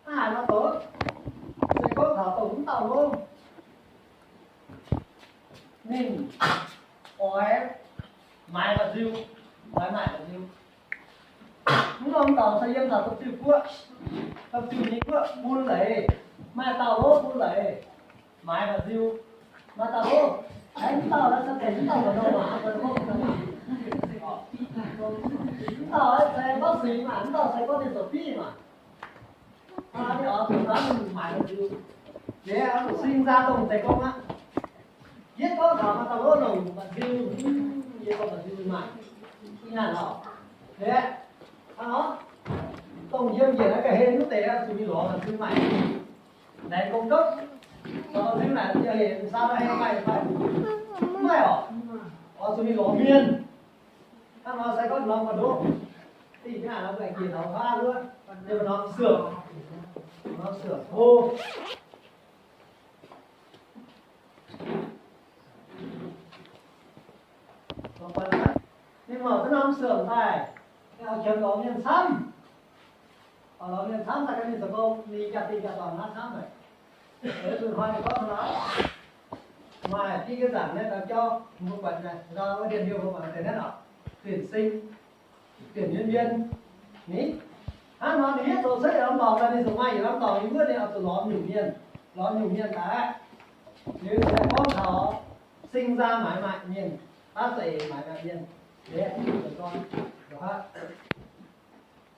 Hnangv haaix nor zoux? Se gorngv taux dongh mv dauh hlo, ninh oix maaiz mba'nziu, oix maaiz mba'nziu. Mv norm dorngx se yiem taux domh ziuh guoqv, domh ziuh nyei guoqv bun leiz, maaih dauh hlo bun leiz maaiz mba'nziu. Maaih dauh hlo, aengx mv dauh naaiv se tengx mv dauh mbu'ndongx maaiz, mv dauh se gorngv singx maaic, mv dauh se gorngv ninh zoux biv maaic. Ninh oix zuqc nzaanv ninh maaiz mba'nziu. Yie oix zuqc sing nzaanv dongh deix gorngv aqv. Yie gorngv taux maaih dauh hlo longc mba'nziu, yie gorngv mba'nziu maaic, ih naaic oc. Hnangv nor, dongh yiem njiec naaiv ga'hlen wuov deix oix zuqc mingh lorz mba'nziu maaic. Laengz gong gopv, lorz mba'nziu naaic yie hec saa hei maaih fai? Mv maaih oc. Oix zuqc mingh lorz mienh. Hnangv nor se gorngv norm ga'ndoqv, ih hnangv nor ga'ndoqv jiex taux hlaav wuov, yiem norm siouc, norm siouc hlo. Ninh mangc duqv norm siouc daaih, ninh oix qiemx lorz mienh camv. Oix lorz mienh camv daaih, ga'mienh zoux gong, ninh jaa-dingh jaa-dorngx hnangv camv haic. Zunh hnoi ninh gorngv nor, maaih div ga'nzaangc naaiv daux jauv mbuo buatc naaiv, ndau wuov ndiev hnyouv mbuo buatc deix naaiv oc, Bienh Sing, Bienh Mien Mien, ni, hnangv nor ninh yietv zoux cuotv yietc norm dorngx daaih, ninh zuqc maaih yietc norm dorngx yiem wuov, ninh oix zuqc lorz nyungc mienh, lorz nyungc mienh daaih, ninh zuqc gorngv taux sing nzaanv maaiz maaih mienh, baav zeiz maaiz maaih mienh,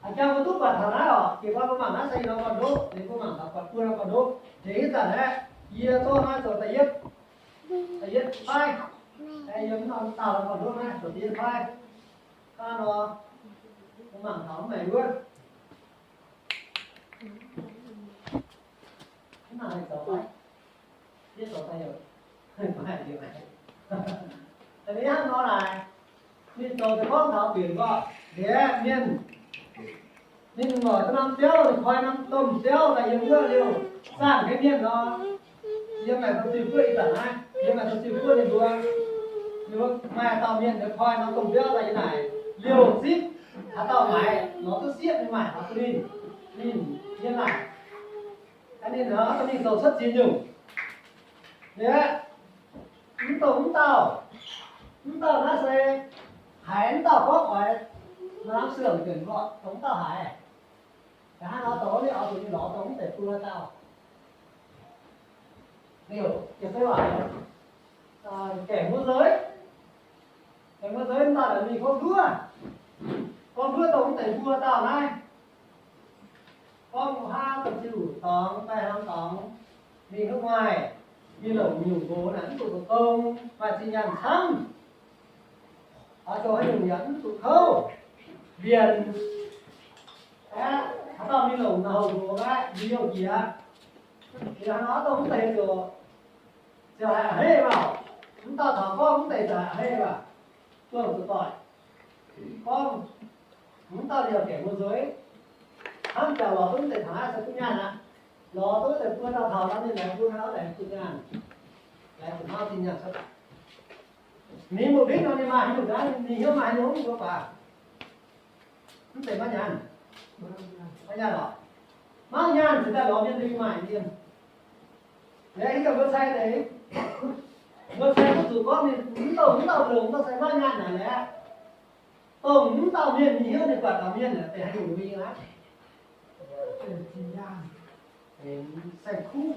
a'jang mbuo duqv buatc taux naaiv oc. Jiez gorn mbuo mangc naaiv se yietc norm gorn-ndoqv, liuz mbuo mangc taux buatc buo norm gorn-ndoqv. Nzengc ih zanc aeqv, yie zorqv naaiv zoux da'yietv, da'yietv paaiv. Yiem naaiv norm daauh norm gorn-ndoqv naaiv zoux da'yietv paaiv. Hnangv nor, mbuo mangc taux mv maengx wuov. Mv maaih zoux fai? Yie zoux fai yaac mv maaih. Da'nyeic hnangv nor naaic, ninh zoux deix gorngv taux bieqc nqorqv ndiev mienh. Ninh lorz duqv norm biauv, ninh koi norm domh biauv daaih yiem wuov liuz, zaangh jienv mienh nor, yiem naaic domh ziuh guoqv ih zanc naaiv, yiem naaic domh ziuh guoqv ninh mbuo, ninh mbuo maaih dauh mienh koi norm domh biauv daaih yiem naaic liuz zipv haaix dauh maaiz lorz duqv sieqv ninh maaic taux duqv ninh, ninh yiem naaic. Ninh hnangv naaiv mingh zoux cuotv ziex nyungc. Ninh aeqv, mv dongh mv dauh, mv dauh naaiv se haiz mv dauh gorngv oix norm siouc nquenc mbuo, dongh mv dauh haiz. Hnangv nor dongh ninh oix zuqc mingh lorz dongh mv deix buo dauh. Liuz, jiex fei waac, gaengh wuov nzeix, gaengh wuov nzeix mv dauh naaic mingh gorngv nduov, gorngv nduov dongh mv deix buo dauh naaiv. Gorngv haav da'ziuc dorngx, da'hmz dorngx, mingh hnangv maaih, mingh longc nyungc nqox naaic mv zuqc zoux gong, maaih zinh nyaanh camv. Oix zoux haaix nyungc yaac mv zuqc kouv, mbienc. Aeqv, haaix dauh mingh longc naaiv houx nqox naaiv, mingh youh jiex. Liuz hnangv nor dongh mv deix ziouc, ziouc haiz a'hneiv maah. Mv dauh taux gorngv mv deix ziouc haiz a'hneiv maah. Buangh zuqc doic. Gorngv mv dauh liouh gaengh wuov nzeix, hnamv jangx lorz duqv mv deix taux naaiv se duqv nyaanh aqv. Lorz duqv deix buo dauh taux nor ninh laengz bun hnangv laengz bun nyaanh, laengz zuqc hnangv zinh nyaanh cuotv. Ninh mbuo mbienv nor ninh maaih haaix nyungc naaiv, ninh hnyouv maaih haaix nyungc mv mbuo baac mv zeiz maiv nyaanh. Maiv nyaanh lorqc. Maiv nyaanh cingx daaih lorz mienh lui maaih mienh. Liuz ih zanc mbuo sai deix, mbuo sai mv zuqc gorngv ninh mv dongh mv dauh longx, mv dauh sai maiv nyaanh naaic lorqc. Dongh mv dauh mienh nyei hnyouv ninh buatc taux mienh naaic benx haaix nyungc mbuo yie aqv. Benx saeng-kuv.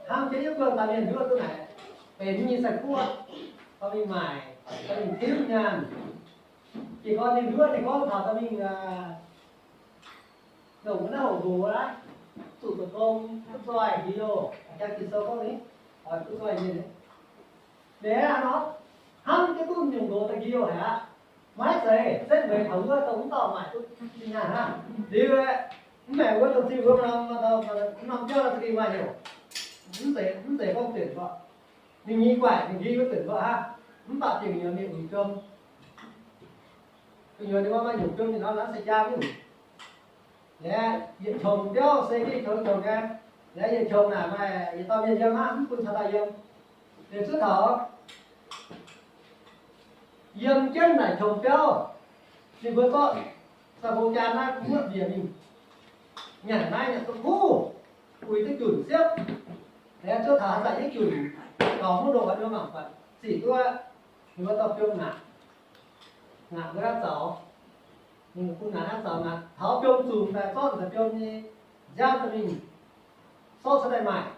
Hnangv jienv yie buangh daaih mienh hnyouv duqv naaic, benx nyei saeng-kuv aqv. Dorh mingh maaic, dorh mingh tiuv nyaanh. Jiez gorn ninh hnyouv ninh gorngv taux dorh mingh longc naaiv hoc nqox aqv, zuqc zoux gong, duqv zoih liouh, jangx Ging-Sou gorngv ni, oix duqv zoih mienh. Liuz hnangv nor, hnamv jienv duqv nyungc nqox daaih liouh haic aqv. Maiv zeiz setv mueiz taux wuov dongh mv dauh maaic duqv zinh nyaanh hnangv. Liuz mv maengc wuov dongh ziuh wuov norm, norm biauv za'gengh maaih heuc, mv zeiz, mv zeiz gorngv duqv mbuo, ninh nyei guaaic ninh hiuv duqv mbuo aqv. Mv baac dingc nyuoz mingh uix jom, gu'nyuoz ninh mbuo maaih nyungc jom ninh nor naaiv se jaa mv nyungc. Liuz yietc qongx biauv se gengh qongx qongx nyei. Liuz yietc qongx naaic maaih yietc dauh mienh yiem hnangv, mv bun caux daaih yiem. Liuz zuov taux yiem jienv naaic qongx biauv, ninh mbuo zorqv sai-hlo jaan naaiv muotv mbiec mingh. Nyanc naaiv nyanc duqv kuv, uix duqv junc siepv. Liuz zuov taux haaix zanc yietc junc gaux mv ndongc, mbuo mangc buatc zic duqv, ninh mbuo dorh biom ngaatc, ngaatc mbuo naaiv zaux, ninh bun ngaatc naaiv zaux, ngaatc taux biom zungx daaih zorqv daaih biom nyei nziaamv dorh mingh sortv cuotv daaih maaic.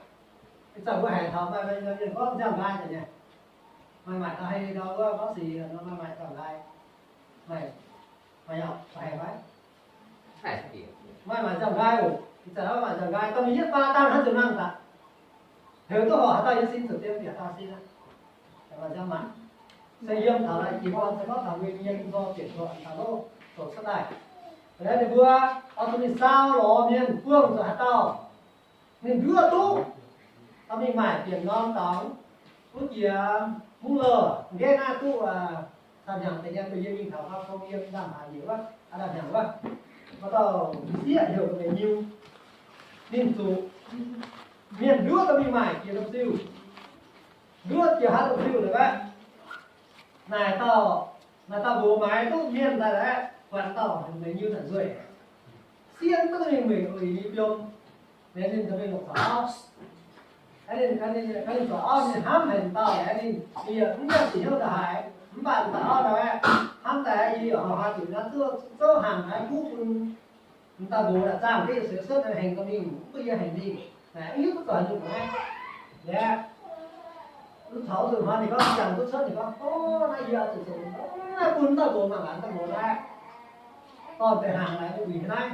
Ih zanc mbuo haiz taux maaih mienh gorngv nziaamv nqaai daaih nyei, maaih maaic taux hei ndau wuov gorngv sic nor, maaih maaic nziaamv nqaai, maaih, maaih yaac haiz fai? Maaih maaic nziaamv nqaai oc. Ih zanc maaih maaic nziaamv nqaai, dorh mingh yietv faah dangh hnangv ziepc nangh daaih. Heuc duqv horpc haaix dauh yiem sin ziouc dien bieqc haaix dauh sin aqv. Maaih nziaamv maaic. Se yiem taux naaiv jiex gorn se gorngv taux mbuo nyei nzor bieqc nzor taux loh zoux cuotv daaih. Liuz ninh mbuo oix zuqc mingh saau lorz mienh buangh zuqc haaix dauh ninh nduov duqv, dorh mingh maaic bieqc norm dorngx, duqv jiex mungv loh, nqaeqv naaiv duqv, aa, da'hnyangx deix nyei, da'nyeic mingh taux faam tong yiem ndaamv-haaix njiec wuov, aa, da'hnyangx wuov, maaih dauh sieqv heuc Meih Nyiu, ninh zuqc mienh nduov dorh mingh maaic jiex domh ziuh, nduov jiex haaix domh ziuh la'baeqv. Naaic dauh, naaic dauh nqox maaiz duqv mienh daaih la'baeqv, buatc dauh Meih Nyiu naaic nzueic, sieqv mv duqv mingh mueic uix ninh biom, liuz ninh dorh mingh longc zoux auv. Ninh, ninh, ninh zoux auv ninh hnamv haic dauh, ninh, ninh yaac mv gaengh bieqc hnyouv ndongc haaix, mv baac zoux auv naaic aqv, hnamv daaih yie yaac haaix zuqc naaiv zouv, zouv hnaangx naaiv kuv bun m'dauh nqox naaic zaangh duqv yietc seix cuotv naaiv hengx dorh mingh, mv bun yie hengx mingh. Naaic mv hiuv duqv zoux haaix nyungc naaiv. Liuz, mv taux zuqc hnoi ninh gorngv jangx duqv cuotv, ninh gorngv, o, naaiv yie oix zuqc zoux naaiv bun m'dauh nqox mangc gaax, m'dauh nqox naaiv dorh deix hnaangx naaic uix naaiv.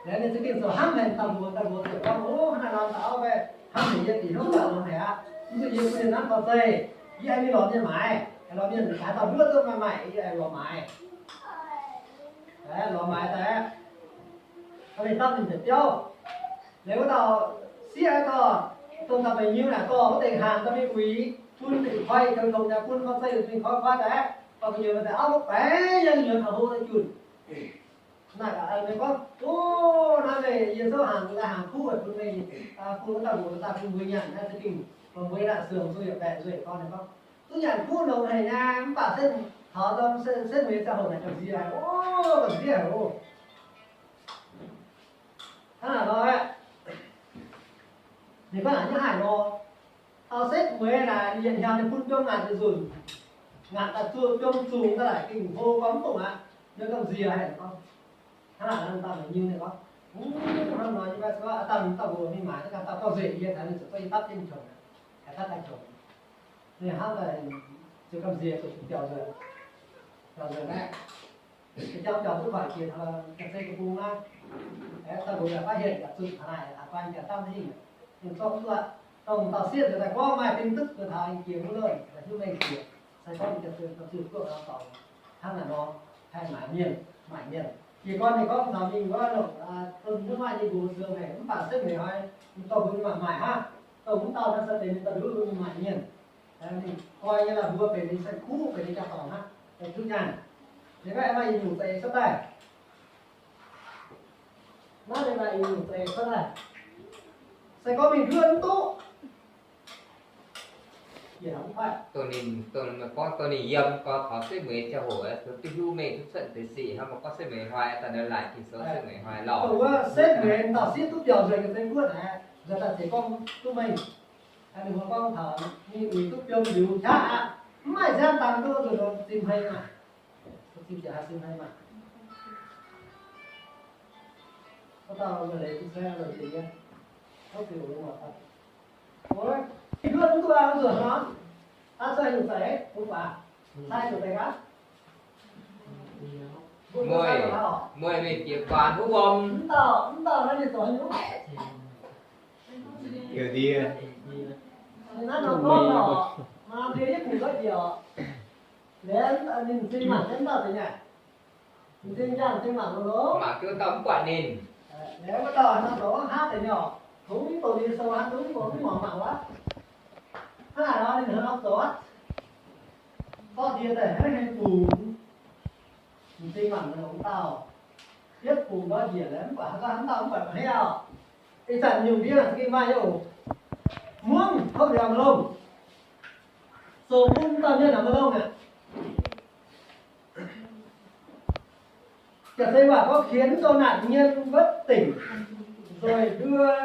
Liuz ninh za'gengh zoux hnamv haic m'dauh nqox, m'dauh nqox ziouc gorngv, o, hnangv naaiv norm dauh auv, hnamv haic yie bieqc hnyouv daaih longx haic aqv. Mv baac yie bun ninh nanv gorx zeih, yie aengx mingh lorz mienh maaiz, lorz mienh haaix dauh nduov duqv maaih maaic, yie aengx lorz maaiz. Lorz maaiz daaih, mingh dapv ninh nzengc biauv. Liuz wuov dauh sieqv dauh, dongh dauh Meih Nyiu naaic dorh wuov deix hnaangx dorh mingh uix, bun ninh koi, koi tongx naaic bun gorx zeih ninh koi koi daaih, dorh gu'nyuoz daaih auv baeqc yangh gu'nyuoz taux hlo daaih junc. Naaic, ninh gorngv, o, naaiv meih, yie zouv hnaangx, lai hnaangx kuv bun meih, bun wuov dauh nqox daaih bun mbuo nyanc, naaiv za'gengh bun mbuo naaic siouc zuqc yietc baeqc nzueic gorn. Ninh gorngv, duqv nyanc kuv longx haic nyei, mv baac setv, taux setv mueiz ziangh hoc naaic gamh nziex haic oc, gamh nziex haic oc. Hnangv naaic nor aeqv, ninh gorngv naaic nyaiv haic nor, taux setv mueiz naaic yietc hnyangx ninh bun biom ngaatc nzunc, ngaatc daaih zuqc biom zungx daaih laaic dingc hlo gorngv mv dungx aqv, ninh gamh nziex haic gorngv. Hnangv naaic nor, dauh Meih Nyiu ninh gorngv, hnangv nor nyei, aa, dauh dauh mbuo mingh maaiz, dauh dauh nzueic yie taux ninh ziouc zorqv yie dapv jienv qongx, dapv daaih qongx. Ninh hnamv daaih ziouc gamh nziex, ziouc biaux nzuonx, biaux nzuonx aqv. Jang biaux duqv hoic jiex taux ga'zei ga'bung naaiv, dauh nqox yaac baav hienx yaac zuqc taux naaic, aa, guan jaax dangv hingh, ninh zorqv duqv aqv. Dongh dauh sieqv nzuonx daaih gorngv maaih ding duqv zoux taux yie jiex mv lorh, zuqc mengh jiex, sai gorngv ninh ga'zei ga'bung duqv nor, hnangv naaic nor, haih maaiz mienh, maaic mienh. Jiex gorn ninh gorngv taux mingh wuov longc, aa, bun mv maaih nyei nqox siou haic, mv baac setv mueiz hnoi, ninh dorh mbuo mingh maaic maaic hnangv. Dongh mv dauh naaiv se benx ninh daaih nduov mbuo mingh maaic mienh. Ninh koi nyei laanh mbuo benx ninh saeng-kuv, benx ninh jaa-dorngc hnangv, benx duqv nyaanh. Ninh maiv maaih yietc nyungc za'eix cuotv daaih. Naaiv ninh maaih yietc nyungc za'eix cuotv daaih. Se gorngv mingh nduov mv duqv, yie hnamv mv kuaaiv. Dongh ninh, dongh ninh gorngv dongh ninh yiem gorx taux setv mueiz ziangh hoc, duqv hiuv mengh duqv cuotv deix sic hnangv, mv gorngv setv mueiz hnoi daaih nor laaic Ging-Sou setv mueiz hnoi lauh. Dongh wuov setv mueiz dauh sieqv duqv biaux nzuonx ga'zei guoqv naaic, nzuonx daaih zeix gorngv duqv mengh. Ninh mbuo gorngv taux ninh uix duqv biom liuz qaqv aqv, mv maaih nziaamv dangh duqv nzuonx zinh hmei maah. Zinh jiex haaix zinh hmei maah. Wuov dauh maaih leiz duqv sai lorz jiex nyei. Tov ziux longx waac daaih. Ov, ninh duqv mv duqv aqv, mv zuqc hnangv nor. Aa, sai nyungc za'eix, mv baac sai nyungc za'eix gaax. Mueiz, mueiz mingh jiex guaax huv wuom. Mv dauh, mv dauh naaiv ninh zoux haaix nyungc? Yaac ndie. Naaiv nor gorngv nor, maaih ndie yietv bungx nqaiv njiec oc. Laengz ninh m'zing mangc jienv dauh deix nyanc. M'zing nyanc m'zing mangc longx. Mangc jienv dauh mv buatc ninh. Laengz wuov dauh nor zoux hnangv haav deix nyei oc. Kungx mv baac ndie sou hnangv, kungx mv baac mv muangx mangc wuov. Hnangv naaic nor ninh hnangv nor zoux aqv. Zorqv ndie daaih hnangv haaix bungx. M'zing mangc longx dauh. Yietv bungx nqaiv njiec laengz mv buatc haaix dauh, haaix dauh mv buatc mangc haaix. Ih zanc nyungc ndie za'gengh maaih nyei oc. Muangv tov liuz maiv longh. Zoux bun dauh mienh naaic maiv longh aqv. Ga'zei waac gorngv qiemx zoux naanc nyien wuov dingc, nzueic nduov,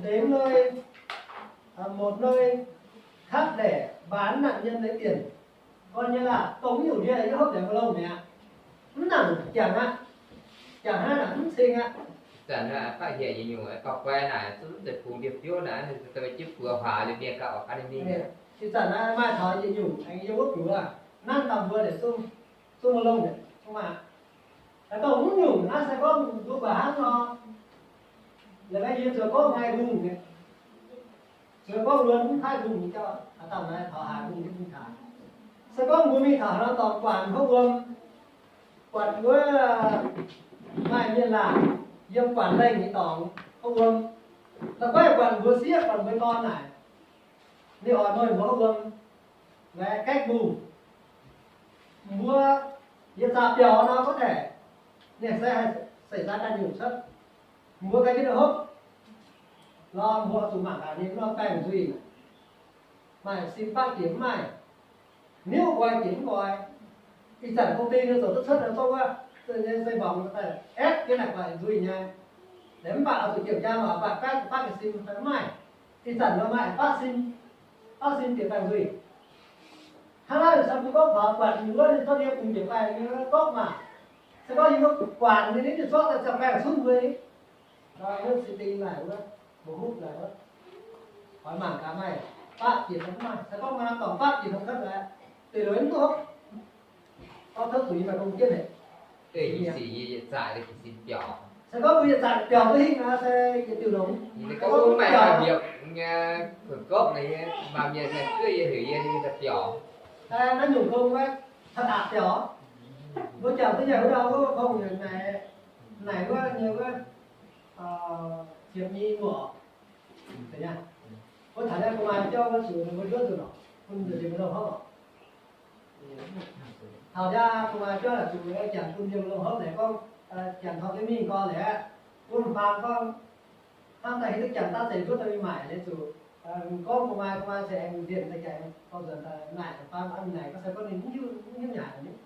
dengx lui, một nơi thắt để bán nạn nhân lấy tiền. Gorngv nyei laah, dongh mv nyungc ndie yie hopv liuz mbuo longh mi'aqv. Mv nangc jangx aqv. Jangx hnangv naaic mv cing aqv. Zanc baqv hieh yietc nyungc gauh-guai naaic, zungv mv zeiz bungx ndie-biouv naaic, jienv buoz huaax liuz mienh gauh oix gan ninh mingh. Ih zanc naaiv maaih taux yietc nyungc aengx yiem wuov buoz, nanv daaih mbuo liuz zungv, zungv mbuo longh mi'aqv, zungv maah. Dongh mv nyungc naaiv se gorngv mbuo buatc hnangv nor, la'maih yie zuqc gorngv haih hungh, zuqc gorngv luonx mv haih hungh nyei jauv, aa, dangh naaiv taux haaix mbuo mv taux. Se gorngv mbuo mingh taux haaix nor dorngx guanc hopv wuom, guanc wuov maaih mienh laangc yiem guanc lengh nyei dorngx hopv wuom, la'guaih guanc mbuo sieqv, guanc mbuo dorn naaic, ninh oix noic mbuo hopv wuom, laengz gaeqv mbuo, mbuo yietc zaqc biaux nor gorngv daaih, ninh se haih seix zaaix ganh nyungc cuotv. Mbuo ganh jienv hopv nor, mbuo zuqc mangc gaax ninh nor baengh nzuih, maaih sin baqv jiex mv maaih, niuv nqoi jiex mv nqoi. Ih zanc công ty ninh zoux duqv cuotv nor zorqv wuov, se mborngz aepv jienv naaic guaaic nzuih nyei. Mv baac oix zuqc jiex jaa mangc baac gaeqv baqv jiex sin fai mv maaih. Ih zanc nor maaih baqv sin, baqv sin jiex baengh nzuih. Hnangv naaiv se mbuo gorngv taux buatc ninh wuov, ninh zorqv ndie bungx jiex baengh nyei gorngv maah. Se gorngv yie mbuo guanc nyei, ninh zorqv daaih ziangh baengh cunv mbuo nyei. Nor wuov sin ding naaic wuov, mbuo huv naaic wuov, oix mangc gaax maaih baqv jiex fai mv maaih. Se gorngv maaih dorngx baqv jiex nor cuotv aqv, deix lueiz mv duqv hopv. Gorngv tov zuqc yie maaih gong jienv haic. Deix yie sic yie yietc zaqc liuz jiez sin biaux. Se gorngv mbuo yietc zaqc biaux duqv hingh nor se yietc diuh longx. Yie gorngv maaih maaih mbiauz nyei, kuonx gopv naaic nyei, maaih mienh naaic zuov yie heuc yie, yie daaih biaux. Naaiv nyungc gong wuov, taux aqc biaux. Mbuo jangx duqv nyanc wuov ndau wuov kongx naaic, naaic wuov nyei wuov, ziepc nyei muoc. Wuov taux naaiv gu'nguaaz jauv wuov zuqc mbuo nduov nzunc lorqc, bun nzunc mbuo longx hopv lorqc. Taux naaiv gu'nguaaz jauv naaic zuqc jangx bun mbuo longx hopv naaic gorngv, jangx taux jienv mingh gorngv naaic, bun faam gorngv, hnangv daaih hiuv duqv jangx daav zeiz nduov daaih mingh maaic nyei zuqc, gorngv gu'nguaaz, gu'nguaaz se aengx nzienh daaih jangx, gorngv nzuonx daaih naaic faam naaic gorngv se gorngv ninh mv hiuv, mv hiuv nyanc nyei.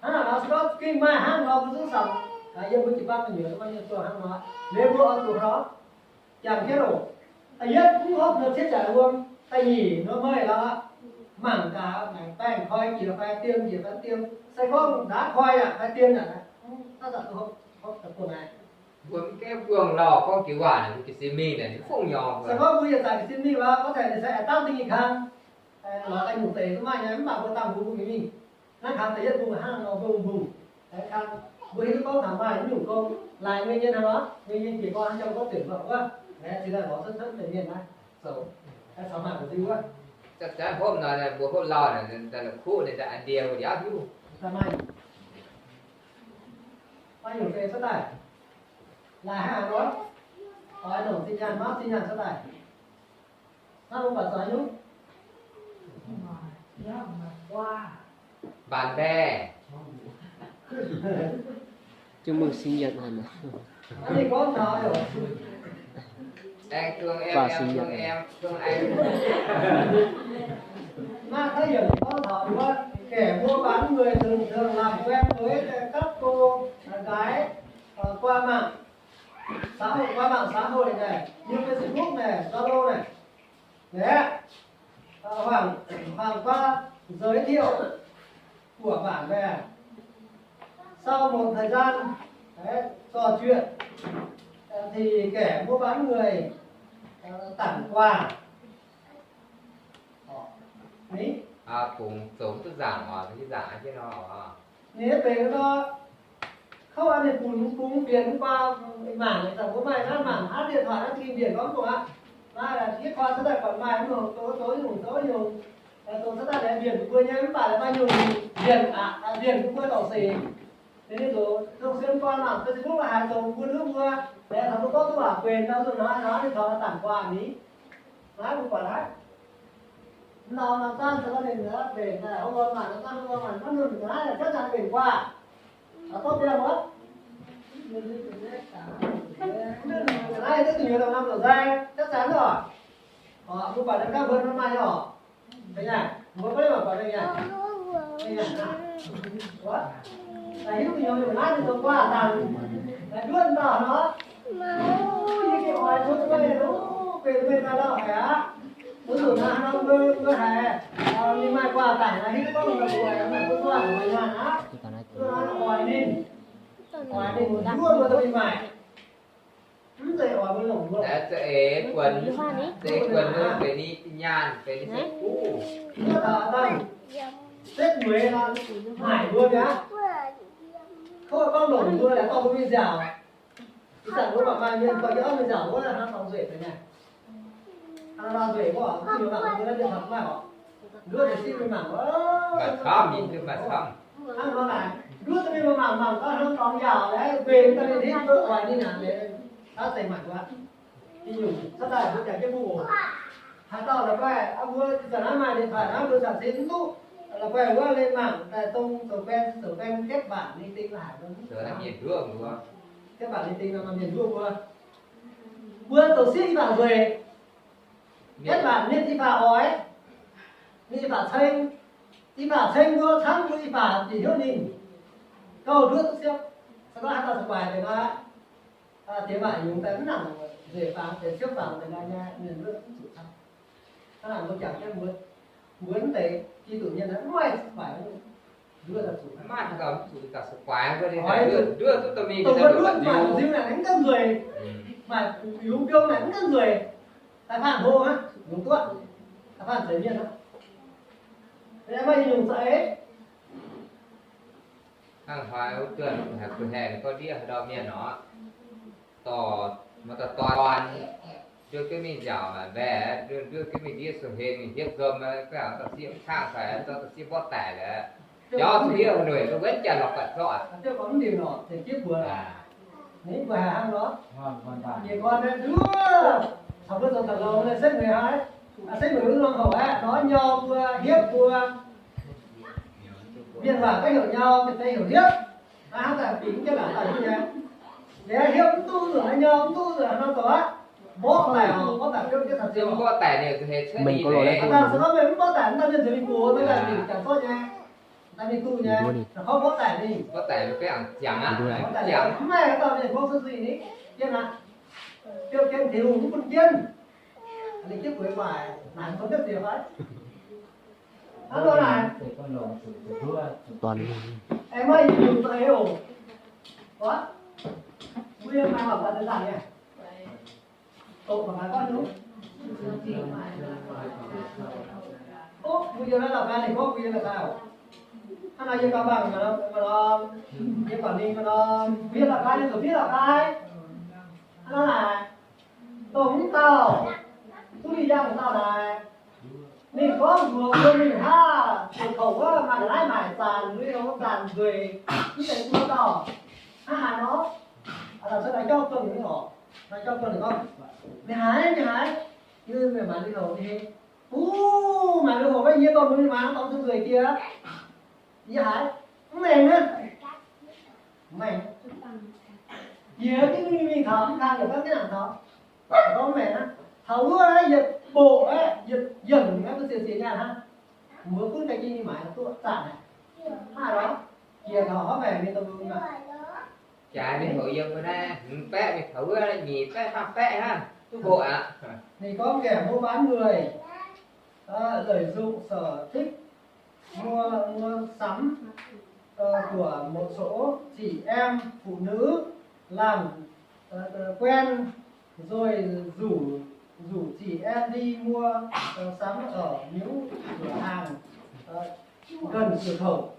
Hnangv naaic nor se gorngv gengh maaih hnangv nor mbuo zungv samx, yiem mbuo jiu-baang gu'nyuoz maiv nyei zuangx hnangv nor, liuz mbuo oix zuqc hnangv nor, jangx jienv oc. Yietv mv hopv nor cietv jaax wuom, da'nyeic nor meih lorqc, mangc gaax, mangc baengh koi jiex fai diem jiex fai diem, se gorngv ndaauv koi yaac fai diem yaac, hopv daaih buonc naaic. Mbuo mv gaengh buangh lauh gorngv jiex waac naaic, mbuo jiez sin mingh naaic, ninh fongc nyorx. Se gorngv mbuo yietc zaqc jiez sin mingh lorqc, gorngv taux ninh se aengx dangv dingh nyei kang, lorz daaih nyungc deix maiv maaih nyei, mv baac mbuo dangh mbuo mingh mingh. Naaiv kang da'yietv mbungh hnangv nor mbungh mbungh, aengx kang mbuo hiuv duqv gorngv taux maaih nyungc gong, laaix nguyên nhân hnangv nor, nguyên nhân jiex gorn jangx gorngv deix mbuo wuov, aengx zinh daaih lorz cuotv cuotv deix mienh naaiv zoux, aengx caux maaih gu'ndiu wuov. Zanc-zanc hopv nor, mbuo hopv lauh naaic, daaih la'kuqv ninh daaih an ndie mbuo yaac hiuv. Daaih maaih, maaih nyungc deix cuotv daaih, laaix hnangv nor, oix longc zinh nyaanh, mauv zinh nyaanh cuotv daaih. Hnangv mbuo buatc zuqc haaix nyungc? Bạn bè. Chứng minh sinh nhật hả? Hnangv ninh gorngv taux, anh thương em, em thương em, thương anh. Naaiv taux yiemc gorngv taux wuov, kẻ mua bán người thường thường làm quen với các cô gái, ờ, qua mạng xã hội, qua mạng xã hội này, như Facebook này, Zalo này. Đấy. Ờ, khoảng, khoảng qua giới thiệu của bạn bè. Sau một thời gian, đấy, trò chuyện, ờ, thì kẻ mua bán người, ờ, tặng quà. Ò, ni? Aa, bungx zoux duqv nzaangc oc, duqv nzaangc jienv nor oc. Ninh nyei benx nor, kouv ninh bungx, bungx mbienc mv baac mangc, zanc mbuo maaih naaiv mangc hnangv điện thoại naaiv za'gengh mbienc gorngv mv baac aqv. Naaiv yie koi cuotv daaih buatc maaih mv baac zoux, zoux nyungc, zoux nyungc, zoux cuotv daaih laengz mbienc mbuo nyei, mv baac maaih nyungc mbienc aqv, mbienc mbuo dorc seix. Ninh zoux, zoux sien gorn mangc Facebook haaix zoux mbuo nduov mbuo, laengz taux mbuo gorngv duqv waac guenx nor, zuqc hnoi hnoi ninh taux dangc guaax ni. Naaiv mbuo buatc aqv. Mv nor, nor zanc se gorngv ninh mbenc daaih, houv wuom maanc, nor zanc houv wuom maanc, mv nor naaiv jauv zanc mbenc guaax. Taux dorv biangh wuov. Naaiv duqv duqv nyuoz daaih norm longc nzai, jauv zanc oc. Mbuo buatc naaiv gapv mbuo nor maaih nyei oc. Deix nyaah, mbuo maiv maaih buatc deix nyaah. Hiuv nyei, naaiv ninh zoux guaav dangh, naaiv nduov dauh nor, yie gengh oix tov meih, benx meih daaih lauh haic aqv. Wuov nzunc naaiv nor mbuo, mbuo haiz ninh maaih guaav dangh naaiv, hiuv duqv gorngv mbuo oix, mbuo guaav dangh nyaanh aqv. Mbuo oix ninh, oix ninh nduov mbuo dorh mingh maaic. Mv zeiz oix mbuo longc mbuo. Za'eix buonc, za'eix buonc mbuo benx ninh nyaanh, benx ninh seix guv. Wuov dauh dangh setv mueiz nor, maaic mbuo mi'aqv. Kov gorngv longc mbuo, laengz dorh mbuo mingh nziaauc. Ih zanc mbuo mangc maaih mienh buatc yie oix mingh nziaauc wuov, hnangv dorngx nzueic deix nyei. Hnangv nor nzueic mbuo, mv baac mbuo naaiv mienh taux maiv horpc. Nduov deix sipv mingh mangc wuov, maaih camv, mingh maaih camv. Hnangv nor naaic, nduov deix mingh mangc, mangc gaax hnangv dorngx nziaauc, nzueic daaih ninh hiuv duqv oix ninh aqv. Daav zeiz mangc gaax. Ih nyungc cuotv daaih mbuo jangx jienv mbuo oc. Haaix dauh la'guaih, aa, mbuo ih zanc naaiv maaih điện thoại naaiv, mbuo zanc cingx mv duqv. La'guaih wuov leiz mangc daaih dongh zoux baeng, zoux baeng kết bạn linh tinh haic. Kết bạn linh tinh nor mienh nduov mbuo. Mbuo zoux sipv yie baac nzueic. Kết bạn mienh yie baac oix, mienh yie baac ceng, yie baac ceng mbuo, camv mbuo yie baac bieqc hnyouv ninh. Gauh nduov duqv siepv. Se gorngv haaix dauh zuqc guaix deix nor, diex maac yungz daaih mv nangc nzueic fangx deix, siepv fangx deix nor nyei, mienh nduov mv zuqc camv. Hnangv naaic mbuo jangx jienv mbuo, mbuo mv deix Giduc mienh mv maaih guaix, nduov daaih zuqc. Maaih gauh zuqc daaih zuqc guaix, nduov duqv dorh mingh, dongh mbuo nduov maaih ziux naaic mv gaengh nzueic, maaih yungz biomv naaic mv gaengh nzueic, daaih panh hlo aqv, yungz duqv, daaih panh zeiz mienh aqv. Maaih nyungc za'eix. Hnangv hnoi wuov dunh haiz kuh haengh gorngv ndiev haaix ndau mienh nor, dorh, maaih dorh dorn, nduov jienv mingh nziaauc mbaeqc, nduov jienv mingh ndiev sou-hlen mingh hietv nzom, ga'naaiv dorh sieqv mv kangv daaih, dorh sieqv mborqv daic lorqc. Jauv zuqc ndiev Hà Nội, wuov janx lorqc, buatc zorqv aqv. Ninh mbuo haiz hnangv nor, nduov, caux mbuo zoux taux louz, setv mueiz haiz, setv mueiz wuov norm houc aeqv, nor nyau mbuo, hietv mbuo. Mienh waac ga'heuc nyau, ga'deix heuc hietv. Hnangv daaih bingx jienv laangz daaih nyei. Liuz hietv mv duqv nzunc, nyau mv duqv nzunc, hnangv nor zoux aqv. Mborqv daic oc, mborqv daic biopv jienv caux ziangh. Mborqv daic ninh zuqc heix cuotv ninh. Aa, dangh se gorngv mienh mv mborqv daic, mv daaih mienh nzueic mingh gox, mv daaih bingx janx zorqv nyei. Daaih mingh duqv nyei, kov mborqv daic mingh. Mborqv daic mingh ga'aengx ziangx aqv. Mborqv daic ziangx mv maaih haaix dauh mienh gorngv cuotv zuiz ni, jienv aqv. Biopv jienv Tin-Hungh mv bun jienv. Ninh jienv bueix waaic, naaic mv bun jienv diex fai? Hnangv nor naaic. Aengx maaih nyungc za'eix oc. Mbuo yiem naaiv la'guaih deix zaangc nyei. Doqc mangc gaax gorngv nyungc. Ov, mbuo yiem naaiv la'guaih ninh gorngv mbuo yiem la'guaih oc. Hnangv nor yiem Gau Bangc mbuo nor, yiem Quảng Ninh mbuo nor, mbuo yiem la'guaih ninh zoux fiev la'guaih. Hnangv nor naaic, dongh mv dauh duqv mingh yangh dauh naaic, ninh gorngv mbuox mbuo mingh hnangv ziouc kouc wuov maaih naaiv maaic zanc, mbuo yiem wuov zanc nzueic, mv deix mbuo dauh hnangv haaix nor. Aa, cuotv naaiv jauv buangh ninh oc. Naaiv jauv buangh ninh gorngv, mingh haaix, mingh haaix? Yie mingh maaiz lui-houx nyei. Ov, maaiz lui-houx wuov, yie dorh mbuo mingh maaiz dorngx zuqc nzueic jiex. Yie haiz mv maengc aqv. Mv maengc. Yie gengh mingh mingh taux mv kang yaac gorngv jienv nangc taux. Gorngv mv maengc aqv. Taux wuov yietc boqc aeqv, yietc yiemc aeqv, mbuo ziec ziec nyaanh hnangv. Mbuo gunv daaih jiex mingh maaiz duqv zaangc haic. Maaih lorqc. Jiex taux hopv maengc mingh dongh mbuo mingh maaiz. Jaaix mingh hoqc yiem mbuo naaiv hmz baeqv mingh taux wuov nyic baeqv faam baeqv hnangv duqv mbuo aqv. Ninh gorngv kẻ mua bán người, lợi dụng sở thích mua, mua sắm, ờ, của một số chị em phụ nữ làm, ờ, ờ, quen rồi rủ, rủ chị em đi mua, ờ, sắm ở những cửa hàng, ờ, gần cửa khẩu.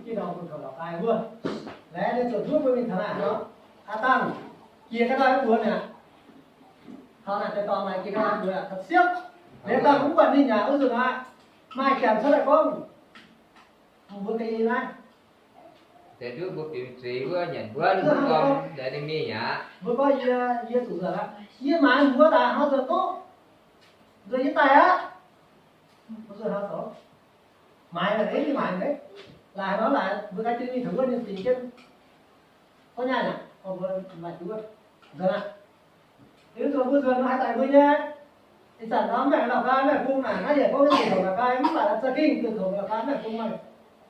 Jiex norm kouv khẩu Lào Cai wuov. Laengz ninh zuotc nduov mbuo mingh taux naaic nor, aa dangh jiex ga'naaiv mbuo mi'aqv. Taux naaic deix dorngx naaic jiex ga'naaiv mbuo mi'aqv, taux siepv. Liuz dangh mv buatc ninh yaac wuov nzunc aqv, maaih janx cuotv daaih gorngv, mbuo ga'naaiv, deix nduov mbuo bieqc zuiz wuov nyanc mbuonv, mbuo gorngv laengz ninh mingh aqv. Mbuo gorngv yie, yie zuqc nzuonx aqv, yie maaiz mbuo daaih hnangv nzuonx duqv, nzuonx yie daaih aqv. Mbuo zuqc hnangv zoux. Maaiz naaic, maaiz naaic, laaix nor laaix mbuo ganh jienv mingh taux wuov ninh bingx jienv. Gorngv nyaanh aqv, gorngv mbuo maaih duqv nzuonx aqv. Liuz zuqc mbuo nzuonx nor haih daic mbuo nyei. Ih zanc nor mv baac Lào Cai mv baac bung naaic, naaiv yaac gorngv zuqc Lào Cai, mv baac za'gengh zuqc Lào Cai mv baac bung naaic,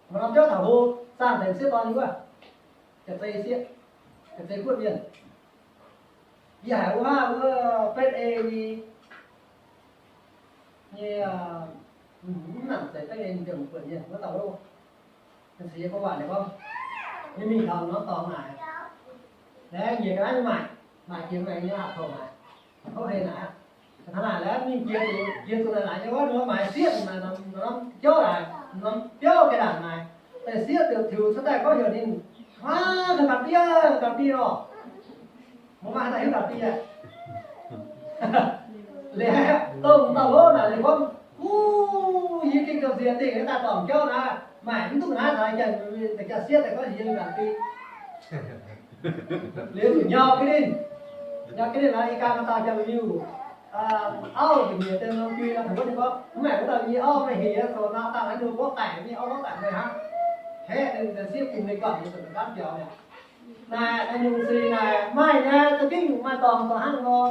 maaih norm jauv taux hlo, zaangh deix sieqv dorn wuov, jiex zei sieqv, jiex zei guoqv mienh. Yie haiz wuov, wuov betv ei nyei, nyei, mv nangc zeiz betv ei nyei mbuoqc mienh wuov dauh loh. Ninh ceix yie gorngv waac, ninh gorngv, ninh mingh taux norm dorngx naaic, naaiv nyiec ga'naaiv nyei maaic, maaic jiex maengx nyei aqc tongc naaic, tov hei naaic aqv. Hnangv naaic laaic mingh jiex zuqc, jiex zuqc naaic naaic nyei wuov, ninh mbuo maaiz sieqv naaic, norm biauv naaic, norm biauv ga'ndanc naaic, deix sieqv ziouc tiux cuotv daaih gorngv heuc ninh, aav, ga'ndanc biei, ga'ndanc biei oc. Mbuo maiv daaih hiuv ga'ndanc biei aqv. Liuz dongh dauh loh naaic ninh gorngv, Uv, yie gengh zoux nziex dingh daaih dorngc jauv naaiv, maaic mv duqv naaiv taux janx, janx sieqv daaih gorngv yie ga'ndanc biei. Liuz zuqc nyau jienv ninh, nyau jienv ninh nor, i ganh maaih dauh Janx-Miuh auv, nyiec dien norm jui nor, tengx wuov ninh gorngv, mv baac wuov dauh nyei auv meih heuc yie zoux nor, dangh naaiv ninh mbuo gorngv daic, nyei auv gorngv daic meih hnangv. Haeqv, ninh deix sieqv bungx ninh guangc, ninh zuqc gaanv biaux mi'aqv. Naaic, naaiv nyungc sic naaic maaih nyei, za'gengh maaih dorngx zoux hnangv nor.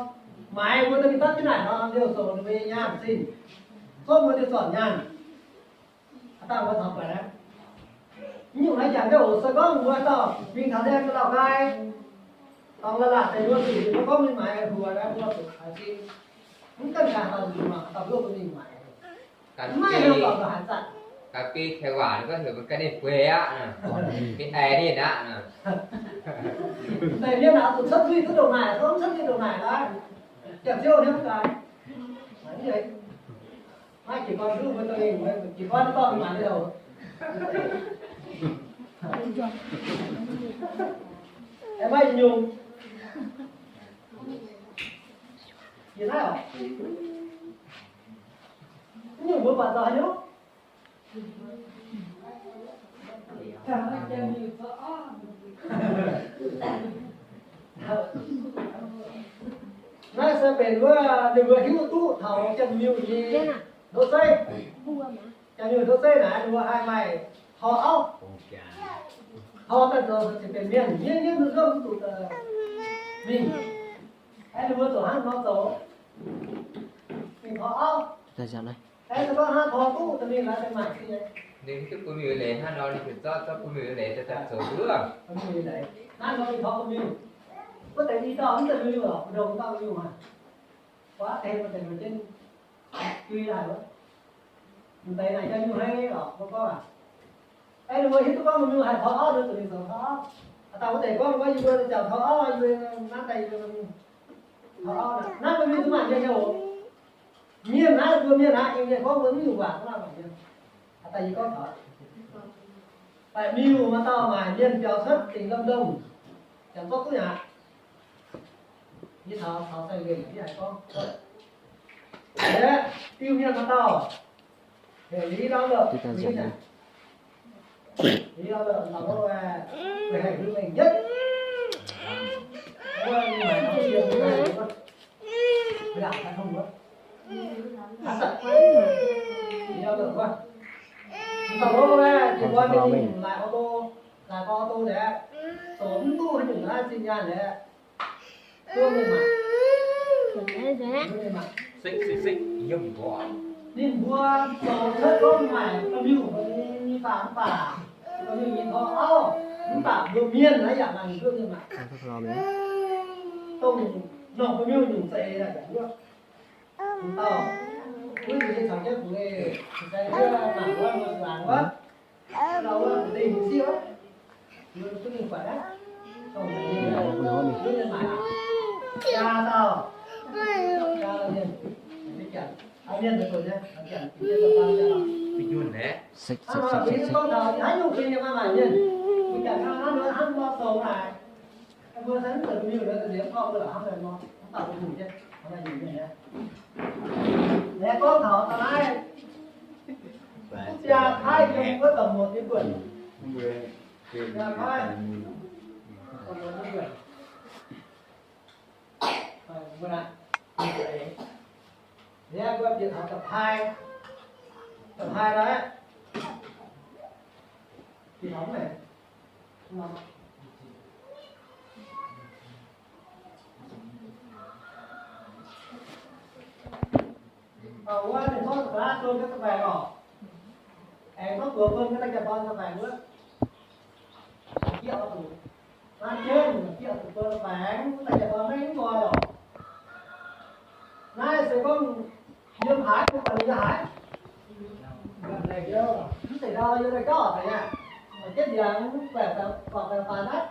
Maaiz mbuo daaih mingh dapv jienv naaic nor, liouh zoux ninh mbuo nyei nyaanh zinh, zorqv mbuo nyei zornc nyaanh. Aav dangh mbuo taux buatc aqv. Mv nyungc naaiv jangx jienv oc, se gorngv mbuo dauh mingh taux dien Lào Cai, dorngx la'laatc deix mbuo zuqc, mbuo gorngv mingh maaiz huox naaiv, mbuo zuqc haiz zinh. Mv gaengh jangx dauh zuqc mangc dauh mbuo mingh maaiz. Maiv hiuv duqv haaix zanc. Ga'biei Taiwan gorngv heuc mbuo ganh ninh bueix aqv, ninh aengx ninh aqv. Deix mienh aqv, zuqc cuotv nzuih duqv ndongc naaic, cuotv nzuih ndongh naaic laaix, jangx ziouv hnyouv gaax. Maiv jiex gorn duqv mbuo dorh mingh, jiex gorn dorh mingh maaiz liouh. Aengx maiv nyungc. Yie naaiv oc. Mv nyungc mbuo buatc zoux haaix nyungc? Naaiv se benx wuov ninh mbuo hiuv duqv taux Janx-Miuh nyei ndov zeiv. Janx-Miuh ndov zeiv naaiv ninh mbuo haih maaih tor auv. Tor daaih zoux za'gengh benx mienh, mienh mienh mv zuqc mingh. Aeqv, ninh mbuo zoux hnangv nor zoux, mingh tor auv. Aeqv, se gorngv hnangv tor duqv daaih mingh laaix daaih maaic nyei. Ninh hiuv duqv bun miuc leiz hnangv nor, ninh ziouc zorqv, zorqv bun miuc leiz daaih zoux wuov. Bun miuc leiz. Hnangv nor mingh tor bun miuc. Wuov deix i dauh mv zeiz bun miuc lorqc, mbu'ndongx dauh bun miuc aqv. Wuov deix mbuo deix mbuo jienv dui daaih wuov. Mv deix naaic Janx-Miuh hnangv nyei lorqc, mbuo gorngv aac. Aeqv, ninh mbuo hiuv duqv gorngv mbuo mingh haih tor auv, ninh zuqc mingh zoux tor auv. Aav dangh wuov deix gorngv mbuo yie mbuo ziangh tor auv, yie mbuo naaiv daaih yie mbuo mingh tor auv. Naaiv mbuo mingh duqv maanc nyei nyei oc. Mienh naaiv mbuo mienh aqv, yie mienh gorngv mbuo mv nyungc waac mv maaih nyei. Aav dangh yie gorngv taux Baeqc Miuh maaih dauh maaic mienh biaux cuotv dingc Lâm Đồng, janx zorqv duqv yaac. Yie taux, taux Sài Gòn yie haiz gorngv, aeqv, diuh mienh maaih dauh heuc Lý Đáo Lợi, Lý Đáo Lợi. Lý Đáo Lợi taux wuov, mbuo haiz hungh mengh nhất. Wuov, ninh maaic norm cie, ninh maaic wuov, mbuo yaac haiz hungh wuov. Lý Đáo Lợi wuov, ninh taux wuov, ninh mbuo ninh laaic ô tô, laaic gorx ô tô deix, zoux mv duqv haaix nyungc naaiv zinh nyaanh deix. Ninh mbuo zoux cuotv gorngv maaic ba'miuh nyei baac mv baac, ba'miuh nyei tor auv, mv baac mbuo mienh naaiv yaac maaih mbuo mienh maaic. Dongh norm ba'miuh nyungc zeiz yaac wuov. Dauh, wuov nyungc nyei caux jienv bungx ei, se wuov mangc wuov mbuo laangz wuov. Lauh wuov, dingh siqv wuov. Yie duqv mingh buatc aqv. Dongh mienh maaic aqv. Jaa dauh. Jaa dauh mienh. Mienh, mienh mv buatc nyei, janx, janx, janx. Hnangv nor mbuo gorngv taux haaix nyungc mienh maaih maaic mienh, mbuo janx hnangv nor, hnangv nor zoux naaic. Mbuo se mv zeiz ba'miuh nor, liemh gorngv mbuo la'hnamv daaih nor, mv baac mbuo nyungc jienv, hnangv naaiv nyungc mienh nyei. Aeqv, gorngv taux da'naaiv, jaa kaiv yiem wuov da'muoz nyei buonc. Jaa kaiv da'muoz nyei buonc. Mbuo naaiv, liuz mbuo bieqc taux da'pai, da'pai naaiv, bieqc taux mv Taux wuov ninh zorqv da'faanh bun jienv da'faengx oc. Aengx zorqv buoz bun jienv daaih jaa-dorn da'faengx wuov. Jieqv oix zuqc, naaiv jienv jieqv oix zuqc bun da'faengx, daaih jaa-dorn maiv nqoi oc. Naaiv se gorngv yiem haaix, bun baac ninh yiem haaix. Mv zeiz ndau yiem daaih jauv daaih aqv. Jienv ndiangx guaaic faaux faaux naaiv.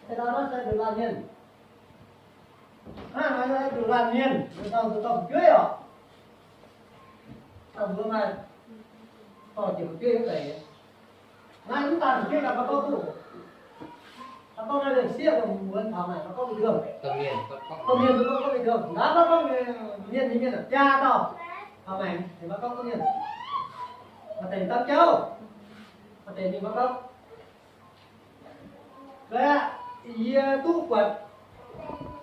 Se ndau naaiv se nduqc laanh mienh. Hnangv naaiv nduqc laanh mienh, dorh nzuonx dorh fu'jueiv oc. Dorh nzuonx maaih dorh jiex fu'jueiv wuov deix. Naaiv mv daan fu'jueiv ganh, maiv gorngv duqv. Maiv gorngv naaiv liemh sieqv wuov muonz taux naaic maiv gorngv mingh ndorm. Domh mienh maiv gorngv mingh ndorm. Naaiv maiv gorngv mienh nyei mienh jaa dauh taux maengx, maiv gorngv duqv mienh. Maaih deix dangv jauv, maaih deix mingh maiv gorngv. Aeqv, yie duqv buatc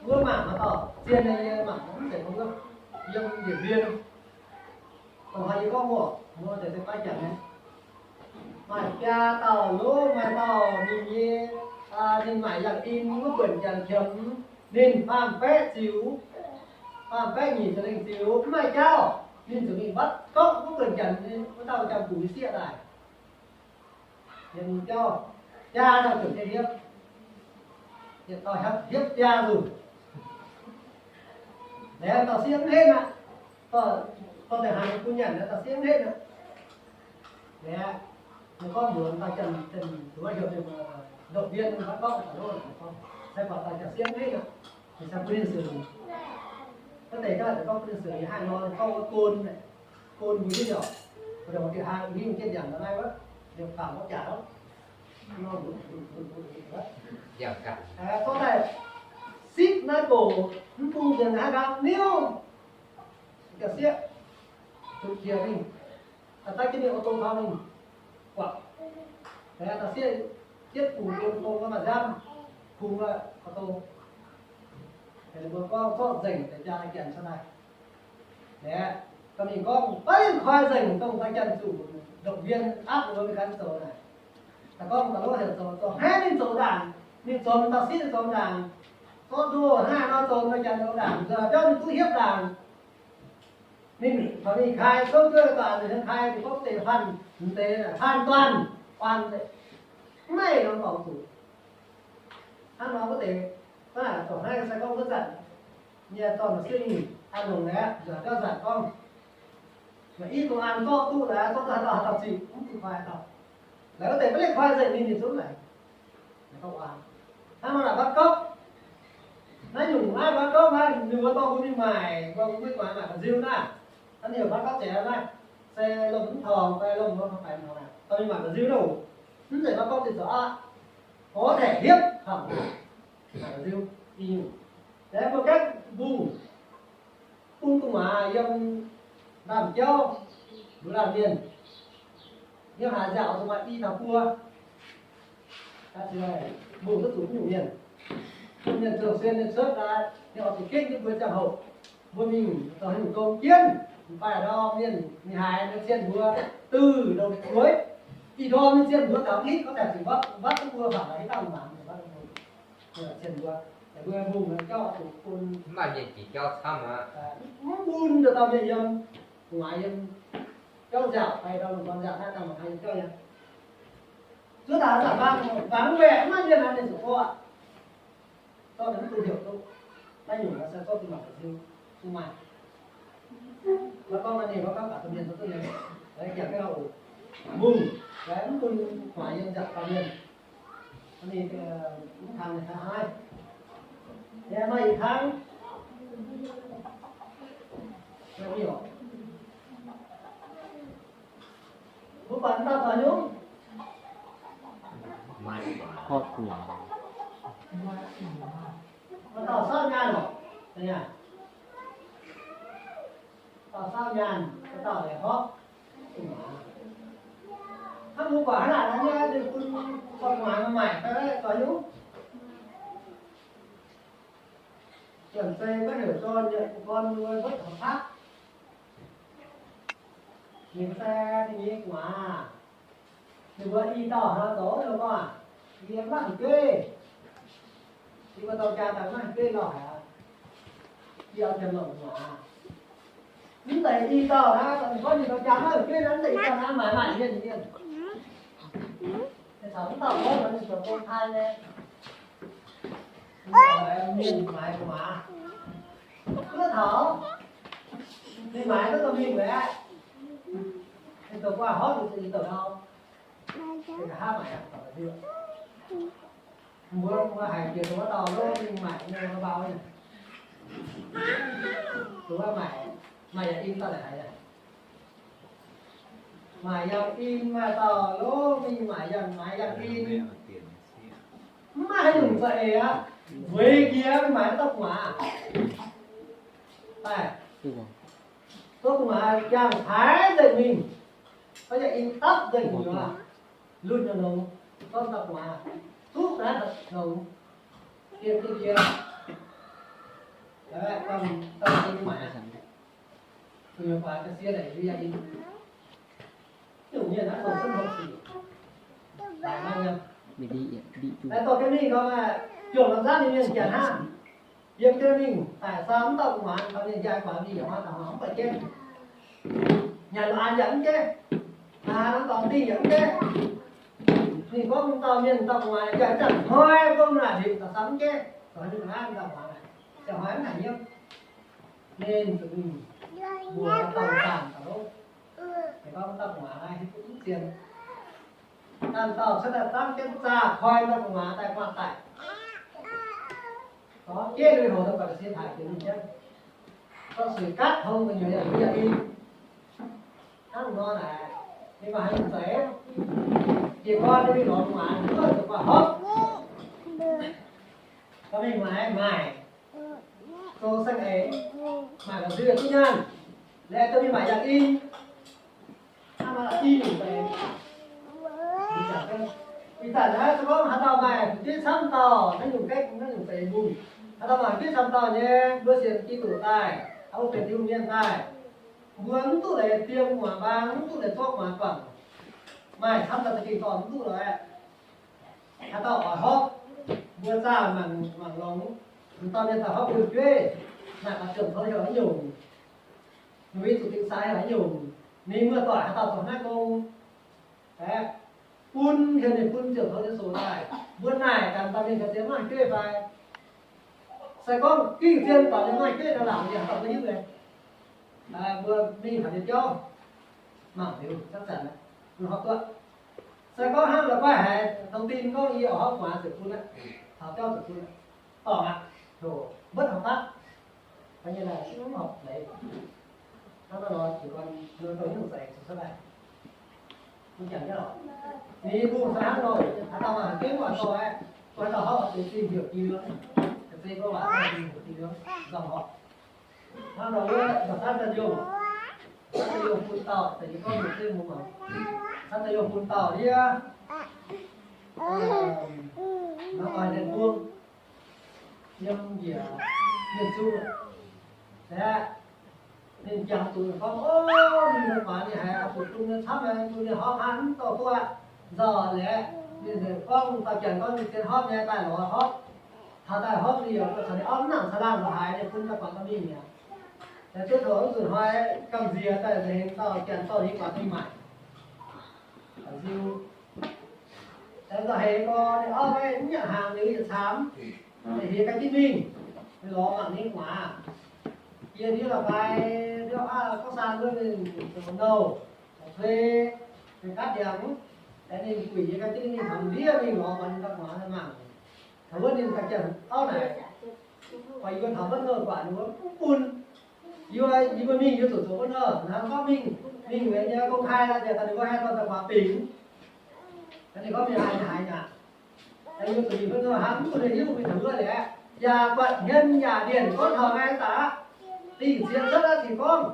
wuov mangc haaix dauh zien nyei, yie mangc mv zeiz wuov, yiem yietc ndie. Dongh haaix yie gorngv wuov, wuov deix se baav janx nyei. Maaih biaa dauh lov, maaih dauh ninh nyei, ninh maaic yangh in wuov buonc janx qiemx, ninh faam-baeqv ziux, faam-baeqv nyic ziepc lengh ziux mv maaih jauv, ninh zuqc mingh mbatv gorngv wuov buonc janx, wuov dauh janx-guc nyei sieqv daaih. Yietc jauv, biaa dauh zuqc hietv, yietc dauh hietv biaa nzunc. Laengz dauh sieqv mv henv aqv. Dorh, dorh deix haaix bun nyanc, dauh sieqv mv henv aqv. Laengz, ninh gorngv mbuox dauh janx, duqv heuc ninh, động viên ninh, maiv gorngv, se buatc dauh janx sieqv mv henv aqv. Ninh se bun ninh seix. Wuov deix gaax ninh gorngv bun ninh seix, ninh haih nor ninh gorngv wuov bun, bun mbuo hiuv nyei oc. Wuov deix diuh haan hiuv jienv nyanc daaih naaiv wuov, liepc faam wuov jaax wuov. Zorqv daaih sipv naaiv doqc, mv bung nzengc haaix gaax niuv. Ga'sieqv zuqc jiex mingh, daaih jienv mingh ô tô taux mingh guangc. Ga'sieqv jienv bungx ô tô, maaih nzamv bungx ô tô. Ninh mbuo gorngv zorqv nzengc deix jaa janx cuotv daaih. Aeqv, dorh mingh gorngv baav mienh koi nzengc dongh daaih janx zuqc động viên aqv, mbuo mingh gan zoux naaic. Daaih gorngv daaih lov heuc zoux, zoux haaix ninh zoux ndaangc, ninh zoux dauh sieqv ninh zoux ndaangc. Zorqv ndoh hnangv nor zoux daaih janx zoux ndaangc, nzauh jauv ninh duqv hietv ndaangc. Ninh caux ninh kaaix souv duqv daaih, ninh kaaix ninh gorngv deix hanh, deix hanh duanh, duanh, mv maaih norm dorngx zuqc. Hnangv nor wuov deix, hnangv naaic zoux haaix se gorngv wuov zanc nyei dorn-sieqv mingh an longc aqv, nzauh jauv zanc gorngv, i dongh an zorqv duqv laaix, zorqv duqv haaix dauh haaix dauh ziqc, mv zuqc koi haaix dauh. Laaix wuov deix maiv leih koi nzengc ninh, ninh zungv naaic, hnangv nor naaic mbatv gouv. Naaiv nyungc naaiv mbatv gouv naaiv, ninh mbuo dorh mbuo mingh maaic, mbuo mbuo guaax maaic ba'nziu naaiv, naaiv ninh mbatv gouv zeiz naaiv, se lomh mv torngx fai lomh mv faix torngx naaic, dorh mingh maaic ba'nziu naaiv oc. Mv zeiz mbatv gouv zinh zoux aqv. Gorngv tengx hietv kangx maaic ba'nziu i nyungc. Laengz mbuo gaengh mbungh, bun gu'nguaaz yiem ndaamv-jauv, mbuo laanh mienh, yiem haaix nziaauc zuqc maaih i taux buo. Mbungh duqv zuqc nyungc mienh, mienh zuqc sienx mienh cuotv daaih, ninh oix zuqc ginv jienv mbuo ziangh hoc. Mbuo mingh zoux haaix nyungc gong jienv, mv baac ndorm mienh mingh haaix, mbuo cien mbuo duih ndongc zueiz. Ih ndorm mingh cien mbuo taux mv hitv, gorngv daaih zuqc mbatv, mbatv duqv mbuo, baac hiuv dangh maanc mbatv mbuo cien mbuo. Mbuo mbungh jauv zuqc bun, mv maaih mienh jiex jauv camv aqv. Mv bun dauh dauh mienh yiem, gu'nguaaz yiem jauv nziaauc fai ndau lungh gorn nziaauc naaiv dangh mangc haaix yiem jauv nyei. Zuov daaih zanc bang, bangc mbaeqc mv maaih mienh naaiv ninh zuqc gorngv aqv. Zorqv daaih mv bun heuc duqv. Naaiv nyungc se zorqv bun mangc ba'nziu, bun maaih. Maiv gorngv naaiv ninh gorngv gapv baac domh mienh duqv nyei. Laengz jangx jienv oc. Mbungh, laengz mv bun gu'nguaaz yiem nziaauc dauh mienh. Ninh mv kangx ninh taux haaix. Yaac maaih ih kangx. Mbuo buatc dauh zoux haaix nyungc? Dauh dauh saauv nyaanh oc. Dauh saauv nyaanh, dauh dauh la'hopv. Hnangv mbuo buatc hnangv naaic nor, ninh bun gu'nguaaz maaic zoux haaix nyungc? Janx-zei maiv heuc dorn nyei, gorn mbuo maiv taux qaqv. Ninh se ninh nyei gu'nguaaz, ninh mbuo i dauh hnangv zoux nor gorngv, yie maiv haaix dueiv, yie mbuo dorng jaa daaih maiv haaix dueiv lauh haic aqv. Yie oix jiem longc gu'nguaaz. Mv zeiz i dauh naaiv, gorngv ninh dorh jaa naaiv heuc jienv naaiv, mv zeiz i dauh naaiv maaiz maaih mienh mienh. Taux mv dauh gorngv ninh zoux gong-tai nyei. Mienh maaiz gu'nguaaz. Wuov taux ninh maaiz duqv dorh mingh aqv. Ninh zoux gu'nguaaz horpc ninh zoux i dauh nor. Nqa'haav maaiz aqv. Mbuo, mbuo haiz jiex dongh wuov dauh lov mingh maaic nyei, mbuo bau nyei. Dongh wuov maaic, maaic yangh in dauh naaic haiz aqv. Maaic yangh in, maaih dauh lov mingh maaic yangh, maaic yangh in. Mv maaih haaix nyungc za'eix aqv. Zueiz jiex mingh maaic wuov dauh gu'nguaaz. Daaih, wuov gu'nguaaz jangx-taaix nzengc mingh. Gorngv yangh in dapv nzengc nyei aqv. Lunh nyei longx, gorngv dauh gu'nguaaz duqv naaiv longx, dien duqv ndie. Daaih, daaih, daaih, gu'nyuoz guaax ga'sie naaic yie yangh in. Nyungc mienh naaiv zoux sun hopv sic, laaic maiv nyei. Daaih dorh jienv mingh gorngv, juangc norm nzangv nyei mienh janx hnangv. Yiem jienv mingh daaih saa mv dauh gu'nguaaz, taux mienh jaa guaax mingh yaac hnoi taux hnoi mv buatc jienv. Nyanc lo aan yaac mv jaiv, aa, norm dorngx dingh yaac mv jaiv. Ninh gorngv dauh mienh dauh gu'nguaaz jaa jangv hnoi gorngv naaic hepc daaih saa mv jaiv, zoux haaix nyungc aqv, dauh gu'nguaaz naaic, jaa hnoi mv haic hnyouv. Ninh zuqc mingh mbuox dauh zaangc daaih lov. Ninh gorngv dauh gu'nguaaz naaiv hiuv duqv mv zien. Naaiv dauh cuotv daaih zanv jienv zaah koi dauh gu'nguaaz daaih guangc daic. Dorh jeiv lui-houx daaih buatc ga'sie taaix jiex mingh jienv. Dorh suix gaatv tong gu'nyuoz yaac mbuo yaac i. Hnangv nor naaic, ninh maaih haaix nyungc za'eix? Jiez gorn ninh mingh lorz gu'nguaaz, ninh mbuo zuqc guaax hopv. Dorh mingh maaiz, maaic, zoux saeng-eix, maaic lorz nzuih duqv nyaanh, laengz dorh mingh maaic yangh in. Ih zanc naaiv se gorngv haaix dauh maaih fu'jueiv camv dauh, naaiv nyungc gaeqv, naaiv nyungc za'eix mbungh, haaix dauh maaih fu'jueiv camv dauh nyei, mbuo sienx Giduc daaih, mbuo benx Tin-Hungh mienh daaih, mbuo mv duqv leiz diem gu'nguaaz mbaang, mv duqv leiz zorqv gu'nguaaz guangc. Maaih camv dauh za'gengh dorh mv duqv lorqc. Haaix dauh oix hopv, mbuo zaah mangc, mangc longx, m'dauh mienh daaih hopv mbuo fu'jueiv, naaic gaax ziouc tov heuc haaix nyungc, ninh mbuo zuqc dingc sai heuc haaix nyungc, ninh muoz-doic haaix dauh zoux naaiv gong, aeqv, bun heuc ninh bun ziouc tov Yesu daaih. Mbuo naaic gaax dauh mienh ga'sie maaih fu'jueiv fai? Se gorngv gingh zien doic nyei maaih fu'jueiv nor, laangc yie haaix dauh mbuo hiuv nyei. Mbuo mingh taux nyei jauv, mangc liuz, chắc chắn, mbuo hopv duqv. Se gorngv hnangv la'guaih haiz thông tin gorngv yie oix hopv gu'nguaaz ziouc bun aqv, taux jauv ziouc bun aqv, dorngc aqv, heuc mbuotv horpc daaih, fai nyei naaic mv horpc leiz. Hnangv naaiv nor, jiez gorn mbuo dongh haaix nyungc za'eix zoux cuotv daaih, mbuo jangx jienv lorqc. Ninh mbuo se hnangv nor, haaix dauh maaih fu'jueiv waac dorh aqv, haaix dauh hopv oix zuqc zinh heuc jiex liuz, ga'sie gorngv waac dorh zinh heuc jiex liuz, nzauh horpc. Hnangv nor wuov, Saan Da'nyungc, Saan Da'nyungc bun dauh, da'nyeic gorngv mienh zengv mbuo mangc. Saan Da'nyungc bun dauh ndiev, maiv oix deix buang, yiem njiec mienh zuqc, aeqv, ninh jangx zuqc gorngv, o, mingh muoz-doic ninh haiz oix zuqc bun mienh camv, bun mienh hopv hnangv mv dorh duqv aqv, nzauh aqv. Ninh gorngv dauh janx gorngv ninh zien hopv nyei daaih lorz hopv. Taux daaih hopv ninh yaac caux ninh auv mv nangc caangh laangh lorz haaix, ninh bun dauh guaax dorh mingh mi'aqv. Duqv taux wuov nzunc hnoi gamh nziex daaih nzengc dauh janx dorh ninh guaax dorh mingh maaic. Nziu Nzauh heix gorx, ninh auv maiv nyanc hnaangx liuz yietc caamx, heix ga'jitv mingh, ninh lorz mangc ninh gu'nguaaz. Yie ndiuv la'fai, ndiuv aav gorngv saan wuov ninh zoux nouh, zoux cui, ninh gaatv ndiangx, ninh guix yie ga'jitv mingh taux ndiev mingh lorz mangc ninh gu'nguaaz mangc. Taux wuov ninh ga'jitv auv naaic, oix yie mbuo taux wuov nouh guaax ninh mbuo mv bun. Yie mbuo, yie mbuo mingh yie zuqc zoux wuov nouh, hnangv gorngv mingh, mingh weic nyei gong-kai naaic, daaih ninh mbuo haih dorh daaih guaax bingx. Ninh gorngv mingh haaix, haaix nyungc. Yie zuqc mingh wuov nouh hnangv mv bun ninh hiuv mingh taux wuov liuz, yaac buatc hmien yaac mbienc gorngv taux naaiv daaih, dingh ziex cuotv aqv, Tin-Hungh.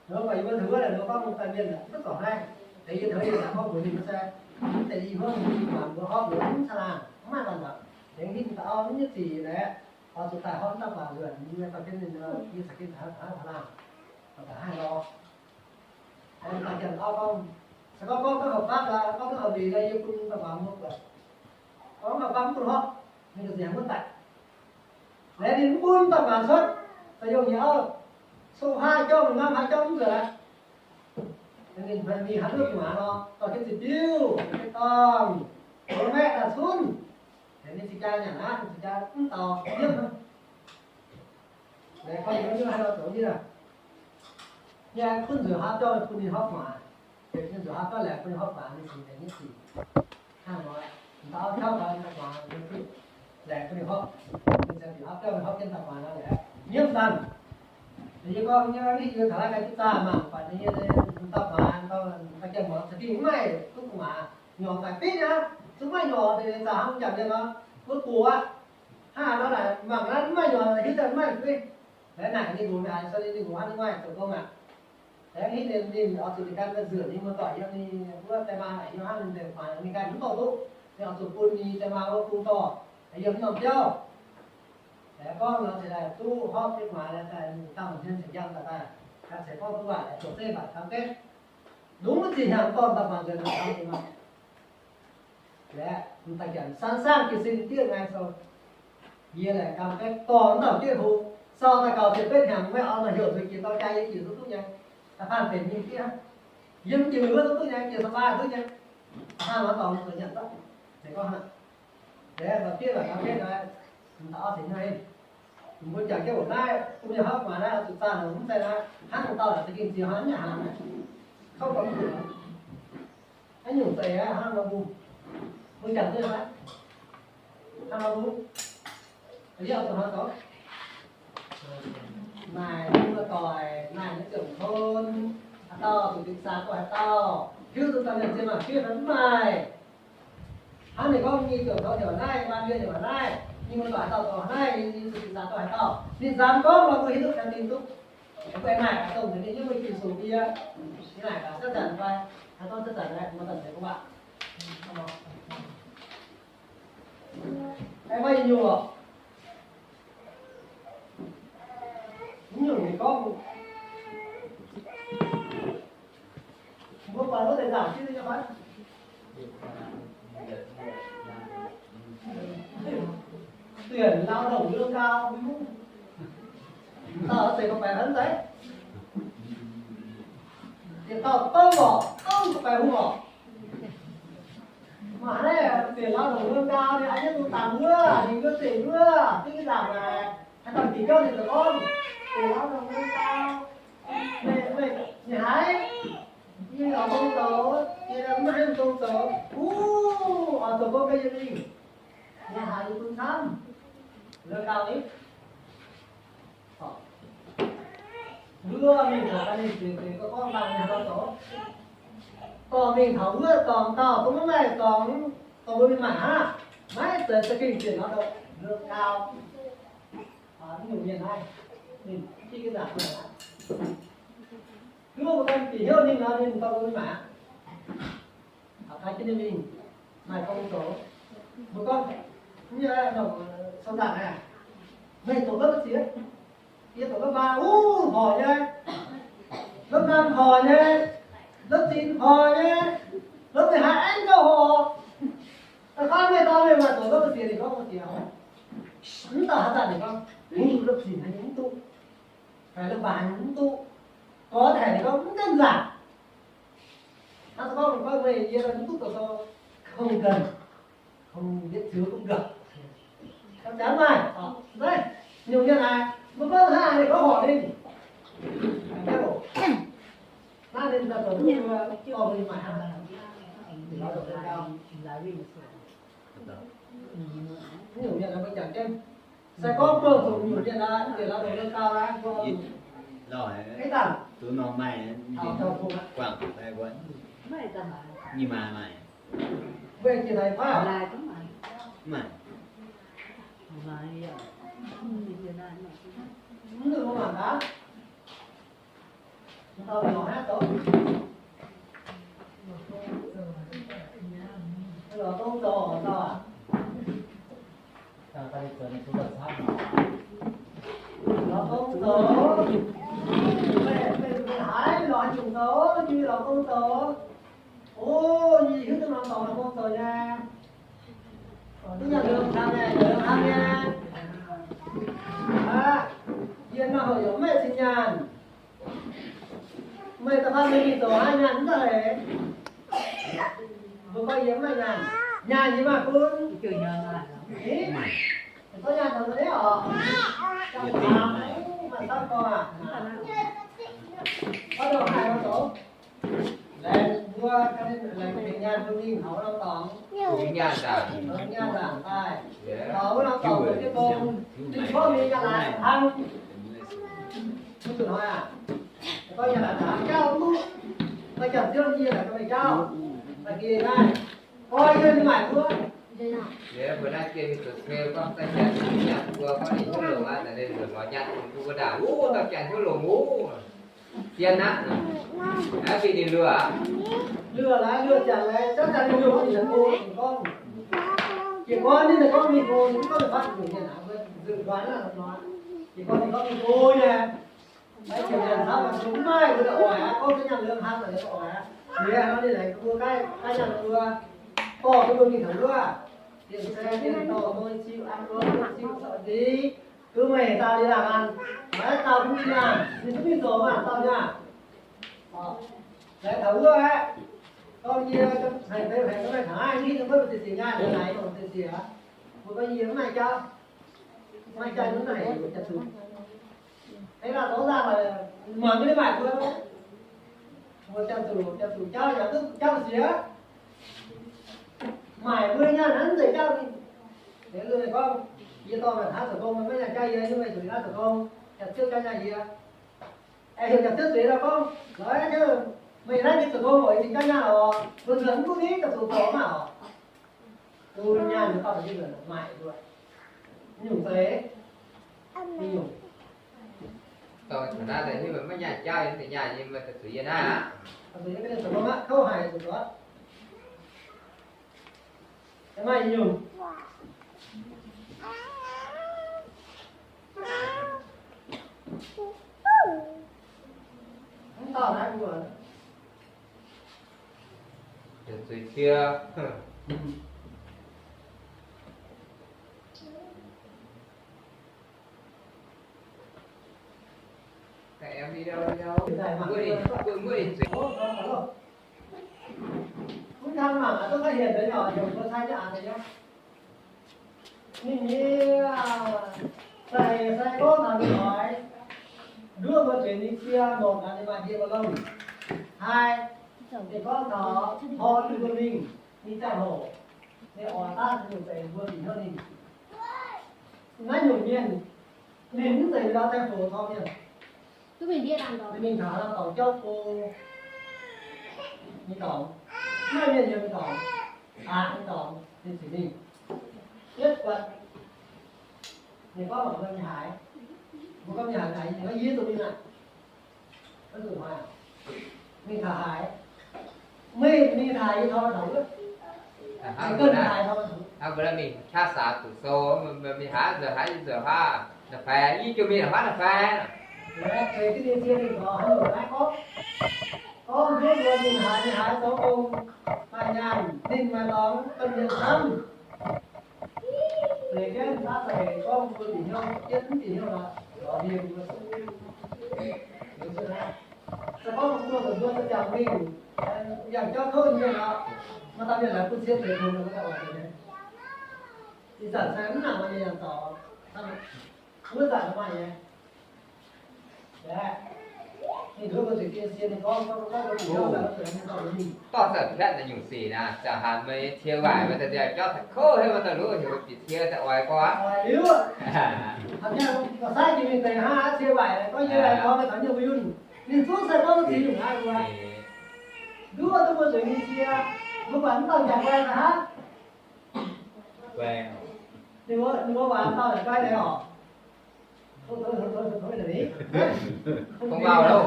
Nor baac yie mbuo taux wuov naaic, mbuo gorngv daaih mienh mv duqv zorc naaiv. Deix yie taux yie daaih gorngv mbuox ninh mbuo se, mv deix i hmuangv mbuo horpc mbuo mv caangh laangh, mv maaih laanh lorqc. Tengx ninh daaih auv mv nyei zic naaic, oix zuqc daaih horpc mv daaih guaax nzuonc, yie daaih jienv ninh, yie caux jienv daaih hnangv caangh laangh, daaih haih lorz. Daaih janx auv gorngv, se gorngv gorngv mv horpc baav, gorngv mv horpc liuz, yie bun daaih guaax mbuo buatc. Gorngv mv horpc baav mv bun horpc, ninh ga'sie muotv daaih. Laengz ninh mv bun daaih guaax cuotv, daaih yungh nyei auv. Cong-haav jauv, mv haav jauv mv nzuonx aqv. Ninh haaix duqv gu'nguaaz nor, dorh jienv ziqc biuv, dorngh, mbuo maeqv daaih cunv. Ninh ziqc jaa nyanc aqv, ziqc jaa mv daux nyiemv. Laengz gorngv ninh haaix nor zoux nyei. Yie kunv nzueic haav jauv bun ninh hopv gu'nguaaz. Yie nzueic haav jauv laengz bun ninh hopv gu'nguaaz, ninh ziqc laengz nyei sic. Hnangv nor, m'dauh auv jauv daaih gu'nguaaz, laengz bun ninh hopv. Ninh ziouc bieqc haav jauv, hopv jienv daaih gu'nguaaz nor, laengz nyiemv daaih. Yie gorngv nyei, yie taux naaiv ganh jienv zaah mangc buatc nyei, m'dauh gu'nguaaz, m'dauh jien-muangz za'gengh mv maaih duqv gu'nguaaz, nyorx daic fitv aqv. Zungv maiv nyorx, zaah hnangv jangx nyei nor, wuov gox aqv. Hnangv nor naaic mangc naaiv mv maaih nyorx, hiuv daaih mv maaih fitv. Laengz naaic ninh nqox, naaic se ninh nqox hnangv ninh maaih zoux gong aqv. Laengz hitv ninh, ninh oix zuqc ninh ganh nzuonx nyei muoz-doic yiem ninh wuov die maa naaic yiem hnangv ninh nzengc gu'nguaaz ninh ganh mv dorh duqv. Ninh oix zuqc bun ninh die maa wuov bung dorh yiem norm biauv. Laengz gorngv nor se daaih duqv hopv jienv gu'nguaaz daaih, dangh hmien cingx njang daaih daaih, ganh ceix gorngv duqv waac, zoux zeiv mbatc gamv gaeqv. Longc mv zinh hnyangx dorh m'dauh gu'nguaaz nzuonx camv deix maah. Laengz m'daaih janx saang-saangv jiez sin diev ngaih sou. Yie laengz gamv gaeqv dorh m'dauh diev hlo, sau daaih gaux ziepc betv hnyangx, maiv auv nor heuc zuqc jiex dorh jaa, yie jiex duqv duqv nyei. Da'faanh benx nyei diev, yiem jiex wuov duqv duqv nyei, jiex sa'baav duqv nyei. Hnangv nor dorh zuqc nyanc duqv. Ninh gorngv hnangv. Laengz diev laengz gamv gaeqv nor, m'dauh auv ceix nyei. Mbuo jangx jienv wuov naaiv, mbuo nyei hopv gu'nguaaz naaiv, oix zuqc zaah longc mv zeiz naaiv, hnangv dauh laaix za'gengh ziex hnoi mv nyanc hnaangx. Kouv gormx zuqc. Naaiv nyungc zeiz aqv, hnangv nor mbuo, mbuo jangx duqv fai? Hnangv nor mbuo, yie oix zuqc hnoi zoux. Naaic mbuo doic, naaic nyei ziouc ton, haaix dauh zuqc dingc saax doic haaix dauh, hiuv duqv daaih mienh zien maaih fiev fai mv maaih. Hnangv ninh gorngv nyei ziouc taux heuc naaiv, maa mienh heuc naaiv, ninh mbuo doic haaix dauh zoux naaiv, ninh zuqc dingc saax doic haaix dauh. Ninh nzamv gorngv nor mbuo hiuv duqv taux ninh duqv. Mbuo naaic gaax dongh ninh nyei mbuo Ging-Sou fiev, naaic gaax zatv zanc fai, haaix dauh zatv zanc naaiv, mbuo zanc deix mbuo waac. Aengx maaih nyungc oc. Mv nyungc ninh gorngv, mbuo buatc wuov deix nzaangc jienv nyei fai? Tuyển lao động lương cao, dauh zeiz gauh baengc hnangv zeiz. Yietc dauh douv oc, douv gauh baengh hungh oc. Maaih haaix laih tuyển lao động lương cao ninh haiz jienv dungx dangx wuov, ninh wuov zeiv wuov, zinh nzaangc naaic, haaix dauh dingc gouv ninh ziouc gorngv, tuyển lao động lương cao, meih, meih, meih haiz, yie lauz gong zoux, yie mv haiz gong zoux, uv, oix zoux gong ganh yie mingh, yie haiz yie bun camv, lương cao ni. Mbuo mingh taux ganh ninh sienx fingx gorngv laanh ninh haaix nor zoux. Dorh mingh taux wuov dorngx dauh, dongh maiv maaih dorngx, dorh mbuo mingh maaic hnangv. Maiv zeiz za'gengh sienx nor dongh lương cao. Mv nyungc mienh naaiv, ninh diqv jienv nzaangc naaic aqv. Mbuo ganh bieqc hnyouv ninh nor, ninh dorh mbuo mingh maaic aqv. Aqc taaix jienv ninh mingh, maaih gong zoux. Mbuo gorngv, mv nyei, sou nzaangc aqv, meih doqc gouv ziex, yie doqc gouv baan, uv, horc nyei, lopv naamh horc nyei, lopv zinh horc nyei, lopv zinh haaix aengx gouv horc. Da'faanh meih dorh mingh maaih doqc gouv ziex, ninh gorngv gouv ziex, mv dauh haaix zanc ninh gorngv, uv, lopv zinh haaix nyungc mv duqv, fai lopv baan haaix nyungc mv duqv, gorx haic ninh gorngv mv gaengh nzaangc. Hnangv gorngv, gorngv meih yie mv duqv doqc sou, không cần, không biết thiếu cũng được. Caux jangx maaih, ov, nyungc mienh naaic, mbuo gorngv hnangv haaix ninh gorngv horc ninh. Naaiv ninh daaih zoux mbuo, dorh mbuo maaih hnangv. Mv nyungc mienh naaic mbuo jangx jienv, se gorngv buangh zuqc nyungc mienh naaic, deix la'dongh la'gau naaiv mbuo, ih zanc, taux taux bung aqv. Mbuo jiex naaic paaiv, mv nzunc mbuo mangc gaax. Dauh mienh lorz haaix zoux? Lorz gong zoux, dauh aac. Lorz gong zoux. Meih, meih haiz lorz haaix nyungc zoux, yie lorz gong zoux. O, yie hiuv duqv norm dorngx lorz gong zoux nyei. Duqv nyanc longx hlang nyei, longx hlang nyei. Aav, yie nangh hoc yaac maiv cin nyaanh. Meih da'faanh mingh zoux haaix nyaanh mv daaih haic? Mbuo gorngv yie mv maaih nyaanh. Nyaanh yie maaih bun. Mv maaih. Gorngv nyaanh taux naaiv oc. Maaih camv gorngv aqv. Gorngv ndongc haaix nor zoux. Laengz mbuo, laengz mbuo nyaanh bun mingh taux norm dorngx. Nyaanh zaangc daaih. Taux wuov norm dorngx zoux jienv gong, ninh gorngv mingh nyaanh laangz hnangv. Mv zuqc hnoi aqv. Gorngv nyaanh laangz hnangv jauv duqv, maaih jauv-ziouv yie naaic gorngv meih jauv, maaih geh naaiv, koi yie ninh maaic mbuo. Liuz mbuo naaiv gengh mingh zoux ceu gorngv daaih jaax nyaanh mbuo gorngv ninh hnyouv longx aqv, naaic ninh longc lorz nyaanh bun mbuo ndaangc, wuov dauh jaax hnyouv longx wuov. Zien aqv. Naaiv fih ninh luoqc aqv. Luoqc laaix luoqc jaax laaix, jaax jaax ninh luoqc ninh go, ninh gorngv, jiez gorn ninh gorngv mingh go, ninh mv gorngv ninh fatv zuqc mienh aqv, mbuo zuqc nquaah naaiv nor. Jiez gorn ninh gorngv mingh go nyei. Maiv jiex mienh camv, mbuo mv maaih mbuo daaih oix aqv, gorngv za'gengh nyaanh longx hnangv, mbuo daaih oix aqv. Liuz hnangv naaiv ninh laengz mbuo gaav, gaav nyaanh mbuo, dorh mbuo mingh taux wuov, dienh sai dienh dorh mbuo ziqc an mbuo, ziqc zorqv nziex, Gux meih dau yie laanh an, maiv dau bun yie laanh, ninh duqv mingh zoux maah, dau yie aqv. Laengz taux wuov aeqv, gorngv yie haiz fei haiz ga'naaiv taux naaiv, ninh mbuo ziqc ziqc nyaanh, laengz taux ziqc ziqc aqv. Mbuo gorngv yie mv maaih jauv, maaih jauv yie mv haih jauv zuqc. Aengx laanh dorngx laanh mangc gaax ninh maaih mbuo, mbuo jauv zuqc, jauv zuqc jauv yaac duqv jauv siex. Maaic mbuo nyaanh naaiv mv zeiz jauv mingh. Liuz ninh gorngv, yie dorh maaih hnangv zoux gong, meih maiv nyaanh jauv yie, yie maiv zuqc hnangv zoux gong, jaax-ziouv jauv nyaanh yie. Aengx heuc jaax-ziouv zueiz nor gorngv, lorz naaiv, meih naaiv ninh zoux gong oc, yie cingx jauv nyaanh oc, mbuo nzuonx mv duqv ni, daaih zuqc dorngx maah oc. Bun nyaanh dauh deix nzuonx maaic mbuo. Nyungc zeiz, nyungc. Dorh taux naaiv daaih hiuv meih maiv nyaanh jauv, yie mv deix nyaanh nyei, meih daaih zuqc yie naaiv aqv. Zuqc yie ga'naaiv zoux gong aqv, kouv haic zuqc zuqc. Maaih nyungc. Mv dauh naaiv mbuo. Zueiz cie. Mbuo ninh zueiz. Mv kang mangc aqv, duqv ga'hlen deix nyei, yiem mbuo cai jienv aqv deix nyei. Ninh nyei, sai, sai gorngv taux ninh oix nduov mbuo zueiz nyei cie, morc gaax ninh maaih ndie mbuo longh. Haih, ninh gorngv taux tor dunh mbuo mingh, ninh ziangh hoc, ninh oix daav nyungc zeiz mbuo bieqc hnyouv ninh. Naaiv nyungc mienh, ninh mv zeiz ndau daaih foux tor mienh. Ninh mingh taux norm dorngx jauv go nyei dorngx, mv maaih mienh yiem nyei dorngx, aqc nyei dorngx, ninh ziouc mingh. Yietv buatc, ninh gorngv mangc mbuo mingh haaix, mbuo gorngv mingh haaix, ninh gorngv yie zuqc mingh aqv. Mingh taux haaix? Meih mingh taux haaix, yie tov taux wuov. Hnangv mbuo naaiv mingh qaqv saax zuqc sou, mingh haaix nzuonx haaix, yie nzuonx haaix, naaiv faix, yie jiex mingh naaiv faix, naaiv faix. Zueiz jienv ninh cie ninh zoux haaix nyungc naaiv gorngv, gorngv mbuo mbuo mingh haaix, mingh haaix zoux gong, maaih nyaanh, ninh maaih dorngx, ganh mienh camv. Zueiz jienv daav daaih gorngv mbuo bieqc hnyouv, jienv mv bieqc hnyouv lorqc, lorz mienh mbuo. Se gorngv mbuo mbuo se jangx mingh, yangh jauv kouv nyei aqv, maaih dauh mienh laaix bun cie zueiz tongx, mbuo daaih oix zueiz nyei. Ih zanc se mv nangc maaih mienh yangh zaux, wuov zanc maaih nyei. Dorh zanc piatv naaiv nyungc sic naaic, zanc haaix meih cie waaic, meih daaih nziaauc jauv taux kouv hei, meih daaih luov heuc bieqc cie daaih oix gorngv aqv. Ninh zuqc se gorngv mbuo zueiz nyungc naaiv mbuo, nduov duqv mbuo zueiz nyei cie, mbuo buatc mv dauh njaaux guai hnangv. Ninh mbuo, ninh mbuo waac dauh naaic guai deix oc. Không vào đâu.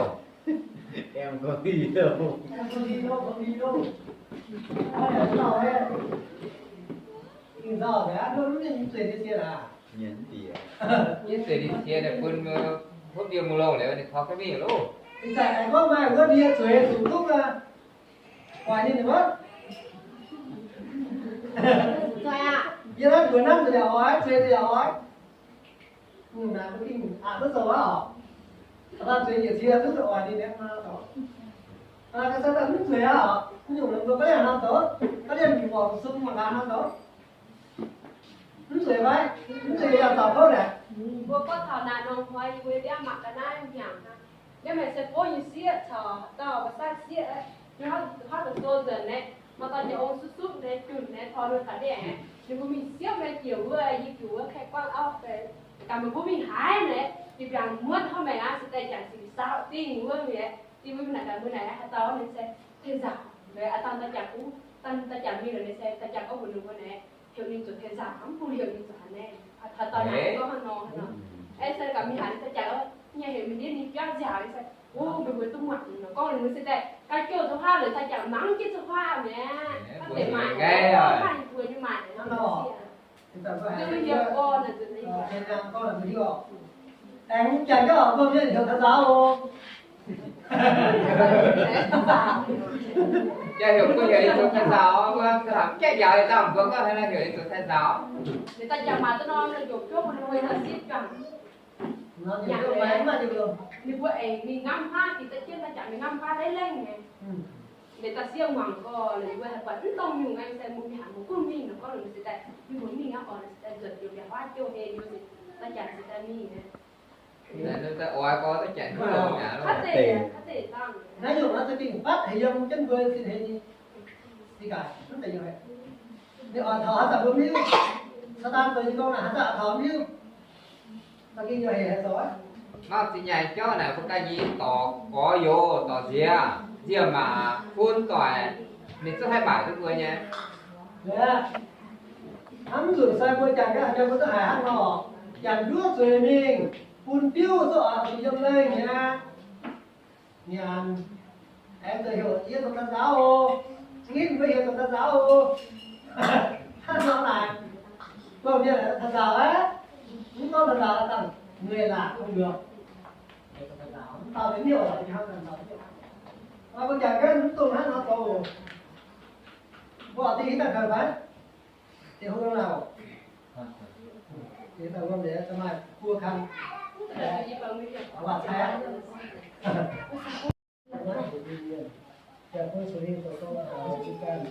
Em có đi đâu. Không đi đâu, không đi đâu. Ôi, không vào hết. Không vào hết, nó, nó, nó, nó, nó, nó, Yie zueiz ninh cie naaic bun, aa, huotv ndie mungh longh liuz ninh taux ga'mingh loh. Ih zanc aengx gorngv maaih huotv ndie zueiz zuqc duqv aqv. Oix ninh wuov. Yie naaiv mbuox nanv zuqc yaac oix, zueiz zuqc yaac oix. Hm, naaic mbuo gengh aqc duqv zoux aqv oc. Da'faanh zueiz njiec cie duqv oix ninh liemh maa oc. Mv zueiz aqv, mv nyungc mbuo ga'naaiv hnangv zoux, ga'naaiv nyungc mbuo sung mangc gaax hnangv zoux. Mv zueiz fai? Mv zueiz yaac zaux kouv naaic. Mbuo gorngv taux naaic norm hnoi yie mbuo biaav mangc ga'naaiv hnyangx hnangv. Yiem meih se bov nyei sieqv caux dauh mbuo saav sieqv, yiem haav deix sou nzengc naaiv, maaih dauh nyei ong suqv suqv naaiv, junc naaiv, tor nuov taux ndiev, ninh mbuo mingh siepv naaiv jiex wuov, yie jiex wuov, kaeqv guangv auv fai, gaax meih mbuo mingh haaix naaic, yie mbiaangx muonv hnangv meih aqv, se daaih jangx sic saauv dingh wuov mi'aqv. Yie mbuo naaic gaax mbuo naaic haaix dauh ninh se tengx nzaangc, aa dangh daaih jangx uv, dangh daaih jangx mingh lorqc, ninh se daaih jangx gorngv mbuox ninh mbuo naaic, heuc ninh zuqc tengx nzaangc, mv bun heuc ninh zuqc haaix naaiv. Taux dauh naaic gorngv hnangv nor, hnangv nor. Aeqv, se gaax mingh haaix ninh daaih jangx, nyei heuc mingh ndiev ninh biauv nziaauc, se, o, mbuo mbuo duqv muangx nor, gorngv ninh mbuo se daaih ga'jouh zoux huaav lorqc, daaih jangx mangc jienv zoux huaav mi'aqv, baav deix maaic, maaih mbuo nyei maaic hnangv nor. Aengx janx gorngv mbuo heuc taux nzaaux oc. Jaa heuc mbuo heuc ninh zoux taaih nzaaux, mbuo mv gaengh njaaux dangh mbuo gorngv heuc ninh zoux taaih nzaaux. Ninh mbuo aengx mingh ngamv huaav, daaih jienv daaih jangx mingh ngamv huaav laiv lengh nyei. Ninh daaih siev muangx gorx, ninh mbuo haiz buatc mv dongh nyungc aengx se mbuo mingh haaix mbuo gunv mingh nor gorngv ninh se daaih, ninh mbuo mingh aqv oc, ninh se daaih nzuonx jiex mbiaauc huaav jouh hei, ninh mbuo se daaih jangx se daaih mingh. Naaiv nyungc naaiv se gengh batv haic yiem jienv mbuo zinh hec nyei. Ninh oix taux haaix zanc mbuo mv hiuv. Saadaan zoux nyei gong naaic haaix zanc oix taux mv hiuv. Mauv zinh nyaanh jauv naaic mbuo ganh nyei dorc gorx youz dorc nziex, nziemh maac fun doic, ninh zungv haih maaic duqv mbuo nyei. Hnangv nzunc sai mbuo janx gaax, janx mbuo zungv haiz hnangv nor, janx nduov zueiz mingh, bun diuv zungv oix zuqc yiem lengh mi'aqv. Nyanc, aengx zuqc heuc yie zoux taaih nzaaux oc, nitv mbuo heuc zoux taaih nzaaux oc. Hnangv nor naaic, mbuo mienh taaih nzaaux aqv, mv gorngv taaih nzaaux dangh mueiz laangc mbuo. Mv baac mbuo janx ganh mv dungx hnangv nor zoux oc. Mbuo oix dingh hitv daaih kaux fai? Deix hung lauh. Deix daaih wuom liuz maaih buo kang. Waac cai aqv. Yaac bun Singx Lingh zoux gong taux jiu ganh.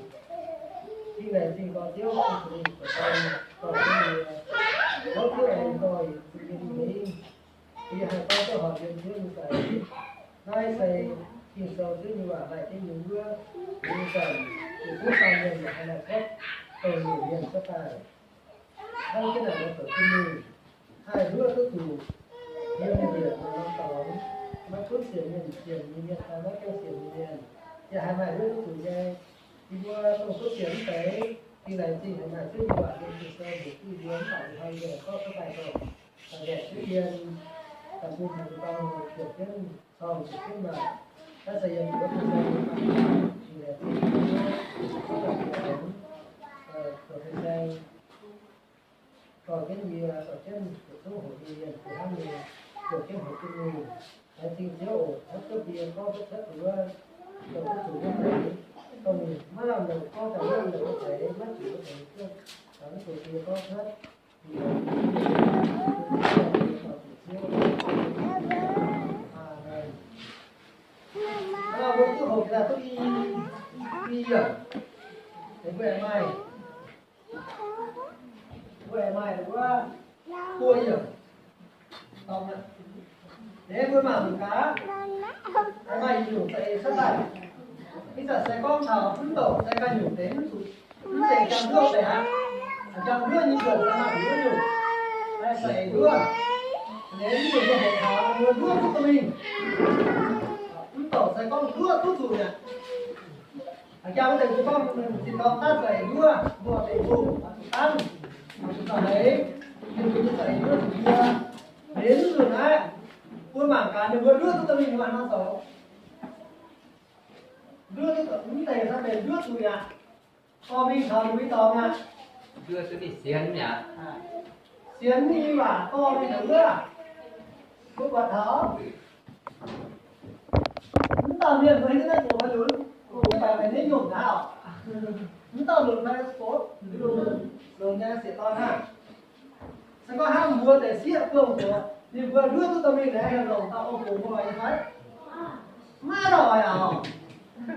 Zingh laengz zingh dorh Ziouv, bun Singx Lingh zoux gong dorh Ziouv nyei. Tov Ziouv aengx dorh yietc zungv nyei Singx Lingh, yie haih gorngv duqv horpc yiem Ziouv nyei za'eix. Naaiv se Ging-Sou Ziouv nyei waac maaih jienv nyei wuov, yie zanc yietc zungv baamh mienh yaac haih maaih cuotv dongh nyungc mienh cuotv daaih. Hnangv jienv naaic nor zoux jienv mingh, haih nduov duqv zuqc yiem mienh yietc norm dorngx, maiv gunv sienx mienh sienx nyei mienh fai maiv gaengh sienx nyei mienh, yaac haih maaih nduov duqv zuqc nyei. Yie mbuo dongh duqv sienx mv deix, zingh laengz zingh haic maaih Ziouv nyei waac yiem Ging-Sou mbuox duqv yie mbuo mv baac yie hnoi yie gorngv cuotv daaih dongh, dongh mbaeqc Ziouv yiem, daaih bun haaix dauh dorng ziepc jienv corng ziepc jienv maah. Naaiv se yiem wuov Ging-Sou nyei fai? Zingh laengz zingh, zoux fin-saeng dorh jienv yie, dorh jienv yietc zungv hoqc yie yiem fih hnangv nyei, zoux jienv hoqc jienv mingh. Laengz zingh Ziouv oc, hnangv duqv yie gorngv duqv cuotv wuov, zoux duqv zuqc wuov deix, dongh maiv lamh longc gorngv daaih maiv lamh longc wuov deix, maiv zuqc wuov deix, mv zuqc yie gorngv cuotv. Aa, mbuo duqv hoqc daaih duqv i, i yiemc, mbuo aengx maaih, mbuo aengx maaih wuov buo yiemc. Dongh naaiv, mbuo mangc gaax, maaih i nyungc za'eix cuotv daaih. Ih zanc se gorngv taux mv douc se ganh nyungc deix mv zuqc, mv zeiz jangx nduov deix aqv. Jangx nduov nyei nzuonx se maaih wuov nyungc, za'eix nduov. Liuz mv nyungc mbuo hoqc taux mbuo nduov duqv duqv mingh. Mv douc se gorngv nduov duqv zuqc mi'aqv. Jangx wuov deix mbuo gorngv zinh dorngh daav za'eix nduov, mbuo deix mbuo zuqc dangv, zuqc za'eix, ninh mbuo nyei za'eix nduov zuqc mbuo. Liuz mv nzunc naaiv, mbuo mangc gaax ninh mbuo nduov duqv duqv mingh nor zoux. Nduov duqv mv deix se benx nduov zuqc mi'aqv. Dorh mingh taux ninh mbuo nyei dorngx aqv. Nduov duqv mingh sienx mi'aqv. Sienx nyei waac dorh mingh taux wuov. Mbuo buatc taux mv dauh mienh mbuo hiuv duqv naaiv nyungc fai lunx, mbuo mv baac benx naaiv nyungc naaiv oc. Mv dauh lunx fai spotv, lunx nyei sieqv dorn hnangv. Se gorngv hnangv mbuo deix sieqv buangh zuqc ninh mbuo nduov duqv dorh mingh naaiv, heuc longc dauh ong-bungx mbuo oix nyei fai? Maiv dauh oix aqv. Se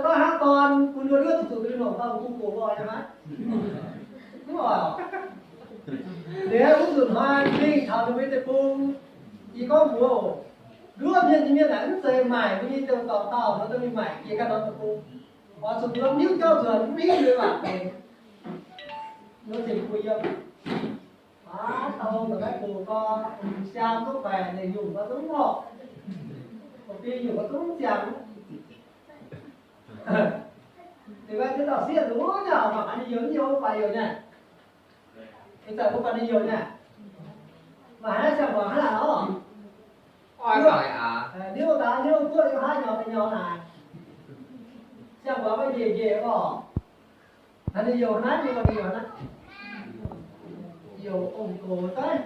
gorngv hnangv dorn bun mbuo nduov zuqc zuqc duqv longc dorn bun gox mbuo oix nyei maiv? Mv oix. Liuz wuov nzunc hnoi mingh taux ninh mbuo nyei deic-bung, yie gorngv mbuox oc, nduov mienh nyei mienh naaic mv zeiz maaic mbuo nyei dongh dorngx dauh nor, dorh mingh maaic jiex ganh norm deic-bung. Oix zuqc mbuo mv hiuv jauv nzuonx, mv hiuv nyei waac deix, nduov zinh mbuo yiem. Aav, taux longx daaih maiv gox gorx, siaam duqv baeqc, ninh nyungc gorx zungv ngorc. Mbuo nyungc gorx zungv ziangx. Ninh mbuo ziex dauh sieqv nduov nyei, mangc gaax ninh youz mv youz, mbuo buatc youz nyei. Ih zanc mbuo buatc ninh youz nyei. Mangc haaix siang-muangx hnangv naaic oc. Liuz daaih liuz guoqv yiem haaix nyaux deix nyaux naaic. Siang-muangx maiv njiec njiec oc. Naaiv ninh youz naaiv, ninh youz naaiv. Youz ong-gox daaih.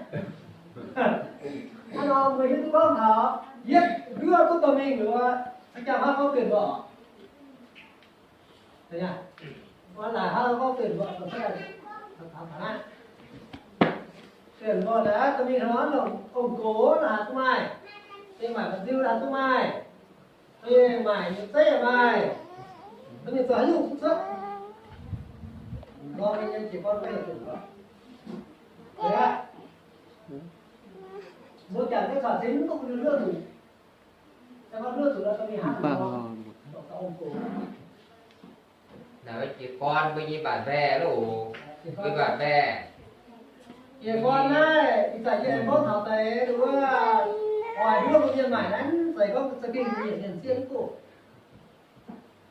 Hnangv nor mbuo hiuv duqv gorngv taux yietv nduov duqv dorh mingh liuz, caux jangx hnangv gorngv dueiv mbuo. Aa, laaic hnangv gorngv dueiv mbuo, dueiv mbuo naaiv dorh mingh hnangv nor, ong-gox naaic duqv maaih, mingh maaic ga'nziu naaic duqv maaih, mingh maaic nyei zeiv yaac maaih, mingh zoux haaix nyungc cuotv. Nor mingh nyei jiex gorn maiv hieh duqv. Mbuo Janx-Taiv caux Zinh mv duqv mingh luoqc zuqc. Naaiv jiex gorn mbuo nyei mbatc mbaeqc loh, mbuo mbatc mbaeqc. Jiex gorn naaiv, ih zanc yie aengx gorngv taux deix wuov, oix nduov mbuo mienh maaic naaiv, mv zeiz gorngv za'gengh mienh mienh sieqv mv duqv.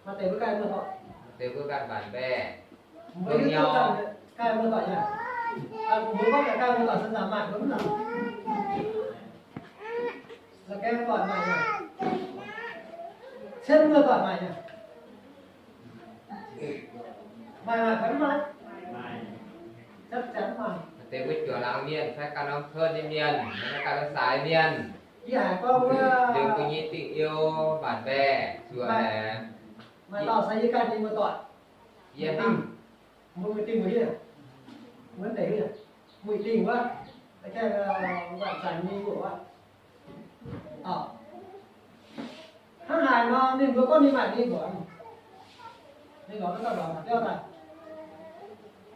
Maaih deix mbuo ganh muoz-doic, maaih deix mbuo ganh mbatc mbaeqc. Mbuo hiuv duqv ganh muoz-doic nyei. Mbuo gorngv ganh muoz-doic se zanc maaic mbuo mv nangc. La'gaeng muoz-doic maaic nyei. Cien muoz-doic maaic nyei. Maaih, maaih, maaih. Chắc chắn maaih. Deix mbuo juangc laangz mienh, fai ganh norm cuotv nyei mienh, fai ganh norm saaix mienh, yie haiz gorngv wuov, liuz mbuo nyei dingh you mbatc mbaeqc zuoqc haic. Maaih dauh se yie ganh nyei muoz-doic. Yie dingh, mbuo dingh mbuo hieh, mbuo deix hieh, mbuo dingh wuov, mbuo zanc nyei mbuo wuov. Hnangv haaix nor ninh mbuo gorngv ninh maaic ninh mbuox, ninh lorz duqv dauh lorz taux biauv daaih.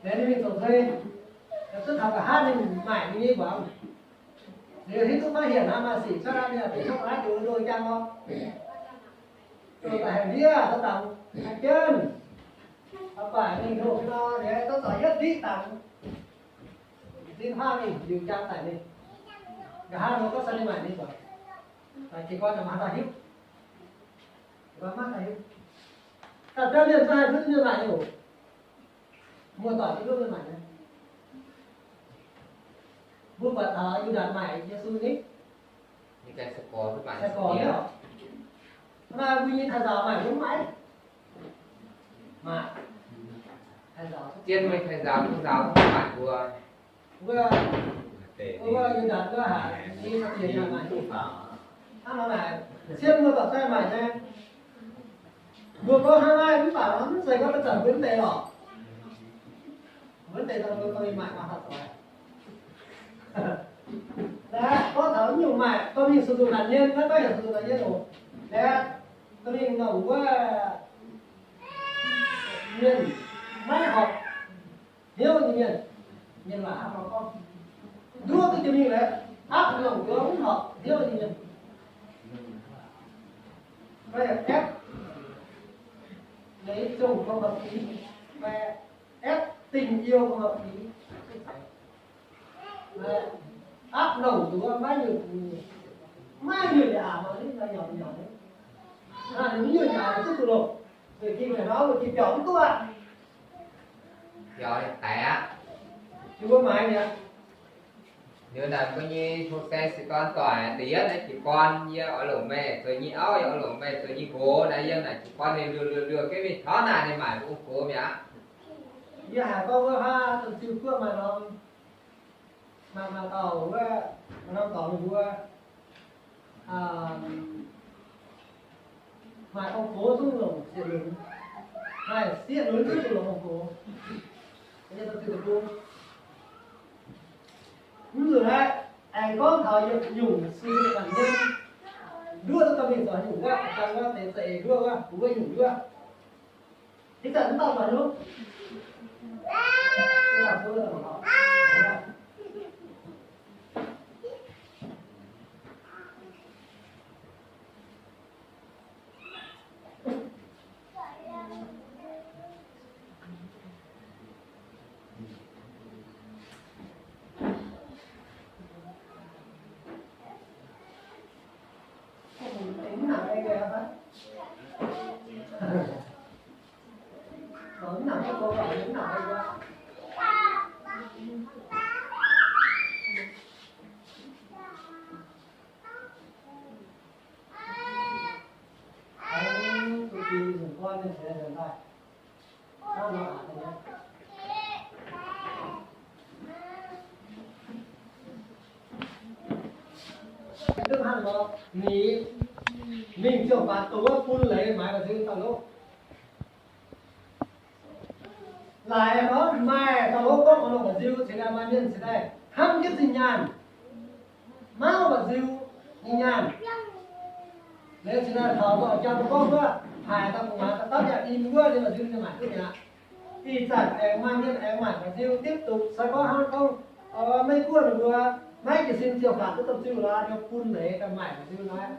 Liuz ninh mingh zoux nzuih, zuov taux nqa'haav ninh maaic ninh nyei mbuox. Liuz hiuv duqv maiv hienx hnangv, maaih sic cuotv aqv, ninh deix cong naaiv deix ndoh jang nor, dongh daaih haih ndiev daux dangx haih jienv, baac mingh hlo nor, liuz dorh zorc yietv ndiqv dangx, nzin hnangv mingh liuz jang daic ninh. Nqa'haav nor gorngv se ninh maaic ninh mbuox. Jiex gorn maiv daaih hiuv, maiv daaih hiuv. Ganh biauv mienh zungv haih hiuv duqv mienh maaic nyei oc. Muoz-doic hiuv duqv mienh maaic nyei. Mbuo buatc taux Yu^ndaatc maaic Yesu ni, sai-gorx nyei oc. Hnangv naaic mbuo nyei taaix nzaaux maaic mbuo mv maaic. Maaic, taaix nzaaux, zien meih taaix nzaaux, taaix nzaaux mv maaic mbuo. Wuov, wuov Yu^ndaatc wuov haic, ni sa bieqc naaic maaic. Hnangv nor naaic, cien muoz-doic daaih maaic nyei. Mbuo gorngv hnangv naaiv mv baac mv zeiz gorngv daaih zanc mbuo mv deix lorqc. Mbuo mv deix daaih mbuo dorh mingh maaic maaih haaix doix. Naaiv gorngv taux nyungc maaic dorh mingh sux nzunc naanc nyien, maiv gorngv heuc sux nzunc naanc nyien oc. Naaiv dorh mingh nongc wuov mienh maiv horpc hnyouv nyei mienh, mienh waac hnangv nor gorngv, nduov duqv jiex mingh lorqc, apv longc nduov mv horpc hnyouv nyei mienh. Fai aeqv, leix zongh không hợp lý, fai aeqv, tình yêu không hợp lý. Apv longc nduov maiv nyungc, maiv nyungc aqc nor, nyungc nyungc aqc duqv zuqc longc. Weic ging haaix nor, weic ging biaux mv duqv aqv. Biaux daic aqv. Yie mbuo maaiz mi'aqv. Liuz naaic mbuo nyei hlo se se gorn doic, da'yietv naaiv jiez gorn yie oix longc meih zoux nyei auv, yie oix longc meih zoux nyei nqox naaiv, yiem naaic jiez gorn ninh luoh luoh luoh jienv mingh taux naaic ninh maaic mbuo ong-gox mi'aqv. Yie haiz gorngv wuov hnangv dongh Ziu Guoqv maaih norm, maaih, maaih dauh wuov, maaih norm dorngx ninh mbuo, maaih ong-gox zungv longc sieqv lunx, maaih sieqv lunx zungv longc ong-gox. Mv nzunc naaiv aengx gorngv taux yietc nyungc sui nzanc nyei, Nduov duqv dorh mingh zoux haaix nyungc wuov, dangh wuov deix za'eix nduov wuov, bungx wuov nyungc nduov. Ih zanc mv dauh zoux haaix nyungc? Hnangv nor, ninh mingh ziouc faatv dongh wuov bun leiz maaiz mba'nziu dauh lov. Laaix nor maaih dauh lov gorngv oix longc mba'nziu, cingx daaih maaih mienh cingx daaih hnamv jienv zinh nyaanh, mauv mba'nziu nyei nyaanh. Liuz cingx daaih taux dorh jangx gorngv wuov, haic dauh gu'nguaaz daaih dapv yaac in wuov, liuz mba'nziu ninh maaic duqv mi'aqv. Ih zanc aengx maaih mienh aengx maaic mba'nziu tiếp tục, se gorngv hnangv gorngv Meiv Guoqv ninh mbuo maiv jiez sin ziouc faatv duqv domh ziuh lorqc, yaac bun leiz daaih maaic mba'nziu naaiv.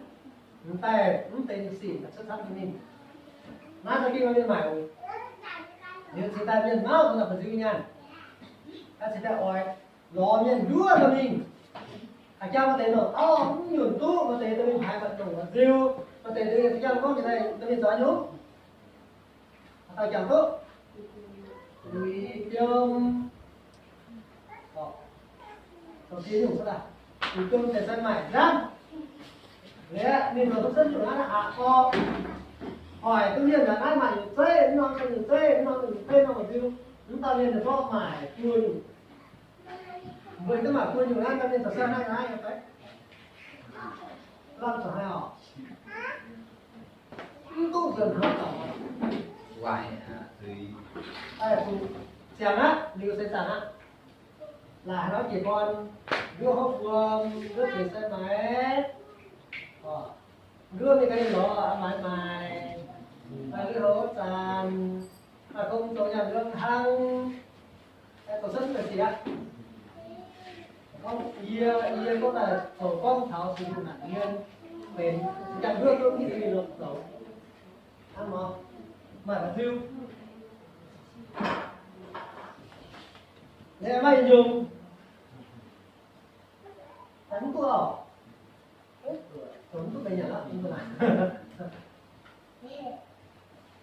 Mv daaih mv deix sic cuotv camv nyei mingh. Naaiv za'gengh maaih mienh maaic oc. Liuz cingx daaih mienh mauv dongh mba'nziu nyaanh. Cingx daaih oix lorz mienh nduov dorh mingh. A'jang maaih deix longc auv mv nyunc duqv, maaih deix dorh mingh haaix maaih longc mba'nziu, maaih deix dorh mingh jangx gorngv ninh daaih dorh mingh zoux haaix nyungc. Haaix dauh jangx duqv? Uix biom. Zoux ziex nyungc wuov daaih. Uix biom deix sai maaic nzanv. Liuz ninh zoux duqv cuotv nyungc naaiv aqc gorqv. Hoic duqv mienh naaiv maaic nyungc zeiv, mv norm nyungc zeiv, mv norm nyungc zeiv, mv norm mba'nziu. Mv dauh mienh ninh zorqv maaic buo nyungc. Mbuo duqv maaic buo nyungc naaiv, mienh zoux sai naaiv naaiv fai? Lamh zoux haaix oc? Mv duqv nzuonx hnangv dauh. Ziangx aqv, liuz se zaangc aqv. Laaix haaix nor jiez gorn, nduov hopv wuom, nduov deix sai maaic, nduov mingh ganh lorz maaic maaic, maaih lui-houx zanc, maaih gong zoux nyaanh nduov hnangv. Doqc cuotv mv baac siec aqv. Gorngv yie, yie gorngv daaih zoux gorngv taux zuqc naanc mienh benx jangx nduov duqv mv duqv mingh longc zoux. Hnangv nor, maaih mba'nziu. Liuz maaih nyungc, mv duqv oc. Mv duqv benx nyanc aqv.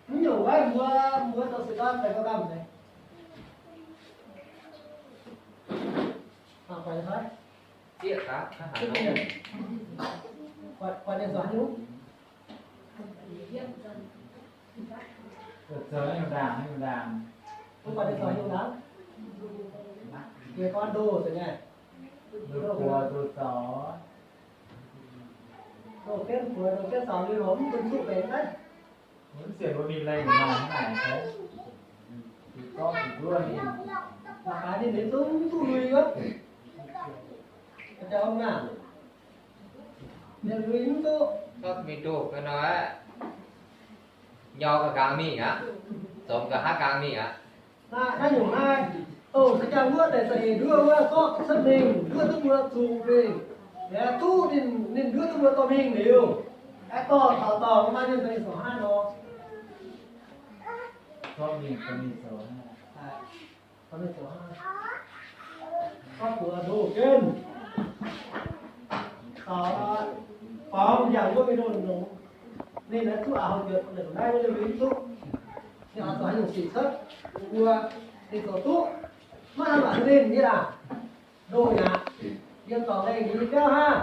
Mv nyungc wuov mbuo, mbuo zoux se gorngv daaih gauh gamh naaiv. Buatc ninh zoux haaix nyungc? Mbuo buatc ninh zoux haaix nyungc ndaangc? Jiez gorn ndoh se nyei. Ndoh buoz ndoh zaux. Ndoh jienv buoz ndoh jienv zaux, lui-houx mv bun duqv benx naaiv. Mv sienx mbuo mingh laengh maaih hnangv naaic, gorngv zuqc nduov ninh. Mangc gaax ninh liuz zungv mv duqv lui wuov. Jauv naaic, ninh lui mv duqv. Gorngv mingh ndoh ga'naaiv, nyau ga'nqaang mingh aqv, zomx ga'haav nqaang mingh aqv. Naaiv, naaiv nyungc naaiv, dongh za'jangv wuov deix za'eix nduov wuov, zorqv cuotv mingh nduov duqv mbuo zuqc mingh. Aeqv, duqv ninh, ninh nduov duqv mbuo dorh mingh liuz, aeqv, dorh taux dorngx maaih mienh dorh mingh zoux haaix nor. Dorh mingh, dorh mingh zoux haaix? Gorngv buoz ndoh jienv, caux faaux yangh wuov mingh ndoh longx. Ninh aeqv, duqv aqc houc njuotc naaiv wuov liouh mingh duqv. Ninh oix zoux haaix nyungc sic cuotv mbuo, ninh zoux duqv. Maiv maaih mangc ninh nyei aqc. Ndoh yaac yiem dorngx lengh nyei biauv hnangv.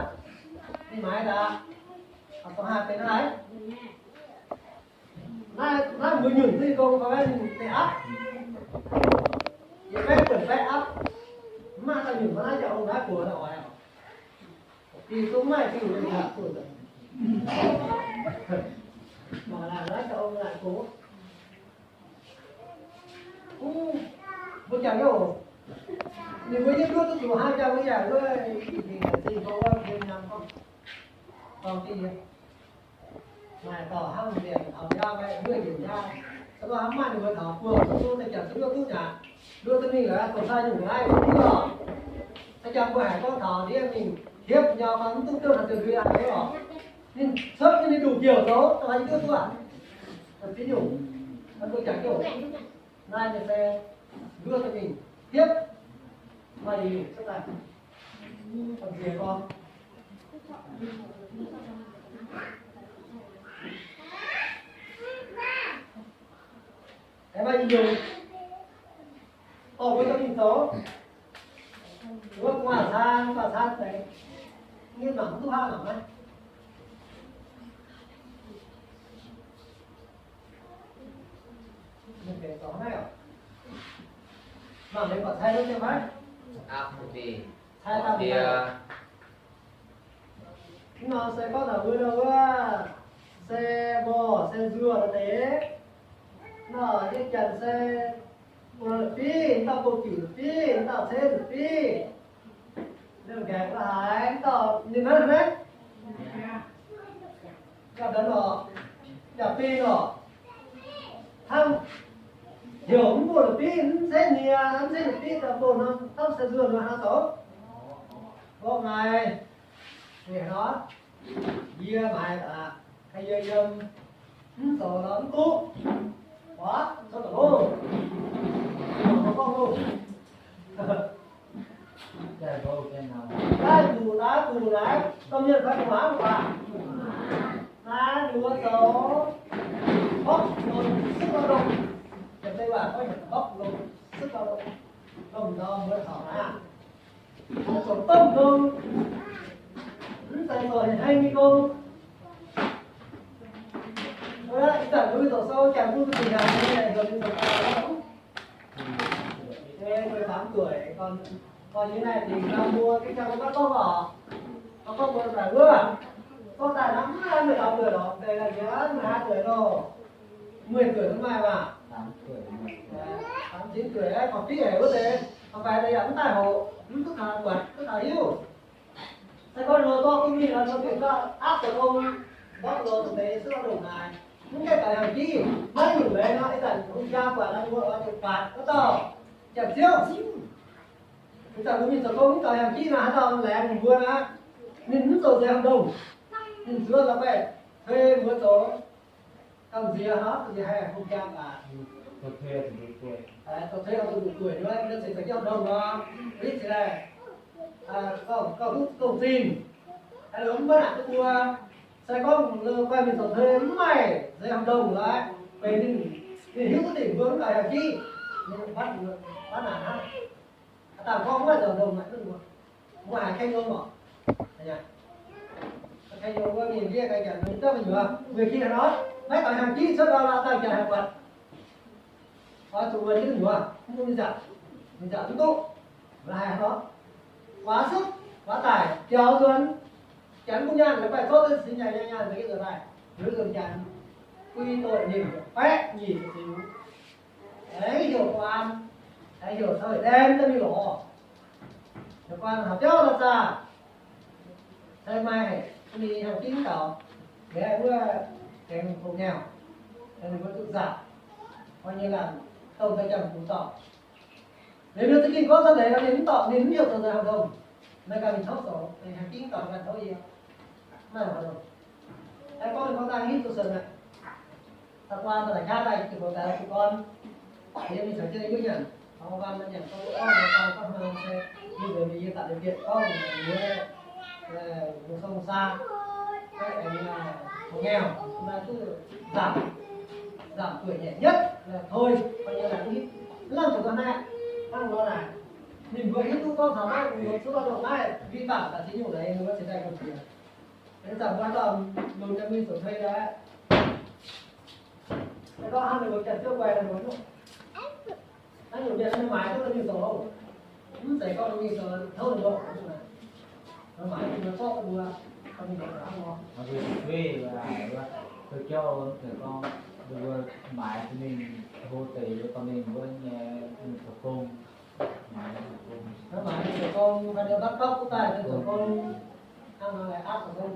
Ninh maaiz daaih, oix zoux haaix benx haaix. Naaiv, naaiv mbuo nyunc duqv gong fai maiv nyunc deix apv. Yietc baeqv buonc baeqv apv. Mv maaih daaih nyunc maiv naaiv jauv ong naaiv gox naaiv oix. Diuh zungv maaih diuh nyei haaix buonc. Mangc naaiv jauv ong naaiv gox. Mbuo jangx nyei oc. Ninh mbuo yie nduov duqv zuqc hnangv jangx mbuo yaac nduov, zingh gorngv wuov mbuo nyam gorngv, gorngv diuh nyei. Maaih dauh hnangv mienh taux nyaah, maaih mbuo njiec nyaah, se gorngv hnangv maaih ninh mbuo taux buo zuqc duqv, se jangx zuqc duqv duqv nyaah, nduov duqv mingh lorqc, dongh sai nyungc naaiv duqv lorqc. Se jangx mbuo haiz gorngv taux ndiev mingh hiepv nyau, mv duqv duqv haaix diuh ndui haiz lorqc. Ninh cuotv nyei ninh nduqc njiec zoux, dongh haaix yie duqv duqv aqv. Dongh ziex nyungc, mbuo jangx jouh. Naaiv nyei se nduov duqv mingh hiepv, maaih nyungc cuotv daaih. Dongh ziex gorngv Aengx maaih nyungc, dorh mbuo dorh mingh zoux. Wuov gu'nguaaz caa, gu'nguaaz caa deix, nyei mangc mv duqv haav mangc maiv. Mangc liuz baac cai duqv nyei maiv? Cai daaih. Mv nor se gorngv taux mbuo nor wuov, se morc se nzuoh deix. Nor yie janx se buo la'bieiv, dauh buo biuc la'bieiv, dauh ceix la'bieiv. Ninh ngaengc la'haaix, dauh ninh hnangv naaiv. Yaac ndortv lorqc, yaac binh lorqc. Hnangv heuc mv buo la'bieiv, mv ceix nie, mv ceix la'bieiv dauh buo nor, hnangv se nzuoh nor hnangv zoux. Mborqv naaiv, ninh hnoi, yie maaiz aqv, kai yie yiem, mv zoux nor mv duqv. Waac, zoux da'lov, mv gorngv loh. Daaih mbuoqc naaiv, mbuoqc naaiv, domh mienh fai mbuoqc haaix, mbuoqc haaix? Naaiv ninh mbuo zoux bopv longc, sipv longc. Yiem deix waac gorngv heuc bopv longc, sipv longc. Longc nor mbuo taux naaiv aqv. Zoux domh gong, mv zeiz zoux hei hei nyei gong. Ih zanc mbuo mingh zoux sou, jangx bun mbuo zuqc nyanc nyei, heuc ninh zoux gong. Mười tám tuổi, còn, còn như này thì năm mùa cái trang nó bắt cóc hả? Bắt cóc mùa giải ước à? Có tài lắm, mười tám tuổi rồi, đây là nhớ mười hai tuổi rồi. Mười tuổi nó mai mà. Tám tuổi. Tám chín tuổi ấy, còn tí hẻ ước đấy. Không phải đây là cũng tài hộ, cũng tức là quạt, tức là hiu. Sai gorngv nor, gorngv gunv mingh nor, mbuo bieqc daaih aapv zoux gong, mborqv longx deix suiv ndongc naaic. Mv gaengh gaux hnyangx-jiv, maiv nyungc leiz nor, ih zanc hungh jaa buatc nor, mbuo oix zuqc buatc wuov dauh Janx-Ziouv. Ih zanc mbuo mingh zoux gong mv gaux hnyangx-jiv nor, haaix dauh laengz mbuo nor, ninh mv zoux nzeix haaix ndongh, ninh zuov la'guaih cui mbuo zoux. Gamh nziex hnangv, nziex haih hungh jaa baac. Zoux cui oix zuqc nduqc dueic nyei, mbuo ceix za'gengh ndongh nor, mbuo hiuv zinh daaih, gorngv, gorngv duqv dongh zinh. Haaix lorqc mv baac naaic duqv mbuo, se gorngv la'guaih mingh zoux cui mv maaih nzeix haaix ndongh lorqc, benx ninh, ninh hiuv duqv dingc mbuo mv gaux hnyangx-jiv, ninh baav naaic hnangv. Aa dangh gorngv mv maaih zoux ndongh naaic duqv mbuo, mbuo haiz kei nyom orqc. Kei nyom wuov mienh ndiev ganh janx mbuo mv daaih mbuo nyuoz, mbuo king haaix nor, maiv gaux hnyangx-jiv cuotv ndau la'dangh janx haaix buatc. Oix zuqc wuonx jienv nyuoz, mv duqv ninh nzangc, ninh nzangc mv duqv. Mbuo haiz haaix nor, waac suqv, waac daic, biaux nzuonx, janx mv bun nyaanh, la'guaih zorqv duqv cingx nyaanh nyaanh nyaanh nzengc nzuonx daaih. Liuz nzuonx janx, bui doic nimc baeqv nyic ziux. Aengx heuc guaan, aengx heuc caux hec ndaen daaih mingh lorz. Heuc guaan haaix biauv la'zaah, se maaih haic, mingh heuc ginv gaux, liuz wuov tengx hoqc ngaengc, ninh mbuo duqv nzangc, oix nyei laanh dongh daaih jangx bungx dorngc. Liuz ninh za'gengh gorngv cuotv leiz nor, ninh mv dorngc, ninh mv heuc zoux nzeix haaix ndongh. Meih ganh mingh tov zoux, ninh haih ginv dorngc ganh tov yie. Mv maaih haaix ndongc. Aengx gorngv ninh gorngv daaih hiuv duqv suonc aqv. Da'guaan daaih qaqv daaih, yie zuqc mbuox daaih zuqc gorn. Yie mingh caux jienv yie mbuo nyanc, taux gorn nyanc gorn gorngv gorngv gorngv se, yie mbuox mingh yie daaih liuz bieqc gorngv mbuo, mbuo song saa, aengx hoqc ngaengc, mv baac duqv nzamc, nzamc dueic nyeic nyetv, toi, coi nyei laengz hiuv, mv lamh zuqc ga'naaiv, hnangv nor naaic, ninh mbuo hiuv duqv gorngv taux naaiv, ninh mbuo zuqc lorh ndongc naaiv, vi phạm daaih ziex nyungc leiz, ninh mbuo cingx daaih gong-qiex. Ih zanc mbuo dorh lunx nyei mingh zoux cui daaih. Gorngv hnangv ninh mbuo janx-ziouv guai ninh mbuo, naaiv nyungc mienh ninh maaiz duqv ninh mingh zoux, mv zeiz gorngv ninh mingh zoux houv ninh mbuo, ninh maaiz ninh mbuo zorqv mbuo, ninh mbuo hnangv nor. Zoux jauv mv zeiz gorngv ninh mbuo maaiz mingh hlo deix dorh mingh wuov nyei, mingh zoux gong, maaiz mingh zoux gong, fai ninh mbuo bắt cóc duqv daaih mingh zoux gong, hnangv nor laengz aapv zoux gong.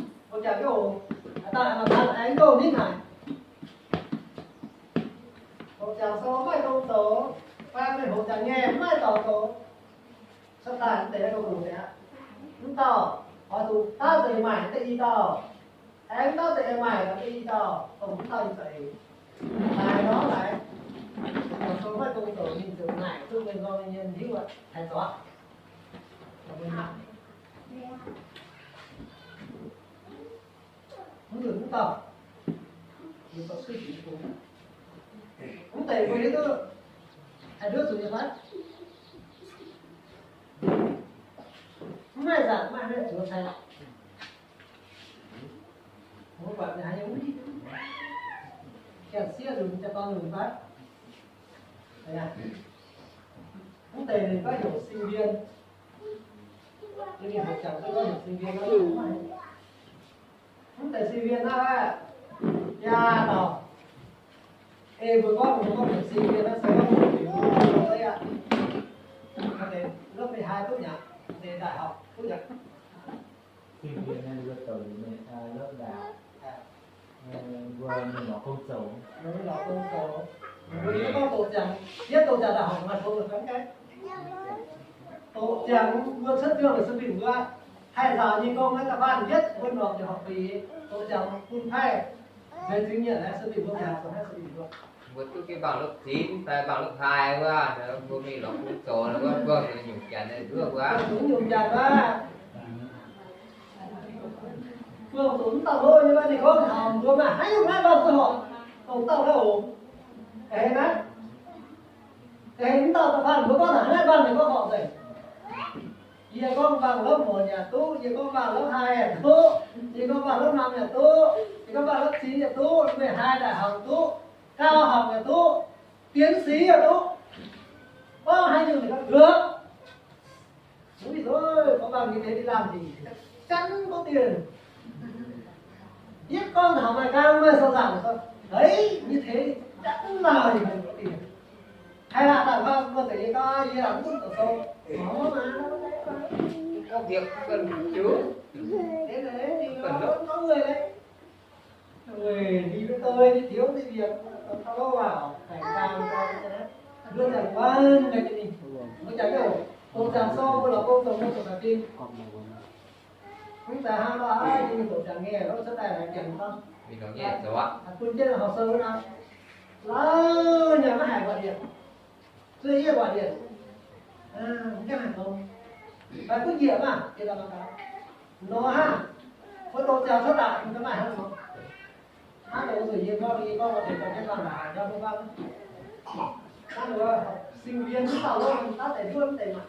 Hoqc jangc nyei hoc, daaih maaih deix aengx ndoh nitv naaic. Hoqc jangc sou maiv dungx zoux, fai meih hoqc jangc nyei maiv dorh zoux. Cuotv daaih mv deix dongh longc aqv. Mv dauh oix zuqc daav deix maaih deix i dauh, aengx daav deix maaih deix i dauh, dongh mv dauh i za'eix. Naaic nor naaic, hoqc jangc sou maiv dungx zoux, ninh ziouc naaic duqv mienh nzorng nyei mienh hiuv aqv, taaix zoux aqv. Mv nzunc mv dauh, mv deix mbuo hiuv duqv, haih nduov zuqc nyei fai? Mv maaih nzangc, maaih haaix nyungc zuqc cai aqv. Mbuo buatc haaix nyungc, janx sieqv lunx, janx dorn lunx fai? Mv deix ninh gorngv heuc sinh viên, ninh hoqc jangc duqv gorngv heuc sinh viên nor, mv maaih. Mv deix sinh viên naaiv, jaa dauh. Ei mbuo gorngv, mbuo gorngv deix sinh viên naaiv se gorngv mbuo deix mbuo deix aqv. Deix lớp mười hai duqv nyanc, deix đại học duqv nyanc. Sinh viên naaiv mbuo douc liuz mười hai lớp đại học. Mbuo mingh lorz gong zoux. Mbuo mingh lorz gong zoux. Mbuo yie gorngv doqc ziangx, yietv doqc ziangx đại học maaih tong la'fenv gaiv. Doqc ziangx mbuo cuotv ziangh la'sinh binh mbuo haih nzaaux nyei gong naaiv da'faanh yietv mbuo norm jiex horpc fih. Doqc ziangx bun haih nzeix zingh nyienc naaiv sinh binh mbuo haih zoux naaiv sinh binh mbuo. Mbuo duqv jienv mbaangh lopv zinx fai mbaangh lopv haaix wuov, mbuo mingh lorz gong zoux wuov, mbuo nyungc janx naaiv nduov wuov. Mbuo nyungc janx wuov. Mbuo zuqc mv dauh hlo nyei, ninh gorngv taux mbuo maaih haaix nyungc naaiv mbaangh duqv horpc, dongh dauh gauh oc. Heix naaiv, heix mv dauh da'faanh mbuo gorngv taux haaix naaiv mbaangh ninh gorngv horpc nzengc. Yie gorngv mbaangh lopv muonc yaac duqv, yie gorngv mbaangh lopv haaix yaac duqv, yie gorngv mbaangh lopv nam yaac duqv, yie gorngv mbaangh lopv zinx yaac duqv, mv haaix đại học duqv, cao học yaac duqv, tiến sĩ yaac duqv. Gorngv haaix nyungc ninh gorngv duqv. Ui dui, có bằng như thế đi làm thì chắc chắn có tiền. Biết con Thảo mài cang mài sò giỏi rồi, đấy, như thế thì chắc là thì mình có tiền. Hay là tặng con, con phải đi coi, đi làm cũng có số. Có mà, nó có thế mà. Có việc cần chứ. Thế là đấy, thì nó, có người đấy. Người đi với tôi thì thiếu cái việc, tao bảo phải làm cho nó đơn giản quá, người ta đi. Nó chẳng hiểu, tôi làm sao, tôi là công việc, tôi phải tin. Không phải ham lo ai, nhưng mà tôi chẳng nghe, nó sẽ带来tiền không? Vì nó nghe rồi á. Bun jienv hồ sơ nor, laaix nyanc maiv haic gọi điện. Zueih yie gọi điện. Mv gaengh haic nor. Mv baac duqv njiec maah, jiex daaih mangc gaax. Nor hnangv. Mbuo doqc ziangx cuotv daaih, mbuo maaih hnangv nor. Hnangv nor zuqc yie gorngv, yie gorngv mbuo deix dorh jienv mangc gaax, jauv mbuo gorngv. Hnangv nor, sinh viên mv dauh lorqc, daav deix nduov mv deix maah.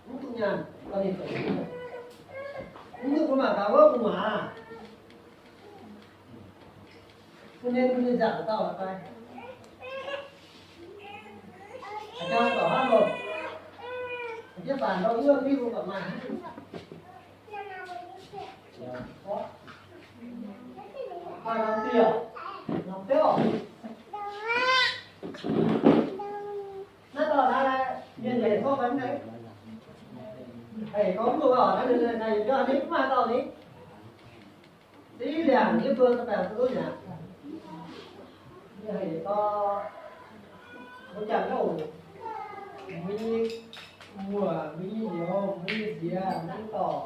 Mv duqv nyaanh, gorngv ninh zoux mv duqv. Mv duqv bun mangc gaax wuov gu'nguaaz. Bun ninh, bun ninh nzangc dauh la'guaih. Haaix jauv dorc hnangv loh. Jienv baac ndau wuov mv bun baac maaih hnangv. Maaih norm dieh, norm biauv. Naaiv dauh naaiv, mienh hec gorngv fai mv hec? Hec gorngv mv duqv oc, naaiv ninh naaiv yietc biauv ninh mv maaih dauh ni. Zinh liangc yie mbuo da'baengx duqv nyanc. Hec gorngv mbuo janx loh, mbuo nyei muoc, mbuo nyei nyouz, mbuo nyei nziex, mbuo nyei dorc,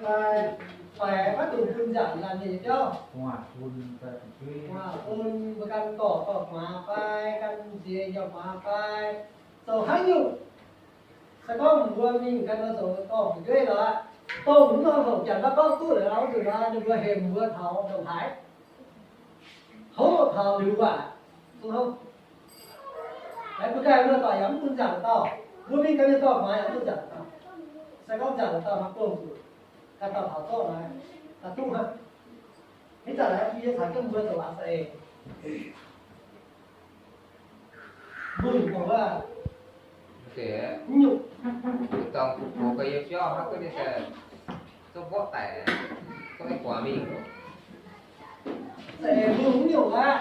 fai, fai maiv dungx bun nzangc laanh nyei biauv. Bun mbuo ganh dorc dorh gu'nguaaz fai, ganh nziex yaac gu'nguaaz fai, zoux haaix nyungc. Se gorngv mbuo mingh ganh nor zoux dorh fu'jueiv lorqc, dongh mv norm hoqc janx maiv gorngv duqv lorqc, wuov nzunc nor ninh mbuo hemx mbuo taux ndongc haaix, hoz taux liuz waac, zuqc hnangv. Mbuo ganh mbuo dorc yaac mv bun nzangc dauh, mbuo mingh ganh mienh dorh gu'nguaaz yaac mv bun nzangc dauh. Se gorngv nzangc dauh maiv bun zuqc, ganh dauh taux zorqv naaiv, daaih duqv hnangv. Ih zanc naaiv yie caux jienv mbuo zoux aqc za'eix. Mbuo gorngv wuov, mv nyungc, dorngx kuv gox ga'yie biauv hnangv, duqv ninh se zungv mborqv daic, zungv maiv guaax mingh. Za'eix mbuo mv nyungc aqv.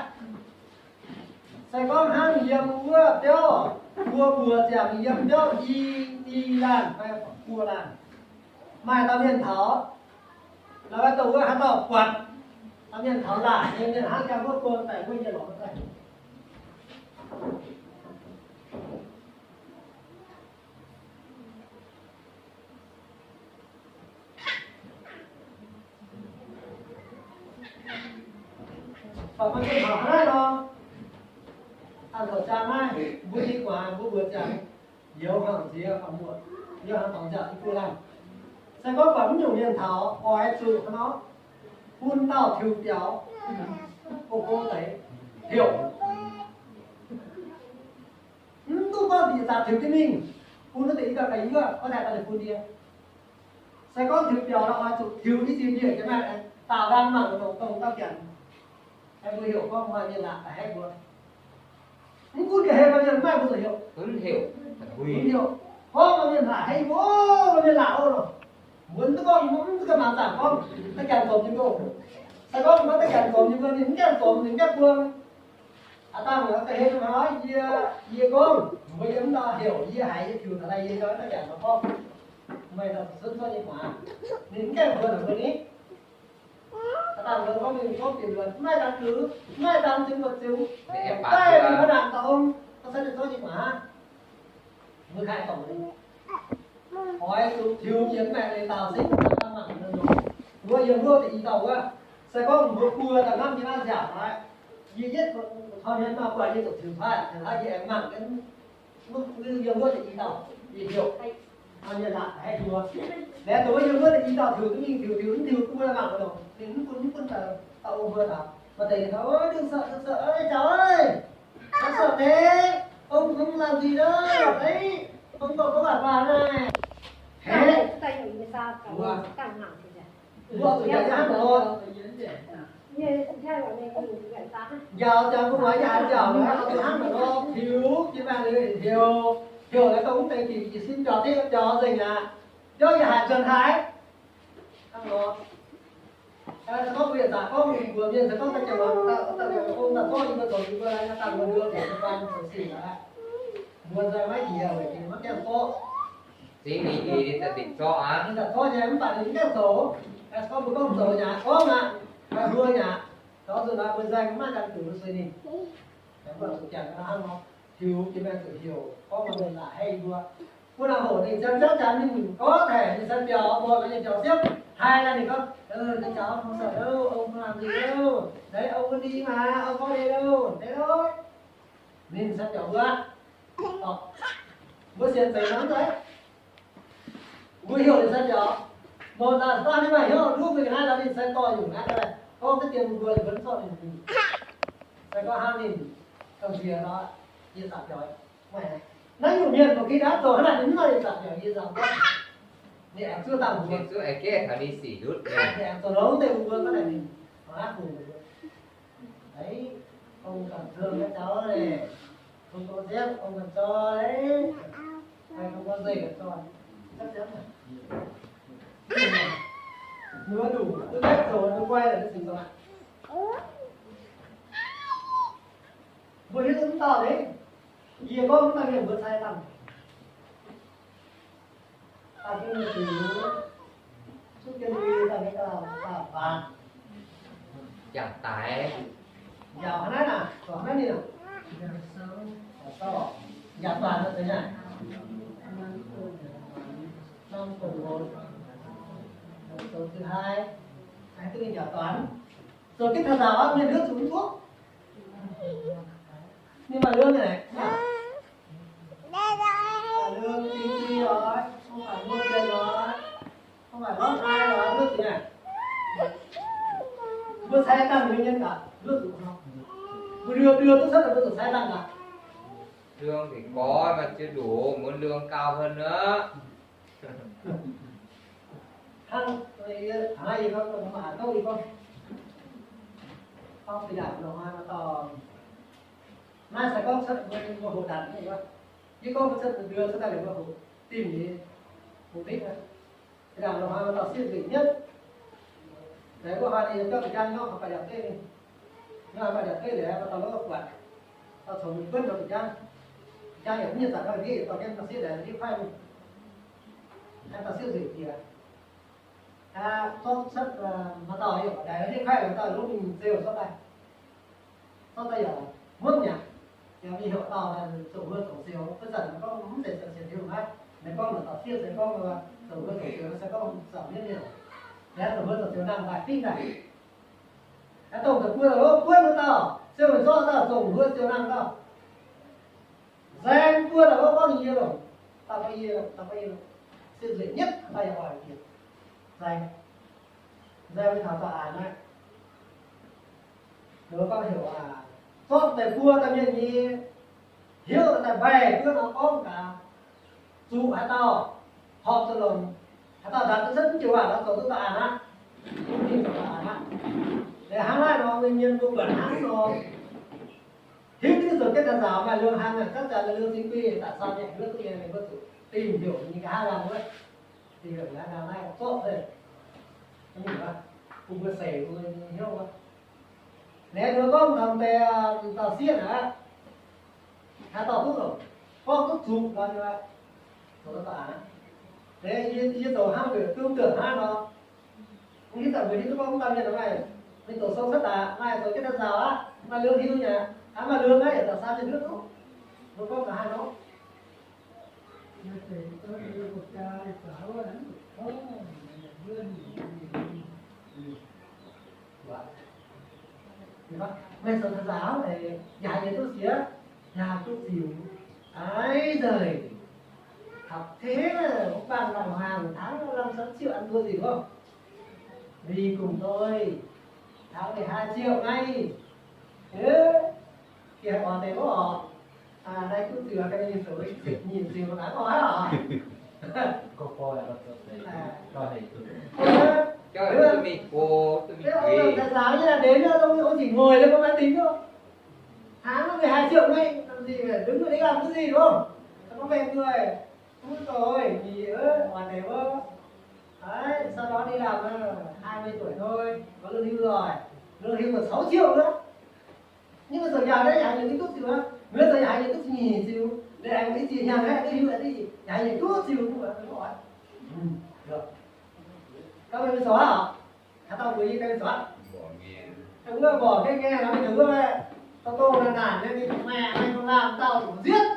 Se gorngv hnangv yiem wuov biauv, mbuo mbuox ziangx yiem biauv i, i laanh fai buo laanh, maaih dauh mienh taux, la'maah dongh wuov haaix dauh buatc, dauh mienh taux laanh nyei mienh hnangv, jang wuov buo daic wuov nyei lorqc, maiv zeiz. Buatc maaih mienh taux hnangv naaiv nor, an taux jaa naaiv, mbuo i guaax mbuo mbuox ziangx, youz hnaangx nziex fangx muoc, youz hnaangx dorngx nziaauc i buo laanh. Se gorngv buatc mv nyungc mienh taux, oix zuqc hnangv nor, bun dauh tiux biaux, go go deix, heuc. Mv duqv gorngv diex zaqc tiux jienv mingh, bun wuov deix i dauh ga'yie, gorngv taaih daaih bun ndie. Se gorngv tiux biaux nor, oix zuqc tiux i ziex ndie jienv mingh, daaux nqaang mangc dongh dauh janx. Mbuo heuc gorngv maaih mienh laatc daaih haiv mbuo. Mv gunv ga'hlen maaih mienh maaih mbuo zuqc heuc. Gunv heuc. Gunv heuc. Gorngv maaih mienh laatc haiv mbuo, maaih mienh laatc oc. Mbuo mv duqv gorngv, mv duqv ganh maanc zaangc gorngv, da'gaengh zormx nyei mbuo. Se gorngv mbuo da'gaengh zormx nyei mbuo, ninh mv gaengh zormx, ninh mv gaengh buo. Aav dangh ga'hlen hnoi yie, yie gorngv, mbuo yiem mv dauh heuc yie haiz yie tiux taux daaih yie nor da'gaengh gorngv, meih daaih zuqc cuotv zorqv nyei hmuangx. Ninh mv gaengh buo naaic mbuo ni. Aav dangh mbuo gorngv mingh gorngv bieqc luonx, mv maaih daan ziux, mv maaih daan ziux mbuo ziux, daaih mingh mbuo naanc dongh, gorngv cuotv zorqv nyei hmuangx. Mbuo kaaix dorngc oix zuqc tiux jiex maengc leiz dauh zipv daaih mangc nor. Mbuo yiem hluoqv da'nyeic dauh wuov, se gorngv mbuo buo daaih ngamv jienv naaiv nziaauc aqv, yie yietv tor hmien maah, buatc yie zuqc tiux paaiv, yie aengx mangc jienv yiem hluoqv da'nyeic dauh, yie heuc, mienh laatc haih mbuo. Laengz dongh wuov yiem hluoqv da'nyeic dauh tiux duqv mingh tiux tiux mv tiux duqv mbuo mangc nor, ninh mv bun mv bun daaih ong mbuo taux. Maaih deix ninh gorngv, Ov, Ndongc Sortv, Ndongc Sortv, ov, jaux aav, Ndongc Sortv deix, ong mv lamh nzuih ov, deix, ong gorngv gorngv waac waac naaic. Heh, mbuo zuqc njaaux hnangv nor. Njaaux jangx gu'nguaaz yaac njaaux, njaaux zuqc hnangv nor, tiux jiex maengc leiz heuc, heuc laengz dongh mv deix ginc jiez sin njaaux diqv njaaux nzengc aqv. Jauv yaac haic nzuonx haic. Hnangv nor. Se gorngv mbuo yietc zaqc gorngv mbuox mienh, se gorngv da'gaengh lorz dauh, dauh ong daaih zorqv yie mbuo zoux, yie mbuo naaiv dangh mbuo nduov zoux jiu-baang zoux sic aqv. Mbuo nzai maiv jiex weic zuqc maiv gaengh zorqv. Zingx ninh ih, ninh daaih dingc zorqv aqv. Ninh daaih zorqv nyei, mv baac ninh mv gaengh zoux. Se gorngv mbuo gorngv zoux nyei aqv, gorngv aqv, mbuo nyei aqv. Taux nzunc naaiv mbuo nzai maiv daan zuqc mbuo sueih ninh. Mbuo zuqc jangx ga'naaiv hnangv nor, heuc jiex maengc zuqc heuc, gorngv mbuo laaic haih mbuo. Mbuo laaic hoc ninh ziangh jauv jangx ninh gorngv haic, ninh sai biaux mbuo ga'nyei biaux siepv, haiz naaic ninh gorngv, Deix jauv mbuo sai, ong mbuo laangh nzuih, deix ong mbuo ndie maah, ong gorngv deix, deix lorqc. Ninh sai biaux mbuo aqv. Mbuo sienx zeiz nor mv zeiz? Mbuo heuc ninh sai biaux. Mouz zaah daaih ninh maaih hnyouv duqv mingh naaiv, ninh sai dorh nyungc naaiv daaih, gorngv deix dien mbuo mbuo mv zorqv ninh mingh. Se gorngv hnangv ninh gauh nziex nor, yie zaqc biaux maiv. Naaiv nyungc mienh mbuo gih naaiv zoux hnangv naaic, ninh mv nor ninh zaqc biaux yie nzauh gorngv. Ninh aengx zuov dangh mbuo. Ninh zuov aengx gaeqv taux ninh sic ndutv. Ninh aengx zoux longx deix mbuo gorngv naaic ninh mangc aqv bungx mbuo. Eix, ong ganh zong nyei jauv leiz, ong ganh ziepv, ong ganh zoi, ong ganh nzengc ganh zoi, ziepv ziepv. Mbuo ndongc duqv gaeqv zoux mbuo guai laaix mbuo cingx zoux aqv. Mbuo hiuv duqv mv dauh leiz, yie gorngv mv dauh mienh mbuo cai dangh. Daaih jienv mingh ziux, zuqv jienv mingh daaih mingh daaih faanx. Jangx daic. Njaaux hnangv naaiv naaic, zoux hnangv naaiv ninh aac. Njaaux sou, njaaux faanx nor zeiz nyei. Norm doqc, zoux zinh haih, haih duqv ninh njaaux faanx. Zoux jienv taux nzaaux aqv, mienh hnyouv zuqc mv duqv. Ninh maaih lương naaic. Maaih lương, ding di oc, mv baac mbuo mienh oc, mv baac norm ai oc, hnyouv zuqc naaic. Mbuo cai dangh mbuo mienh gaax, hnyouv zuqc nor. Mbuo nduov nduov duqv cuotv, mbuo zuqc cai dangh gaax. Lương deix gorx maaih ziex ndoqc, mbuo lương gauh hơn aqv. Hnangv yie, hnangv yie gorngv, maaih gouv yie gorngv, gorngv bieqc ndaangc longc haaix maaih dauh, naaiv se gorngv cuotv mbuo, mbuo hoqc ndaangc nyei wuov. Yie gorngv mbuo cuotv nduov cuotv daaih liuz mbuo hoqc dimh nyei, hoqc ndeic aqv. Bieqc ndaangc longc haaix maaih dauh sieqv nzengc mienv. Deix wuov haaix ninh biauv deix jangv nor, baaix yaac dueiv ninh. Nor baaix yaac dueiv liuz, maaih dauh lov buatc, dauh congx mingh buonv nor deix jangv. Jangv yaac mv nyei zanc nor, ndiev yietc dorh jienv dauh sieqv daaih ndiev kuaaiv mingh. Hnangv dauh sieqv nzengc jiex. Zorqv cuotv, maaih dauh yaac ndiev kuaaiv, maaih dauh lov mingh zeu zorqv daaih. Zorqv daaih yaac hmuangv mi'aqv. Yaac mingh heuc dauh zoux huo zoux zeux, wuov zanc gorngv mv zeiz sienx Tin-Hungh naaiv. Ninh gorngv maaih dauh sieqv se gorngv zoux huo zoux zeux se gorngv zaux mienv mienv. Yaac zoux huo zoux zeux nangh daaih fingv daaih. Aa, dongh deix buo lov buonv wuov dauh, se weic zorqv dauh zoux huo zeux nangh dauh. Nzaeng buo dauh lov gorngv yie longc, dauh gorngv yie longc, dauh gorngv yie longc. Se nzueic nyetv daaih yaac oix jiex. Nzaeng, nzaeng mingh taux dauh aanx naaiv. Ninh gorngv heuc aac, zorqv deix buo dauh mienh nyei hnyouv daaih mbaih duqv nor gorngv gaax, zuqc haaix dauh horpc zuqc longc, haaix dauh ndanc duqv cuotv mv joux waac nor zoux duqv dauh aanx aqv. Mv mingh zoux dauh aanx aqv. Hnangv naaiv nor, mienh mbuo buatc hnangv nor, hiuv duqv zoux jienv daaih nzaaux maaih lương hnangv, gapv zanc maaih lương zingh guih daaih caux mienh hnyouv duqv nyei, mienh mbuo zuqc dingh heuc nyei nqa'haav laangh wuov. Heuc nqa'haav naaiv zorqv deix, bun mbuo seix mbuo nyei hnyouv wuov. Liuz mbuo gorngv taux deix dauh sieqv aqv, haaix dauh duqv longc, gorngv duqv zuqc nor, zoux daaih aqv. Liuz yie zoux hnangv weic duqv deix hnangv nor, mv hiuv zanc mbuo hiuv duqv gorngv dauh mienh maaih, mingh doqc sou cuotv daaih maaih zoux jienv daaih nzaaux aqv, maaih lungh hiuv nyei, hnangv maaih lungh naaiv yaac daaih saa mienh hiuv duqv. Mbuo gorngv nqa'haav nor. Meih zoux daaih nzaaux, yaac yie duqv siex, yaac duqv ziux, aaix nzeic, hapv tengx mv bangc lamh hnaangx taux lamh sou ziouc an nduov nzengc oc. Ninh gomh doix taux ninh haih ziouc naaiv, yie haih oix deix wuov oc. Naaiv duqv ziux ga'naaiv zoux nyic ziux mangc gaax oc. Daaih nzaaux nyei deix nyei dongh ong-zingc mueic liuz mbuo maiv dingc oc. Hnangv ninh haih ziouc naaiv, ninh mv duqv ninh lamh duqv nzengc oc. Gorngv mengh nduov, mv doix, ninh oix deix wuov. Aaix, sau nor ninh lamh hai mươi tuổi thôi, có lương hưu rồi, lương hưu còn sáu triệu nữa. Nhưng mà zoux njaaux naaiv yaac haiz yietc duqv ziux aqv. Mbuo zoux yaac haiz yietc duqv nyic ziux. Liuz aengx ih ziex hnyangx naaiv lương hưu yaac haiz yietc duqv ziux, mv oix. Gaax meih zoux aqv. Haaix dauh mbuox yie ganh zoux aqv? Wuov mborqc gaengh ngaengh nor, mingh wuov, dongh dongh naanc naanc nyei, mingh maengc, maengc dongh laanh dauh zuqc nzietv.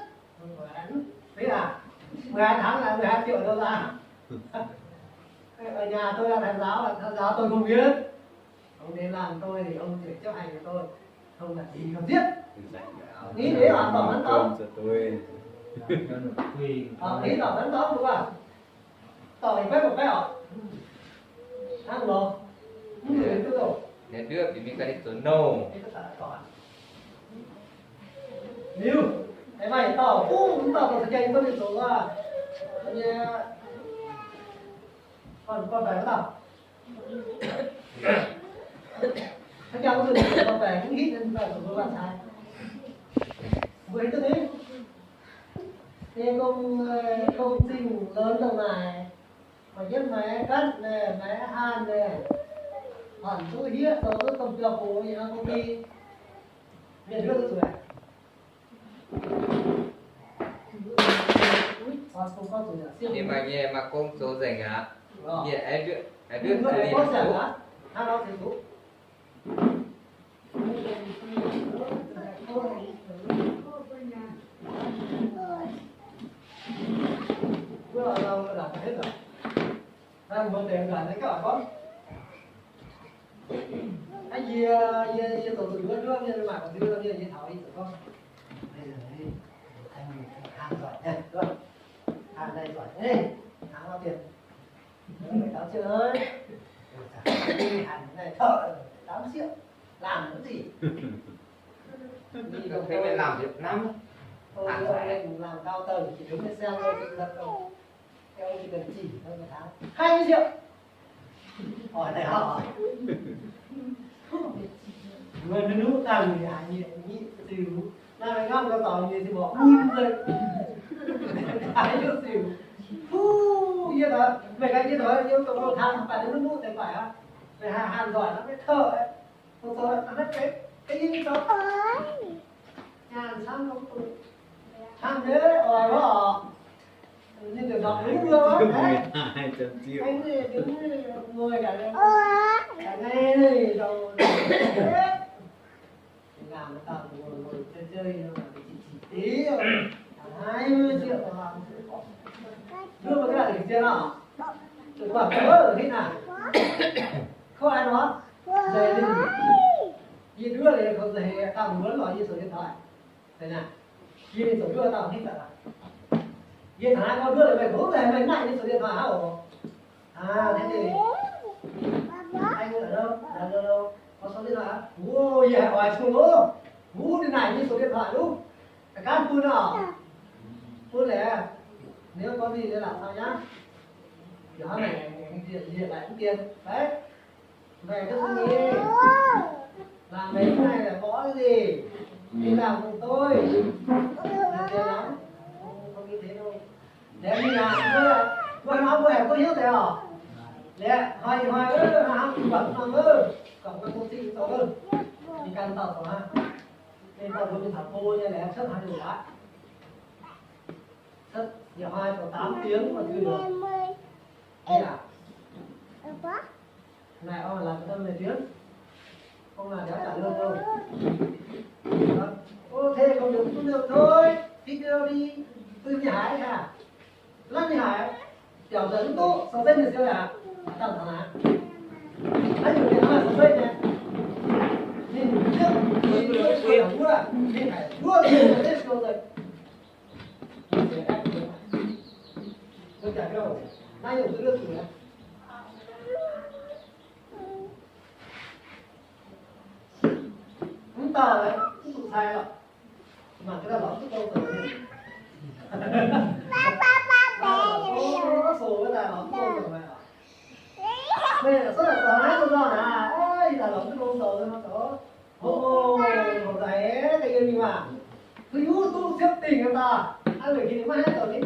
Meih aqc, meih aqc, hnangv naaic meih haih ziouc ndoh nzaangc. Nyaah dongh laanh nzaaux, nzaaux dongh hungh mienv. Dongh deix laanh dongh ninh ong-ziec jienv haiz ninh dongh, dongh naaic ninh nzietv. Ninh deix oix dorngc hnangv dorngv. Ninh dorngc hnangv dorngv mbuo. Dorngc ninh baeqv mbuo baeqv oc. Hnangv nor, mv zuqc duqv dongh. Liuz, aengx maaih dauh, mv dauh dorh za'gengh duqv ninh zoux aqv. Nyei, gorn-baengx wuov dauh. Haaix jangx zuqc gorn-baengx mv hitv, ninh daaih zoux mbuo maaih cai. Mbuo hiuv duqv nyei. Nyei gong, gong-zingh lorz dongh naaic, maaih yietv maix gaatv naaic, maix haanh naaic, horpc duqv hieqv zoux duqv domh biauv-box nyei gong-ti. Mienh hiuv duqv zuqc aqv. Ninh maaih nyei, maaih gong zoux nzengc aqv. Mienh aengx duqv, aengx duqv zuqc ninh aqv. Hnangv mbuo deix nzuonx naaiv gauh gorngv, aa, yie, yie, yie zoux zuqc nduov nduov mienh maaih ga'ndiev mienh, yie taux yie zoux gorngv, hnangv nzoih, hnangv nzoih, hnangv nzoih, hnangv nzoih, hnangv nzoih, hnangv nzoih, hnangv nzoih, hnangv nzoih. Ih dongh hnangv, hnangv nzoih, hnangv nzoih, hnangv nzoih. Hai mươi triệu. Mbuo nuv nuv dangh nyic ziux. Naaiv meih ngapv nqoi dorngx nyei ziangh hoc bun nzengc. Hai mươi triệu. Puv, yie hnoi, meih ganh yie hnoi, yie dongh loz-hnoi baaic nuv nuv deix baaic aqv. Meih hnangv nzoih hnangv maiv taux. Hnangv nyei, oix wuov oc. Ninh deix nor, yie nduov liuz, kaux nzengc heix dangh muonz lorz yie zoux điện thoại. Yie mingh zoux nduov dauh hnangv aqv. Yie taux naaiv gorngv nduov liuz, meih kungx meih naaic yie zoux điện thoại hnangv oc. Aa, thế thì anh ở đâu? Ở đâu? Có số điện thoại hả? Ui, yie haiz oix cong lov. Ui, ninh naaic yie zoux điện thoại lov. Ganh bun oc. Bun leh, nếu có gì liên lạc sau nhá. Nói này, điện, điện lại cũng tiền. Đấy. Mày cứ suy nghĩ. Làm về cái này là có cái gì? Đi làm cùng tôi. Là tiền lắm. Không, không như thế đâu. Nếu như là, ơ, ơ, Hnangv mbuo haiz duqv hiuv deix oc. Liuz hnoi ih hnoi hnangv hnangv guangc norm, guangc norm dongh zingh zoux, ninh ganh dauh zoux hnangv. Ninh dauh mbuo mingh taux go nyei laengz cuotv haaix nyungc aqv. Cuotv yietc hnoi zoux tám tiếng một người. Naaic orn laaix daaih meih dienv. Không là kéo trả lương đâu. Ô, thế không được, không được thôi. Video đi. Tôi đi hái hả? Lát đi hái. Tiểu giờ lúc tốt, sau dây mình siêu hả? Tặng thằng hả? Anhอยู่ในนั้นsau dây nè. Nhìn trước, nhìn trước, nhìn trước, nhìn trước, nhìn trước, nhìn trước, nhìn trước, nhìn trước. Mv dauh mv zuqc cai lorqc. Mangc gaax lorz duqv gong zoux. Meih suov daaih zoux naaiv duqv nor naaic, ih daaih lorz duqv gong zoux nor zoux. Hov, hov nzaic, da'yie mingh waac, duqv hiuv duqv siepv dingh daaih. Aa, weic ginh maiv haih zoux ni.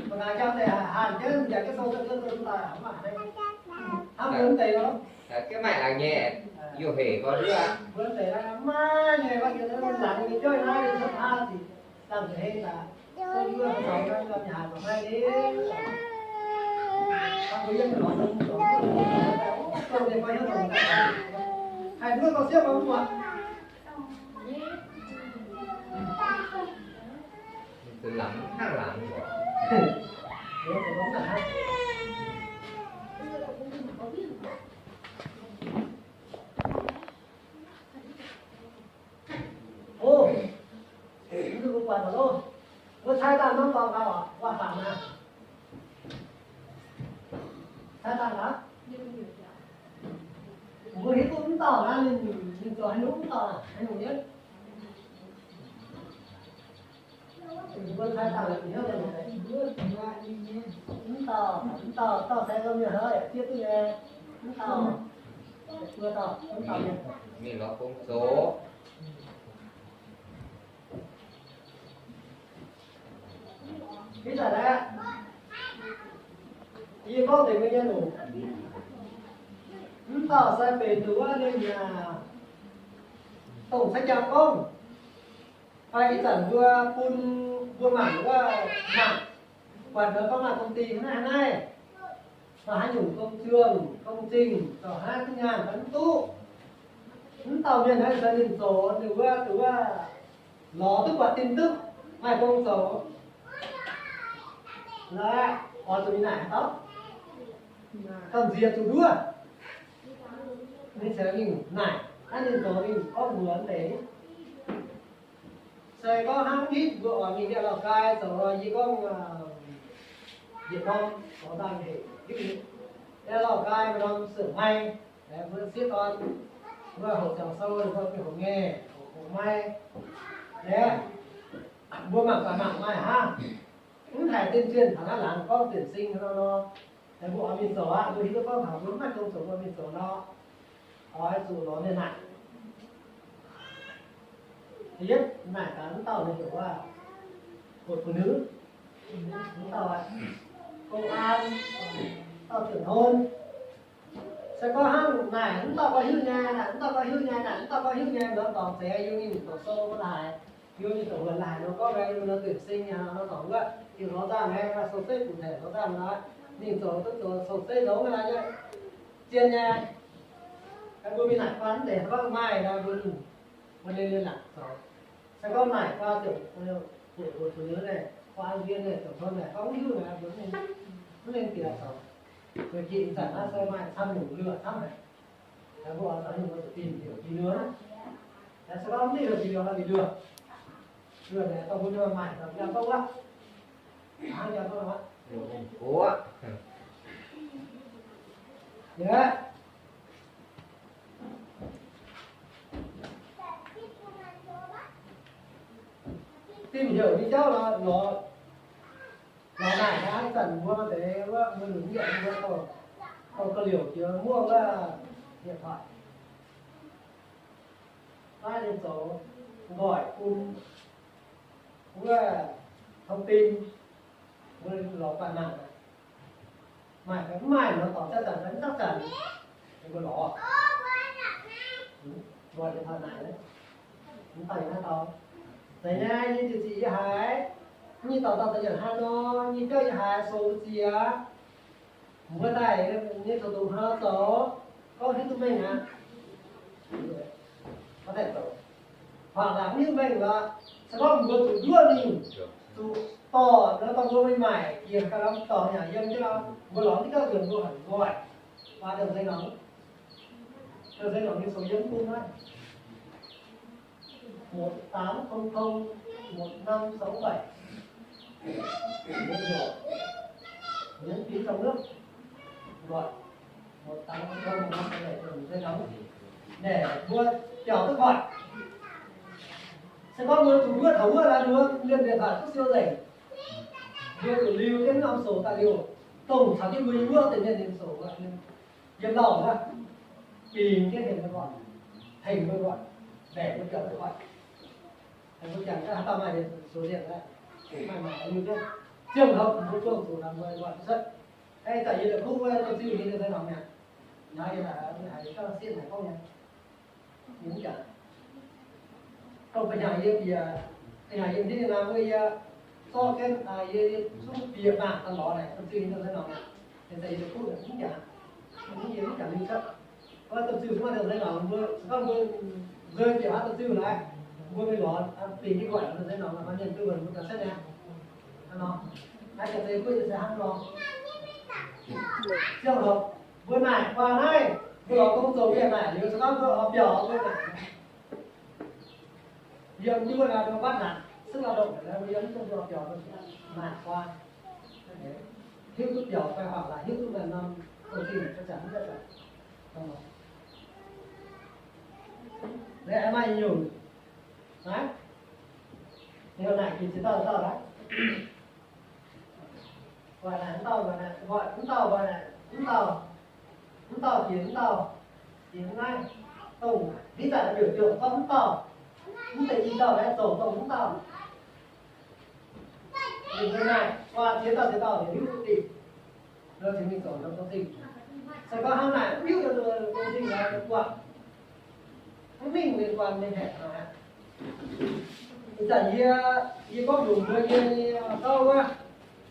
Mangc gaax jang deix haanh jienv nziaauc jienv sou daaih, mv baac hnangv mbuo mv deix nor. Mv maaih la'nyeic, yie hec gorx nduov. Mbuo mv deix maiv nyei, maiv nyei, laangz nyei jauv naaiv cuotv hnangv ziqc, laangz zuqc heng daaih. Mbuo mv deix maiv nyei. Mbuo yiem lorz dongh, dongh, dongh, haih nduov gauh siepv mv buatc. Laangz hnangv laangz oc. Ov, mv duqv mbuo buatc loh. Mbuo cai daaih mv dorngx gau oc, waac-fangx naaiv. Cai daaih gaax. Mbuo hiuv duqv mv dauh naaiv ninh, ninh zoux haaix nyungc mv dauh, haaix nyungc nyei. Mbuo cai daaih hnyouv daaih, mv dauh, mv dauh, dauh se gau mienh hnoi yaac zieqv duqv nyei. Mv dauh, mbuo dauh, mv dauh mienh. Mingh lorz gong zoux. Ih zanc aeqv, yie gorngv deix mbuo nyei longc, mv dauh se benx nduov ninh aac, dongh cai jaa gorngv. Fai ih zanc mbuo bun mbuo mangc wuov mangc, buatc nduov gorngv maaih công ty hnangv naaiv hnangv naaiv, maaih haaix nyungc gong juang, gong zingh, zoux haaix duqv nyaanh fai mv duqv. Mv dauh mienh naaiv se ninh zoux ninh wuov, ninh wuov lorz duqv buatc tin tức maaih gong zoux. Laaix oix zuqc mingh naaic haaix dauh? Gamh nziex zuqc nduov. Ninh cingx mingh naaic, naaiv ninh zoux ninh gorngv mbuox deix. Se gorngv hnangv hitv mbuo oix mingh Lào Cai zoux, yie gorngv yietc norm gorngv dangh hec, Lào Cai maaih norm sửa may, mbuo sieqv dorn, mbuo hoqc ziangx sou, mbuo hoqc ngaengh, hoqc may, aeqv, mbuo mangc gaax mangc maaih hnangv. Mv haiz zinh zienh taux naaiv laangz gorngv bienh sing nor, mbuo oix mingh zoux aqv, mbuo hiuv duqv gorngv taux mbuo mv maaih gong zoux mbuo mingh zoux nor, oix zuqc lorz mienh naaic. Da'yietv naaic gaax mv dauh ninh heuc wuov, hội phụ nữ, mv dauh công an, dauh trưởng thôn. Se gorngv hnangv naaic mv dauh gorngv hiuv nyei, naaic mv dauh gorngv hiuv nyei, naaic mv dauh gorngh hiuv nyei, nor dorngx zeiz yie mingh doqc sou mbuo laaix, yie mingh doqc wuonx laaix nor gorngv, yie mbuo nor deix sing nyei nor dorngx wuov, yie lorz nzangh nyei, maaih sou zeiv bun haic lorz nzangh nor, ninh zoux duqv zoux sou zeiv longx nyei, zien nyei. Mbuo mingh naaic faan deix gorngv maaih nor mbuo mingh, mbuo ninh liên lạc zoux. Se gorngv naaic faan ziouc, ziouc, ziouc, ziouc, ziouc, naaic, faan zien naaic, ziouc thon naaic, gorngv hiuv naaic, mbuo mv ninh, mv ninh bieqc zoux. Weic zuqc ih zanc naaiv se maaih camv nyungc luoqc camv haic. Mbuo oix zoux nyungc mbuo zuqc tìm hiểu kỹ lưỡng. Se gorngv mv ninh heuc kỹ lưỡng, heuc kỹ lưỡng. Lưỡng naaic dongh mbuo maaih zoux biaa gouv aqv. Hnangv biaa gouv aqv. Yie tìm hiểu nyei jauv lorz, lorz, lorz naaic hnangv zanc mbuo deix wuov mbuo lunx yietc mbuo dorh, dorh ga'liouc jiex muoqv wuov điện thoại. Naaiv ninh zoux nqoic bun wuov thông tin, mbuo lorz guanh mangc. Maaih fai mv maaih nor, dorngc jatv zanc fai mv jatv zanc, mbuo lorz. Mbuo deix taux naaic, mv daaih yie naaiv dau. Zeiz nyei, yie ziec ziec yie haiz, nyei dauh dauh da'nyanc haaix nor, nyei jauv yie haiz, soux mbu'ziex, mbuo daaih nyei zoux dongz hnoi zoux, gorngv hiuv duqv mengh aqv. Gorngv daaih zoux, faaux laangz mv hiuv mengh lorqc. Se gorngv mbuo zuqc nduov mingh, zuqc dorh nor, dorh mbuo mingh maaic, yiem ganh lorz dorh yaac yiem jienv nor, mbuo lorz mv gauh nzuonx mbuo haic nqoi. Waac dongh nzeix nor, dongh nzeix nor nyei sou yiem mv bung naaiv. Một tám không không, một năm sáu bảy. Nhấn phím trong nước. Gọi. Một tám không không, một năm sáu bảy, dòng dây nóng. Để mbuo biaux duqv gọi. Se gorngv mbuo zuqc nduov taux wuov laaix, mbuo liên điện thoại duqv siou nzengc. Mbuo zuqc liuz jienv norm sổ tài liệu, dongh caux jienv mbuo nyei wuov deix mienh nyei sổ, yiem lauh wuov, bingx jienv heuc mbuo gọi, heuc mbuo gọi, để mbuo biaux duqv gọi. Mbuo jangx haaix dauh maaih số điện aqv, maaih maaih liuz jienv, ziangh hoc mbuo buangh zuqc nor mbuo gọi duqv cuotv. Ih zanc yie la'kuqv wuov dongh ziuh nyei dongh nzeix nor mi'aqv. Nor yie haiz gauh sieqv haiz gorngv nyei. Yie mv jangx. Dongh ba'hnyangx yie bieqc, ba'hnyangx yie mv hiuv nyei naaiv, wuov yie zorqv jienv, yie, yie zungv bieqc mangc daaih lorz naaic, dongh ziuh nyei dongh nzeix nor mi'aqv. Ih zanc yie la'kuqv mv jangx. Mv, yie mv jangx liuz cuotv. Wuov dongh ziuh mv maaih dongh nzeix nor, mbuo se gorngv mbuo nzuonx bieqc haaix dongh ziuh naaiv, mbuo mingh lorz, bingx jienv guaaic dongh nzeix nor, maaih mienh duqv wuonx mbuo ganh cuotv nyei. Hnangv nor, naaiv jiex deix guoqv nyei se hnangv nor. Ziangh hoc mbuo naaic guaax naaiv, mbuo lorz gong zoux mienh naaic liuz, se gorngv mbuo oix biaux mbuo naaic, yiem jienv wuov naaiv mbuo batv naanc, sux la'dongh naaic, mbuo yiem jienv mbuo oix biaux mbuo naaic guaax, hiuv duqv biaux fai horpc laaix hiuv duqv maaih norm dongh zingh, zanc-zanc mv zanc-zanc. Naaiv maaih nyungc, naaiv, naaic jiex dauh dauh naaiv. Guaax naaic mv dauh, guaax naaic, mv dauh, guaax naaic mv dauh, mv dauh jiex mv dauh, jiex mv naaiv, dongh haaix zanc mbiaauc ziouc gorngv mv dauh, mv zeiz i dauh naaiv zoux dongh mv dauh. Ninh mbuo naaic guaax ziex dauh ziex dauh ninh hiuv duqv dingh. Nor tengx mingh zoux nor dongh zingh. Se gorngv hnangv naaic mv hiuv dongh zingh nor buatc mv mingh liên quan mienh haic aqv. Ih zanc yie, yie gorngv mbuox mbuo yie nyei gauv wuov,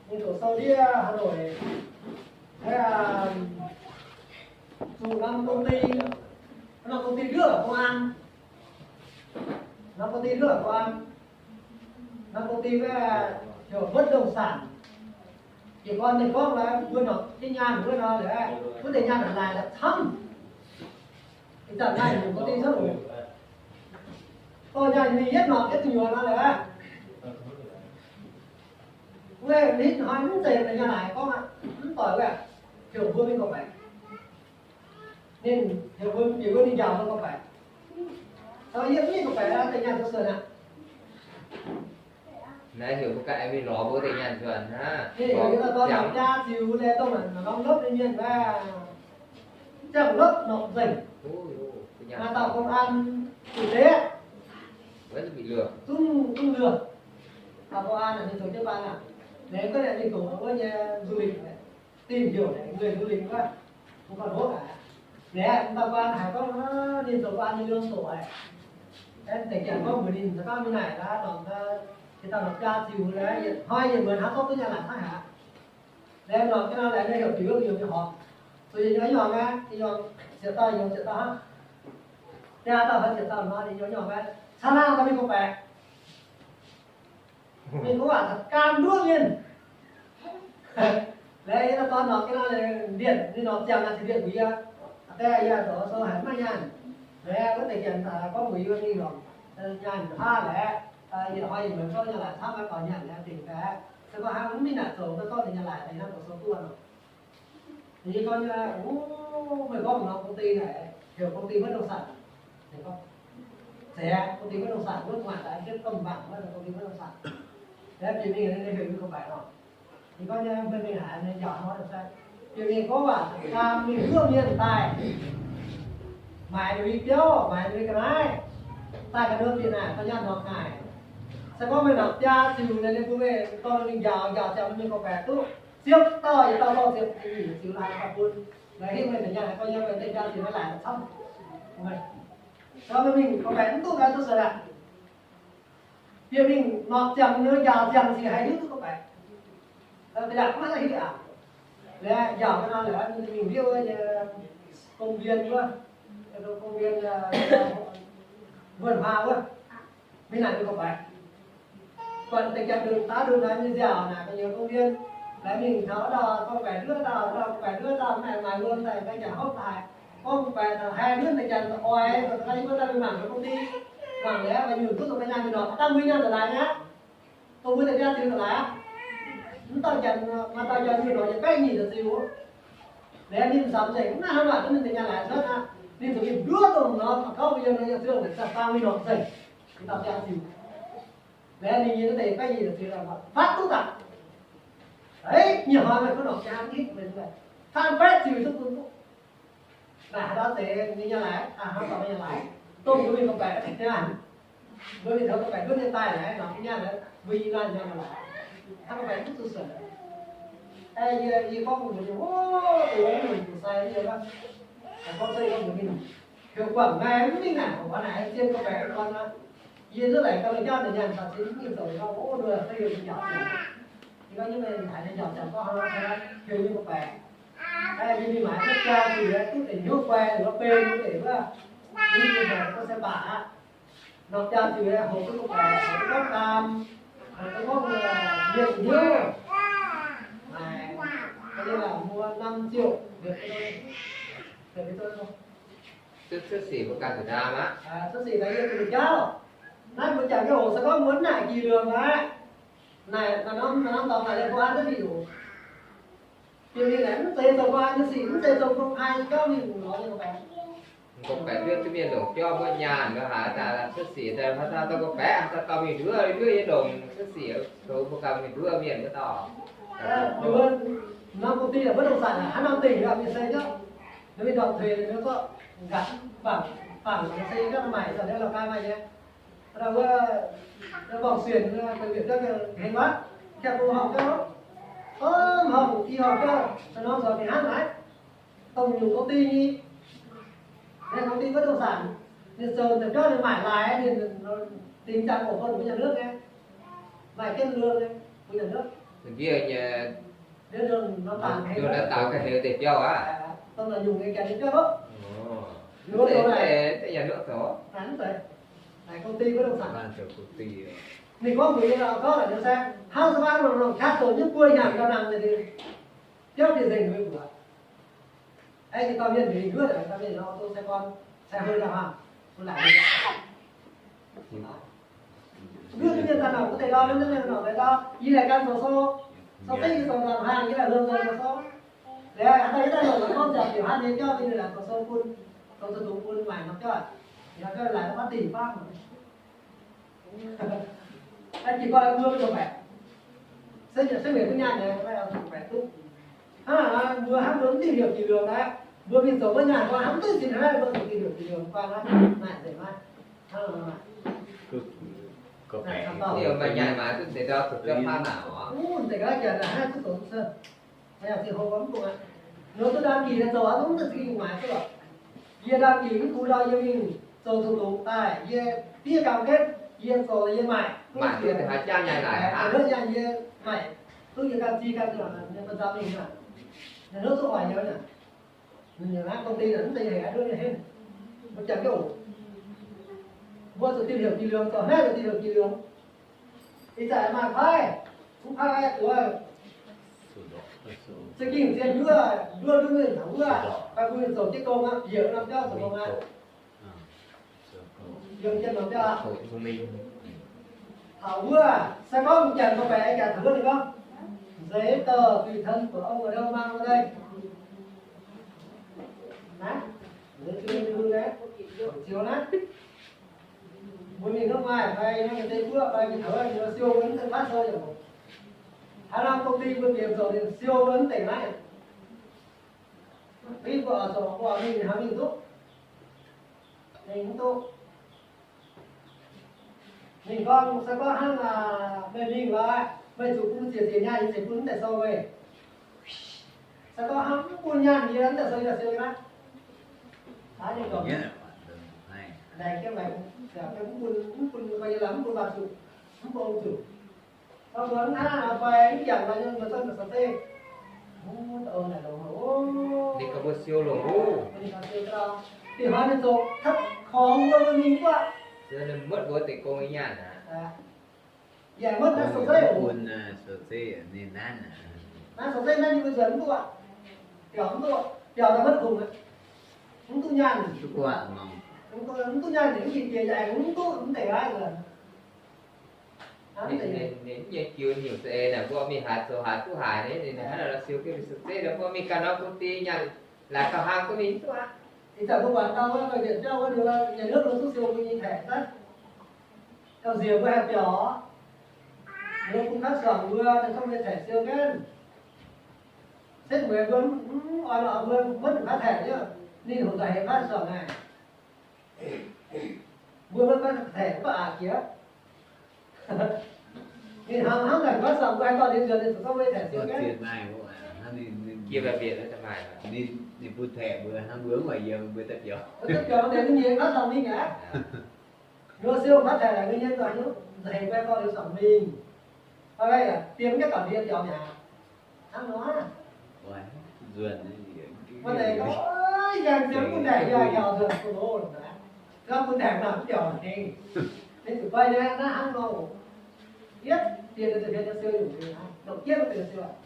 ninh doqc sou ndiev Hà Nội, zuqc norm công ty, norm công ty nước ở công an, norm công ty nước ở công an, norm công ty wuov heuc bất động sản. Jiez gorn ninh gorngv laaix mbuo norqc jienv nyaanh wuov nor laaix, wuov deix nyaanh laaix laaix camv. Ih zanc maaih nyungc công ty cuotv oc. Dorh nyaanh mingh yietv norqc yietv gu'nyuoz nor laaix, wuov nitv hnoi mv zeiz deix nyaanh laaix gorngv aqv, mv doic wuov, heuc mbuo mingh gorngv baeqc. Ninh heuc mbuo bieqc wuov ninh njaaux mbuo gorngv baeqc. Taux yie mv mingh gorngv baeqc deix nyaanh zuqc suonc aqv. Naaiv heuc mbuo ganh mingh lorz mbuo deix nyaanh nzuonx hnangv. Ninh heuc yie daaih dorn norqc jaa ziux laeh dongh naaic norm lopv nyei mienh wuov, ziangh lopv norqc nzengc. Maaih dauh công an tử tế, zungv, zungv lường. Dauh công an ninh zoux jienv ban aqv. Liuz gorngv ninh doqc wuov nyei du lịch, tìm hiểu để người du lịch wuov, mbuo gorngv hov aqv. Liuz dauh công an haiz gorngv ninh zoux công an nyei liuz doqc haic. Deix janx gorngv mbuox ninh, se gorngv mingh naaic gaax norqc, yietc dauh norqc jaa ziux, hnoi yietc muonz hnangv zorqv duqv nyaanh laaix hnangv haaix. Liuz norqc jienv nor, liuz ninh heuc bieqc wuov gu'nyuoz nyei horpc, zuqc yietc nyuoz nyei horpc aqv, yietc nyuoz ziepc dauh, yietc nyuoz ziepc dauh hnangv. Dieh dauh fai ziepc dauh nor, yietc nyuoz nyei horpc aqv, caa laangh daaih mingh gorngv baeqc. Ninh gorngv waac daaih gan nduov mienh. Liuz yie daaih dorn norqc jienv nor, ndietc ninh norqc ziangh naaic cingx ndietc mbuox yie, deix yie zoux sou haic maiv nyaanh. Liuz wuov deix janx gorngv mbuox yie mingh lorqc, nyaanh haav laeqv, yietc hnoi yietc muonz zorqv nyaanh laaix camv, maiv gaux nyaanh liuz dingc baeqc. Se gorngv hnangv mv mingh naaic zoux, zorqv deix nyaanh laaix daaih hnangv zoux sou duqv nor. Ninh gorngv nyei, o, meih gorngv norm công ty naaic heuc công ty bất động sản. Ninh gorngv, zeiz aqv, công ty bất động sản, wuov gu'nguaaic daaih jienv domh mangc wuov công ty bất động sản. Liuz bieqc mingh ninh heuc mingh gorngv baeqc nor. Ninh gorngv nyei, meih mingh haaix, ninh njaaux hnoi se bieqc mingh gorngv waac, gaam mingh hluov mienh daaih, maaiz ninh mbuo biauv, maaiz ninh mbuo ga'naaiv, daaih ga'ndiev bieqc naaic dorh nyaanh norqc naaic. Se gorngv meih norqc jaa ziux liuz, ninh mbuo meih dorh ninh mingh njaaux, njaaux ziangx mingh gorngv baeqc duqv. Ziepc dauh yietc dauh dorh ziepc nyic ziux laaix daaih bun. Laaix hingh meih nzengc nyaanh haiz gorx-youz meih deix jaa ziux haaix laaic camv. Meih mingh gorngv-baeqc mv duqv gaax duqv suonc aqv. Bieqc mingh norqc ziangh nor, njaaux ziangh sic haih hiuv duqv gorngv-baeqc. Da'yietv maiv hiuv aqv. Laaix njaaux ga'naaiv laaix mingh liouh nyei gong mbienx wuov, gong mbienx, wuonh hlaax wuov, mingh naaic mingh gorngv-baeqc. Buatc deix jaa-ndutv daav ndutv naaiv mingh nziaauc naaic gu'nyuoz gong mbienx, laaix mingh taux wuov dauh gorngv-baeqc nduov dauh, gorngv-baeqc nduov dauh, mv baac maaih wuom daaih, mv baac jaax hopv daaih, gorngv-baeqc daaih haih nduov deix jaa-ndutv oix, daaih mingh mangc gong-baeqc, mangc liuz, mingh nyungc duqv dongh mienh nyaanh mingh nor, dangh mbuo nyaanh daaih laaix aqv. Dongh mbuo deix jaa-ndutv daaih laaix aqv. Mv dauh janx, maaih dauh janx mingh nor, yietc baeqv nyic ziux. Liuz ninh samx nzengc, mv naaiv hnangv waac duqv mienh deix nyaanh laaix cuotv aqv. Ninh zuqc mingh nduov dongh nor, gorngv mbuo yiem nor, yiem ziouc daaih faang mingh norqc nzengc. Ninh dauh jaa-ndutv. Liuz ninh nyei deix baeqv nyic ziux fatv duqv daaih. Eix, nyic hnoi meih kuv norqc jaa hitv meih, fatv baeqv ziux duqv bun duqv. Naaic haaix dauh deix ninh nyaanh laaix, hnangv dorh mingh nyaanh laaix, dongh mbuo mingh gorngv-baeqc nyaanh. Mbuo mingh taux gorngv-baeqc nduov mienh daaih laaix, norqc mbuo nyaanh, mbuo i naaiv nyaanh laaix, hnangv gorngv-baeqc duqv zuqc suonc. Yie, yie gorngv mbuox ninh, o, dongh wuov mbuo sai yie gorngv, gorngv se gorngv mbuox ninh, heuc guangc nqaai mv mingh naaic, gorngv naaic zien gorngv-baeqc gorn aqv. Yie duqv laaic ganh nyei jauv deix nyaanh caux zinh mv mingh zoux, yie gorngv, o, nduov se yie mingh njaaux ziangx. Yie gorngv nyei meih haiz nyei njaaux ziangx gorngv hnangv nor, heuc yie gorngv-baeqc. Yie mingh maaiz duqv jaa ziux, duqv deix hnyouv guai, duqv benx deix wuov, yie mingh maaiz duqv sai baac aqv. Norm jaa ziux hoqc duqv gorngv-baeqc, hoqc duqv gorngv daam, hoqc duqv gorngv mienh hnyouv. Naaic, mbuo norm ziouc, cuotv sic mbuo ganh zuqc ndaam aqv. Cuotv sic naaiv yie zuqc jauv. Naaiv mbuo jangx jienv hoqc se gorngv mbuo mv naaic jiex liuc aqv. Naaic, naaiv norm, naaiv norm dorngx naaic, mbuo an duqv diuc. Bieqc mingh naaic mv zeiz zoux gu'nguaaz nyei sic, mv zeiz zoux gu'nguaaz nyei jauv mingh lorz nyei gorngv-baeqc. Gorngv-baeqc duqv mienh longc biauv mbuo nyaanh nor haaix, cuotv sic daaih haaix dauh gorngv-baeqc, haaix dauh dorh mingh nduov, nduov yie longc cuotv sic, zoux mbuo ganh mingh nduov mienh wuov dauh. Norm công ty mbuo dongh zanc hnangv norm dingc mingh se jauv, ninh mingh ndorpc tuix ninh gorngv nqatc bangc, bangc se jauv maaih, zanc Lào Cai maaih nyei. Wuov, wuov Vòng Xuyển, bệnh viện Hengwat, Kheo Bung Hồng jauv, Hồng, Y Hồng jauv, norm zoux fih hnangv naaiv, dongh nyungc công ty nyei, ninh công ty bất động sản, ninh zoux deix jauv ninh maaic laaix, ninh dingx jangx bouc bun mbuo nhà nước nyei, maaih jienv luông nyei, bun nhà nước. Ndiev nyei, ndiev luông nor dangx heix, dangx ga'heix deix jauv aqv. Dongh naaic nyungc nyei janx nyei jauv oc. Ninh mbuo zoux naaic, naaic mv zeiz, naaic công ty bất động sản. Ninh gorngv mbuox yie gorngv naaic se hnangv se maaih longc longc qaqv zoux nyei buo nyanc gauh nangc nyei dingc, biauv bieqc nzengc mbuo mbuox. Aeqv, yietc dauh mienh nduov, dauh mienh nor, ô tô xe con, xe hơi đàng hoàng, mbuo laaic. Nduov mienh daaih nongc wuov deix ndau, nduov mienh nongc deix ndau, yie laaic gan zoux sou, sou zengv yie zoux đàng hoàng, yie laaic hluo zoux sou. Liuz haaix dauh yie daaih longc gorngv nziaauc diuc hnangv nyei jauv, yie laaic zoux sou bun, zoux zoux dungz bun maaic norm jauv, norm jauv laaic maiv dingc baav. Jiex gorn mbuo mv dungx baeqc. Se nyanc se nyanc duqv nyaanh nyei, maiv dungx baeqc duqv. Hnangv naaic, mbuo hnangv mbuo mv dingh heuc jiex liuc naaiv, mbuo mingh zoux wuov nyaanh mbuo hnangv mv duqv cin hnangv, mbuo zoux dingh heuc jiex liuc guaan hnangv, naaic nzengc naaiv. Hnangv naaic, naaic camv dauh. Maaih nyaanh maaih duqv deix ndau zuqc biauv paanv naaic oc. Mv deix ga'naaiv janx naaic hnangv duqv zoux duqv cuotv. Maiv yaac zinh hoz mv bung aqv. Ninh mbuo duqv ndau gih nyei zoux aqv, mv duqv za'gengh maaiz duqv lorqc. Yie ndau gih mv bung ndau yie mingh zoux zoux dungz daaih, yie fiev cam gatv, yie zoux yie maaic, maaic duqv haaix jaav nyaanh naaic aqv. Yie maaic duqv yie ganh zinh ganh nyei bun nzauh mingh aqv. Ninh mbuo zuqc oix nyouz naaic. Naaiv công ty naaic mv zeiz haiz duqv nyei henv. Mbuo jangx jienv oc. Mbuo zuqc dinh heuc jiex liuc, zoux haaix zuqc dinh heuc jiex liuc. Ih zanc maaih paaiv, mv paaiv duqv. Za'gengh zien nduov, nduov nduov mienh taux wuov, fai mbuo zoux jienv gong aqv, bieqc norm biauv zoux gong aqv. Yiem jienv norm biauv aqv. Taux wuov, se gorngv janx gorngv-baeqc, janx taux wuov ninh gorngv, giấy tờ tùy thân của ông ở đâu mang vào đây. Naaiv, giấy chứng minh thư đấy, hộ chiếu đấy. Mbuo mingh nước ngoài fai mingh Tây Quốc fai mingh taux wuov ninh siou mbuo mv deix phát sơ yaac mv, haaix norm công ty mbuo bieqc zoux ninh siou mbuo mv deix naaiv. Mv baac zoux mbuo mingh haaix mingh duqv, mingh mv duqv. Ninh gorngv se gorngv hnangv meih mingh lorqc, meih zuqc bun ziex ziex nyaanh, yie ziouc bun mv deix sou meih. Se gorngv hnangv mv bun nyaanh yie, mv daaih sou yie siou nyei maiv? Aa, ninh gorngv, laengz jienv laengz, mv bun, mv bun, mv bun, mv bun waac zuqc, mv bun zuqc. Gorngv mbuo mv hnangv haaix fai mv jangx nor, mbuo zungv daaih sou zeiv. Ninh gorngv mbuo siou longc wuov. Ninh gorngv siou ga'ndauh, dingc hnoi ninh zoux cuotv korngx mbuo mingh guoqv. Ninh muotv mbuo deix gong nyei nyaanh aqv. Yaac muotv naaiv sou zeiv oc. Naaiv sou zeiv naaiv ninh mbuo nzuonx mv duqv aqv. Biaux mv duqv, biaux daaih maiv kungx aqv. Mv duqv nyaanh, mv duqv nyaanh, ninh mv jiex jiex yaac aengx mv duqv mv deix gaaix nzuonx. Ninh, ninh, ninh nyei jiu nyungc za'eix naaic, mbuo mingh haaix zoux haaix duqv haaix nyei, ninh hnangv naaic siou jienv mingh sou zeiv, mbuo mingh ganh norm công ty nyaanh laaix gauh hlang duqv mingh mv duqv aqv. Ih zanc mbuo buatc dauh wuov, mbuo yietc biauv wuov, ninh nyei hlopv mbuo duqv siou mbuo nyei taeqc naaiv. Gauh nziex mbuo haih biaux, mbuo bun kaav suangx mbuo, ninh zungv mbuo nyei taeqc siou nqaeqv. Setv mueiz mbuo mv oix lorz mbuo maiv duqv kaav taeqc nyei, ninh hoqc daaih heuc kaav suangx naaic. Mbuo maiv kaav taeqc mv baac aqc jiex. Ninh hnamv hnangv naaic kaav suangx mbuo haih dorh ninh nzuonx, ninh zuqc gorngv mbuo nyei taeqc siou nqaeqv. Ninh bun taeqc mbuo hnangv mbuo mv oix yiem mbuo daaih biaux. Daaih biaux deix ninh nyei kaav suangx mingh aqv. Ninh siou kaav taeqc naaic, ninh nyei dorh hnyouv nza'hengx mbuo dorh ninh suangx mingh. Fai yaac diex mv gaengh gauh ndie biaux mi'aqv. Hnangv nor, wuov deix gorngv, yie nziex bun taeqc yaac biaux nzuonx bun loz naaic. Gorngv bun taeqc mv biaux hengx. Ninh zuqc fai nyei naaiv hnangv nor oc. Yietv dien ninh zuqc hietv nyei siou nyungc deix naaiv, longc jienv deix siou aqv.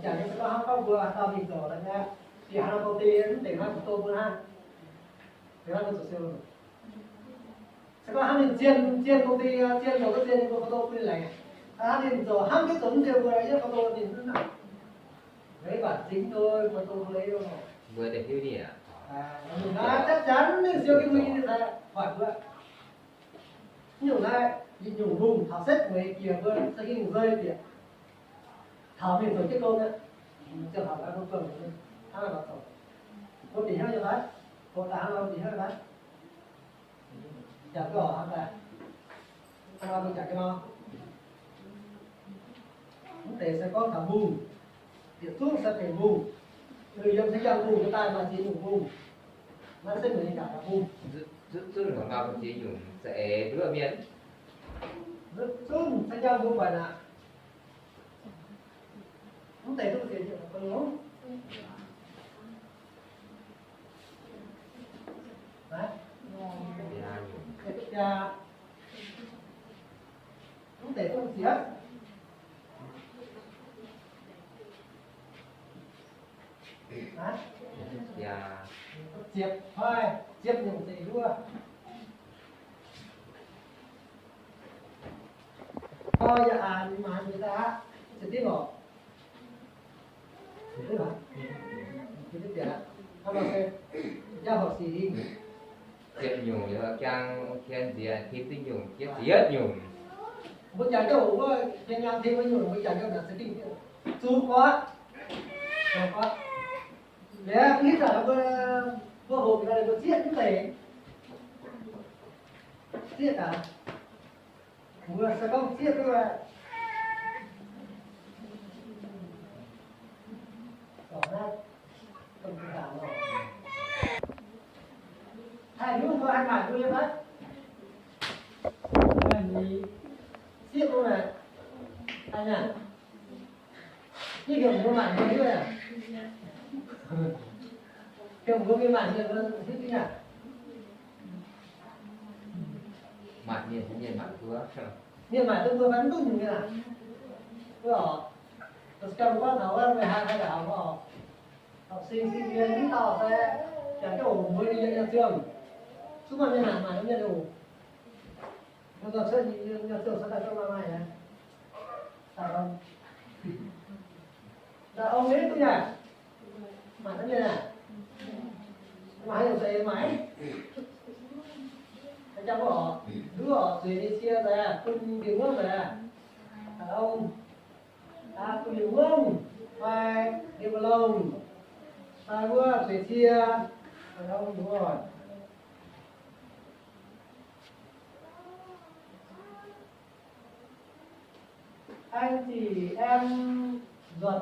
Jangx nyei se gorngv hnangv gorngv mbuo dauh mingh zoux naaiv, bieqc haaix norm công ty mv deix hnangv zuqc dongh mbuo hnangv, deix hnangv mbuo zuqc siou. Se gorngv hnangv ninh zien, zien công ty, zien zoux duqv zien ninh mbuo fai dongh bun ninh laengz. Hnangv ninh zoux hnangv jienv zoux mv zien mbuo yie fai dongh ninh mv nangc. Weic baac zingx dongh fai dongh mbuo leiz mbuo deix hiuv ninh aqv. Naaiv chắc chắn ninh siou jienv mbuo nyei ninh daaih hoic mbuo. Nyungc naaiv, nyungc hungh taux setv mueiz jiex mbuo za'gengh nzoi bieqc. Taux mingh zoux jienv gong aqv, ziouc taux gaax mbuo buangh hnangv nor zoux. Mbuo bieqc hnyouv nyei fai? Mbuo daaih hnangv nor bieqc hnyouv nyei fai? Jangx duqv oc, hnangv daaih. Hnangv nor mbuo jangx jienv nor. Mv deix se gorngv taux mbungh, yietc zungv se benx mbungh. Yiem zinh jangx mbungh daaih maaih ziex nyungc mbungh. Naaiv setv mueiz nyei jangx mbungh. Zungv maaih ziex nyungc za'eix nduov mienh. Zungv zinh jangx mbungh buatc aqv. Mv deix duqv ziex nyungc bun longx. Mv deix duqv ziex. Ziepc, hnoi ziepc nyungc za'eix nduov. Hnoi yaac aanx maanz nyei daaih aqv, se dingv lorqc. Ziepc nyungc liuz, jangx tien nziex, tien zingh nyungc, ziepc yietv nyungc. Mbuo jangx jienv hoc wuov, jangx tien nyungc, mbuo jangx jienv naaic za'gengh zuqc gorqv, zuqc gorqv. Liuz mv hiuv zanc mbuo, mbuo hoqc liuz mbuo zieqv mv deix, zieqv daaih. Mbuo se gorngv zieqv duqv, haih hiuv mbuo haih maaic mbuo nyei fai? Zieqv mbuo maaic, haih nyanc. Yie heuc mbuo maaic mbuo hiuv aqv. Heuc mbuo mingh maaic mienh mbuo hiuv duqv nyanc. Maaic mienh, mienh maaic mbuo. Mienh maaic duqv mbuo fai mv duqv nyungc mienh aqv. Wuov oc, gauh se ganh mbuo gorngv taux wuov meih haaix haaix daaih oc. Học sinh, sinh viên mv dauh se jangx jienv hoc mbuo nyei yietc ziouh. Zungv maaih mienh maaic, maaic duqv mienh oc. Mbuo gauh cuotv yietc ziouh cuotv daaih zungv maaih maaih aqv. Daaih ong, daaih ong ninh duqv nyanc. Maaic duqv mienh aqv. Maaih haaix nyungc za'eix maaic? Jangx mbuo oc, nduov oc, zueiz nyei cie nzaaix, bun ndie-nguomv nzaaix. Daaih ong, bun ndie-nguomv fai ndie-mbuo longh, fai wuov zueiz cie, daaih ong nduov. อันที่แอมหยด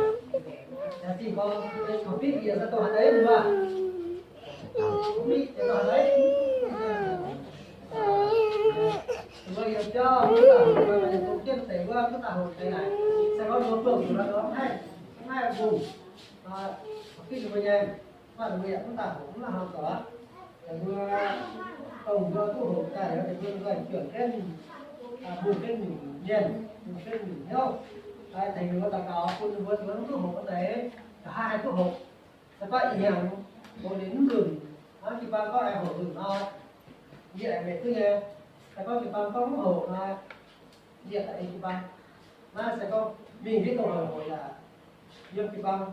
Corpus yie se dongh haaix deix mbuo? Corpus yie dongh haaix deix? Mbuo yiem biauv mv daaih hoqc, mbuo yiem dongh jienv deix wuov mv daaih hoqc deix naaic. Se gorngv mbuo buangh zuqc nor, mv haih, mv haih mbungh. Corpus mbuo nyei, mv baac mbuo yaac mv daaih hoqc, mv hnangv zoux aqv. Mbuo dongh mbuo duqv hoqc daaih, mbuo nzoih juangc jienv, mbungh jienv nyungc mienh, mbungh jienv nyungc hnyouv, tengx ninh mbuo daux gaux bun ninh mbuo duqv hoqc wuov deix, nqa'haav haih duqv hoqc. Se gorngv ih hnyangx hoqc ninh mv nzunc, hnangv jiu-baang gorngv aengx hoqc nzunc nor, yie aengx mengh duqv nyei. Se gorngv jiu-baang gorngv mv hoqc nor, yie daaih ei jiu-baang. Naaiv se gorngv mingh hiuv duqv hoqc yaac yiem jiu-baang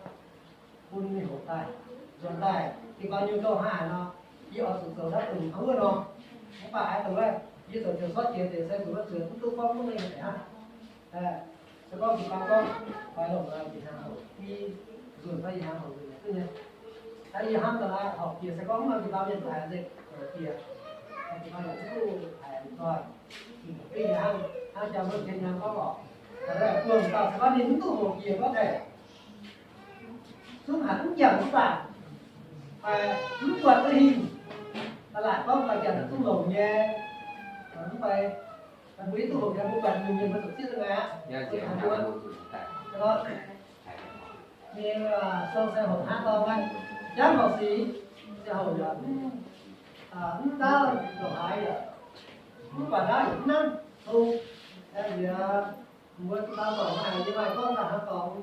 bun mingh hoqc daaih, nzuonx daaih jiu-baang nyei dorngx haaix nor, yie oix zuqc zoux naaiv dongh hnangv wuov nor. Mv baac aengx dongh wuov, yie zoux ziouc sortv jiex deix se zuqc wuov zuqc mv duqv gorngv mv mengh deix hnangv. Se gorngv jiu-baang gorngv faix longc nor, nzunc hnyangx hoqc, i nzunc fai nzunc hnyangx hoqc nzunc duqv nyei. Yie hnamv daaih horpc jiex se gorngv mv baac jiu-baang mienh haiz nzengc horpc jiex, jiu-baang yaac mv duqv haiz nzoih. Hnangv jang wuov jiex nyaanh gorngv oc, buangh dauh se gorngv ninh mv duqv hoqc jiex gorngv deix, zungv haiz mv jangx mv baac, fai mv buatc duqv hingh, da'laatc gorngv fai jangx zungv longx nyei, mv fai mbuo mv duqv hoqc nyei, mbuo buatc nyungc mienh mbuo zuqc zieqv daaih aqv. Nyei sou se hoqc hnangv dorngx aqv, jangv horpc sic, ziangh hoc yaac mv, mv daaih longc haaix yaac mv baac naaiv yaac mv nanv zong. Liuz mbuo dau dorngc haic, yie maaih gorngv daaih hnangv dorngx,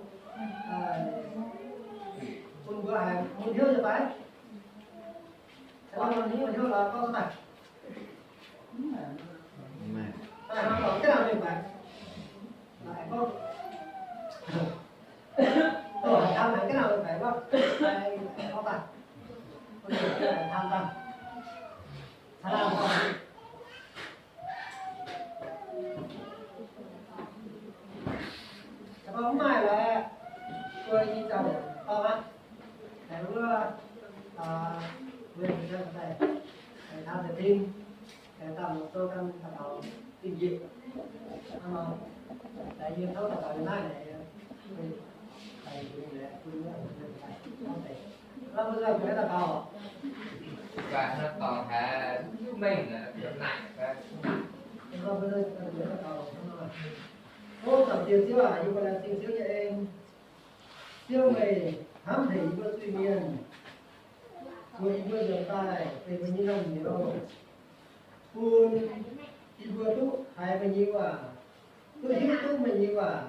bun mbuo haiz mun hnyouv nyei fai? Gorngv mun hnyouv, mun hnyouv lorz gorngv daaih. Daaih hnangv dorngx jienv nangh mingh fai? Gorngv, dorh haiz hnangv haiz jienv nangh mingh fai? Gorngv, gorngv daaih. Hnangv daaih. Caux laangh dorngx. Mv maaih lorqc, mbuo i zauh dorngx aqv. Aengx wuov, mbuo daaih, aengx taux deix tin, aengx daaih longc sou gan daux gaux zingh njiec. Hnangv nor, daaih yie tov daux gaux yiem naaiv naaic, daaih yie laengz bun wuov deix. Hnangv mbuo nzuonx daux gaux. Mv baac hnangv dorngx haiz mv duqv mengh, naaic, O Zaangc Diex Ziouv aac, yie mbuo laengz zingh Ziouv nyei en. Ziouv meih hnamv haic yie mbuo zuiz-mienh, mbuox yie mbuo nzuonx daaih benx meih nyei naamh nyouz, bun yie mbuo duqv haiz meih nyei waac, duqv hiuv duqv meih nyei waac,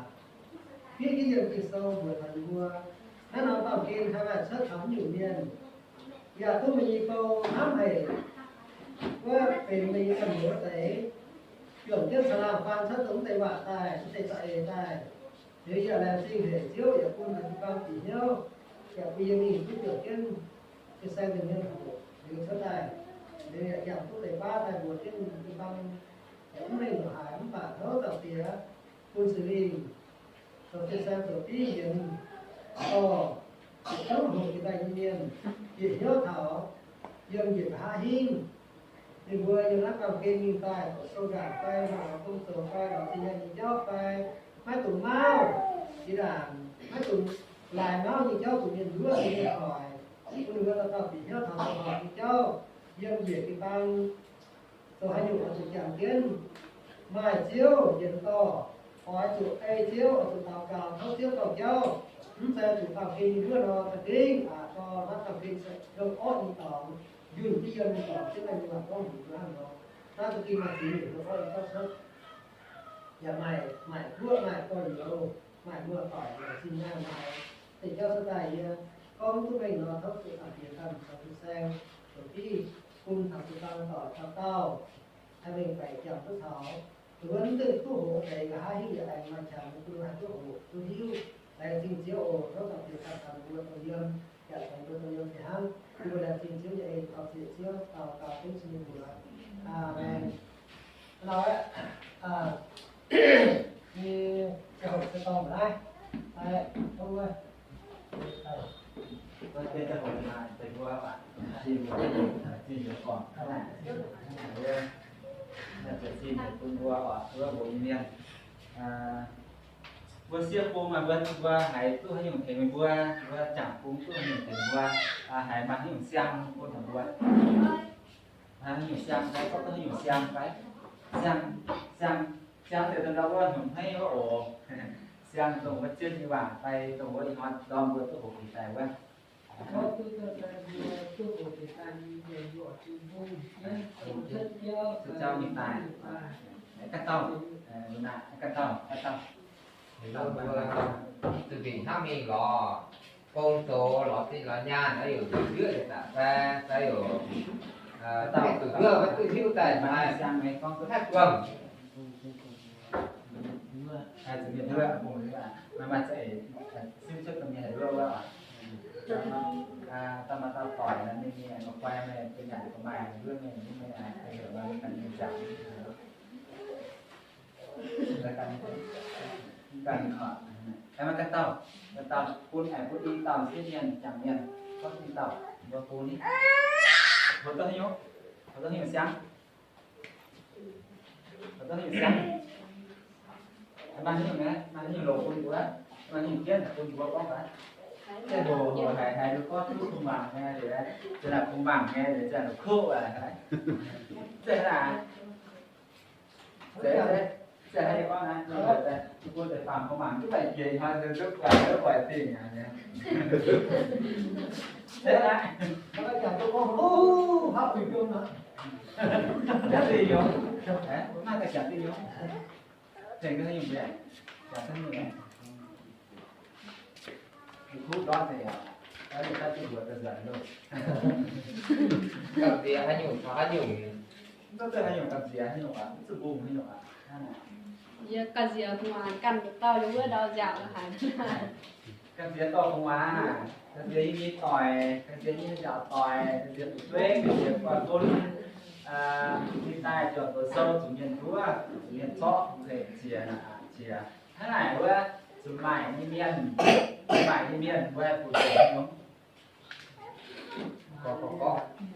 fiev jienv yiem Ging-Sou mbuox taux yie mbuo. Naaiv norm baamh gen haih maaih cuotv taux haaix nyungc mienh, yaac duqv meih nyei bou hnamv haic, wuov benx meih nyei naamh nyouz wuov deix, juangc jienv caangh laangh faan cuotv dongh wuov deix waac daaih, wuov deix za'eix daaih. Liuz yaac laengz zingh haic Ziouv yaac bun taux jiu-baang bieqc hnyouv, yaac bun yie mingh duqv juangc jienv jiu-baang nzengc mienh hoc liuz cuotv daaih. Liuz yaac yangh duqv deix baav daaih mbuox jienv jiu-baang, yaac mv mengh haaix, mv baac tov Zaangc Diex bun Singx Lingh zoux jiu-baang zoux div yienx dorh yietc zungv hoqc jiex daaih nyei mienh bieqc hnyouv taux yiem njiec nqa'haav hingv. Ninh mbuo yiem naaiv baamh gen mingh daaih, doqc sou nzaangc fai, maaih lorz gong zoux fai, lorz zinh nyaanh nyei jauv fai, maiv dungx mauv jiex ndaangc, maiv dungx laaix mauv nyei jauv zuqc mienh nduov, zuqc mienh hoic. Bun ninh mbuo dauh dauh bieqc hnyouv taux zoux horpc nyei jauv, yiem njiec jiu-baang zoux haaix nyungc oix zuqc jangx jienv maaih Ziouv yienx dorh, oix zuqc ei Ziouv, oix zuqc daux gaux tov Ziouv dorh jauv. Mv zeiz zuqc baamh gen nyei nduov nor, za'gengh aqc dorh naaiv baamh gen se hlo orqv nyei dorngx, njunh diqv yiem nyei dorngx, Ziouv nyei waac gorngv heuc mbuo hnangv nor. Naaiv za'gengh maaih ziex nyungc hlo orqv nyei jauv cuotv. Yaac maaih, maaih guoqv, maaih gorx-youz, maaih muoz-doic, maaih zinh nyaanh, maaih deix jauv cuotv daaih yie gorngv duqv mengh nor, tov Ziouv Zaangc Diex ganh caux jiu-baang zoux div, bun taux jiu-baang doic dauh dauh haih mengh baeqc jangx duqv taux. Dongh wuov mv duqv hoqc deix nqa'haav hingv yaac aengx maaih qangx bun haih duqv hoqc duqv hiuv. Laengz zingh Ziouv oc. Tov Zaangc Diex ganh caux mbuo dongh yiem, yaac caux mbuo dongh yiem fih hnangv. Yie mbuo laengz zingh Ziouv nyei en, daux zieqc Ziouv daux gaux dengv Ziouv nyei mbuox. Aamen. Hnangv nor, nyei ziangh hoc se dorngh naaiv, tov wuov, bun mbuo oc, wuov mbuo mienh, Mbuo sieqv bung maaih mbuo, mbuo haiz duqv haaix nyungc tengx meih mbuo, mbuo jangc bung duqv haaix nyungc tengx mbuo, haiz maaih haaix nyungc siang bun taux mbuo. Maaih haaix nyungc siang fai, gorngv duqv haaix nyungc siang fai? Siang, siang, siang deix dongh ndau wuov hnyouv hneiv wuov oc. Siang dongh wuov zien nyei waac fai dongh wuov ih hnoi ndorm mbuo duqv hoqc jiex daaih wuov. Zuqc jauv mingh daaih. Ganh dauh, ganh dauh, ganh dauh. Zuqc mingh hnangv mingh lorz gong zoux lorz zinh lorz nyaanh, naaiv yaac zuqc ndiev daaih fai, fai yaac zuqc ndiev, maiv duqv hiuv daaih maaih haaix guangc. Ganh dauh, ganh dauh bun, aengx bun i dauh sieqv mienh, jangc mienh, gorngv i dauh, mbuo bun ni. Mbuo duqv haaix nyungc? Mbuo duqv haaix nyungc siang? Mbuo duqv haaix nyungc siang? Maaih haaix nyungc, maaih haaix nyungc longc bun mbuo? Maaih haaix nyungc jienv bun mbuo gorngv gaax? Ziangh hoc haiz, haiz duqv gorngv duqv kungx mangc nyei, ziouc naaic kungx mangc nyei, ziouc naaic kuv aqv. Zeiz aqv. Zeiz, zeiz, zeiz haaix nyungc gorngv naaiv, bun deix faam kungx mangc duqv baeqc jiex hnoi, duqv guaix, duqv guaix dingh aqv. Zeiz aqv. Naaiv deix jangx dingh nyungc. Tengx duqv haaix nyungc mbiaeqc? Jangx duqv haaix nyungc? Kuv ndortv deix aqv. Gamh nziex haaix nyungc caux haaix nyungc? Mv duqv haaix nyungc gamh nziex haaix nyungc aqv, mv zuqc mbungh haaix nyungc aqv. Yie gamh nziex gu'nguaaz ganh mbuox dauh yiem wuov ndau nziaauc haic. Gamh nziex dorh gu'nguaaz, gamh nziex yie nyei doic, gamh nziex yie nyei nziaauc doic, gamh nziex fu'jueiv, gamh nziex buatc bun, ninh daaih juangc zoux sou zuqc mienh nduov, zuqc mienh zorqv, zuqc mienh qiex, qiex. Hnangv naaic wuov, zuqc maaic nyei mienh, maaic nyei mienh mbuo haih funx benx haaix nyungc?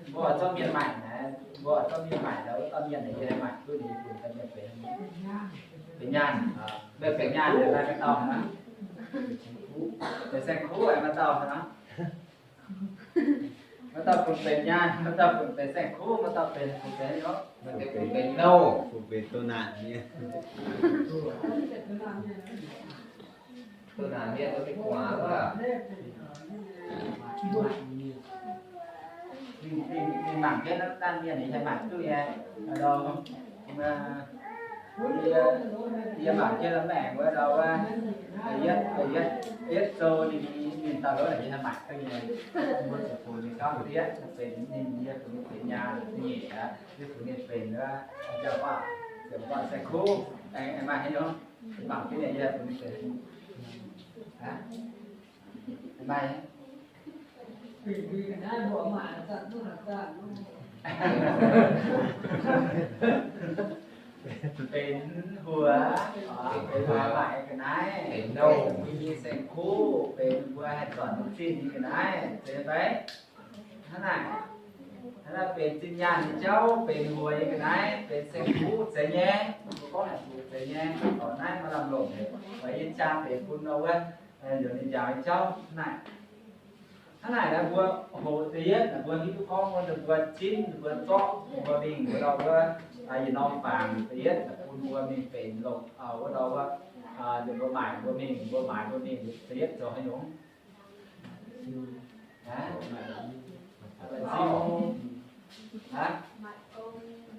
Mbuo oix zorqv mienh maaic naaic, mbuo oix zorqv mienh maaic naaic, wuov dauh mienh naaic yie haih maaic duqv ninh funx daaih mienh benx, benx nyaanh, benx nyaanh naaic, maaih ganh dauh hnangv, benx saeng-kuv, maaih dauh hnangv. Maaih dauh funx benx nyaanh, maaih dauh funx benx saeng-kuv, maaih dauh benx, funx benx haaix nyungc? Maaih deix funx benx nouh, funx benx doh naanc mienh. Doh naanc mienh, doh mienh guaax wuov. Ninh, ninh, ninh mangc jienv naaiv dangh mienh, ninh haih maaic duqv nyei. Yie mangc jienv maengc wuov ndau wuov, yietv, yietv, yietv sou ninh, ninh dauh heuc ninh haih maaic duqv nyei. Mbuo zuqc funx ninh gauh ndiev, benx ninh, yie funx ninh benx nyaanh, nyiec aqv, yie funx ninh benx wuov, jauv-baac, jauv-baac saeng-kuv, aengx maaih haaix nyungc? Mangc jienv ninh yie funx ninh benx, maaih benx huox, benx huox maaic ga'naaiv, benx nouh, benx saeng-kuv, benx mbuo haih zornc zinh nyei ga'naaiv, zeiz fai? Hnangv naaic, hnangv naaic benx zinh nyaanh nyei jauv, benx huox nyei ga'naaiv, benx saeng-kuv, zeiz nyei. Mbuo gorngv haic zuqc zeiz nyei, oix naaiv maaih lamh longc, oix yie jaa benx bun nor wuov, njoux ninh njaaux nyei jauv hnangv naaic. Hnangv naaic naaiv mbuo hoqc da'yietv naaic mbuo hiuv duqv gorngv wuov, ninh mbuo zipv, ninh mbuo zorqv, ninh mbuo mingh wuov ndau wuov, yietc norm fangx da'yietv naaic bun mbuo mingh benx longc, wuov ndau wuov, ninh mbuo maaic mbuo mingh, mbuo maaiz mbuo mingh, da'yietv zoux haaix nyungc?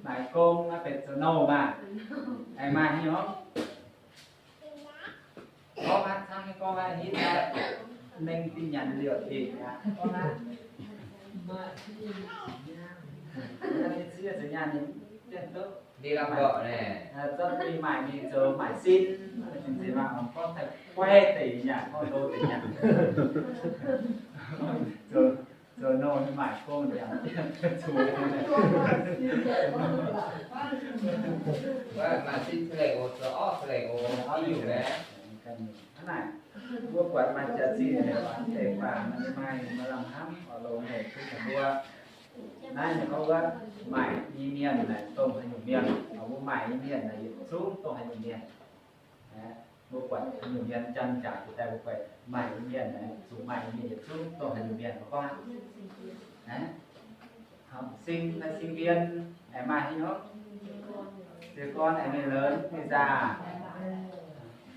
Maaiz gong, naaiv benx zoux nouh maah. Aengx maaih haaix nyungc? Gorngv aqv, cangv nyei gorngv aqv, hitv aqv, mengh dinh nyanc liouc dingc aqv, gorngv aqv. Ninh zieqv zoux nyaanh ninh zieqv duqv. Ninh lamh lorqc naaic, zorqv mingh maaic mingh zoux maaic sin, zinh nzengc maah, gorngv taaih guai deix nyanc, gorngv ndo deix nyanc. Zoux, zoux nouh maaic gong nyanc, zueiz. Wuov maaih sin ceix leiz oc, zoux orv ceix leiz oc, orv nyungc naaic. Hnangv naaic, mbuo buatc maaih jaax-zinh deix faam, maaih, maaih lamh hnamv oix longx haic bun mbuo. Naaiv ninh gorngv wuov, maaic nyei mienh naaic dongh haaix nyungc mienh, mbuo maaic nyei mienh naaic yietc zungv dongh haaix nyungc mienh. Aa, Mbuo buatc haaix nyungc mienh janx-jaaix jiex daaih mbuo buatc maaih mienh, zuqc maaih mienh yietc zungv dongh haaix nyungc mienh mbuo gorngv, sinh, sinh viên, aengx maaih haaix nyungc, เกษตรกร, aengx mienh lorz, mienh zaah,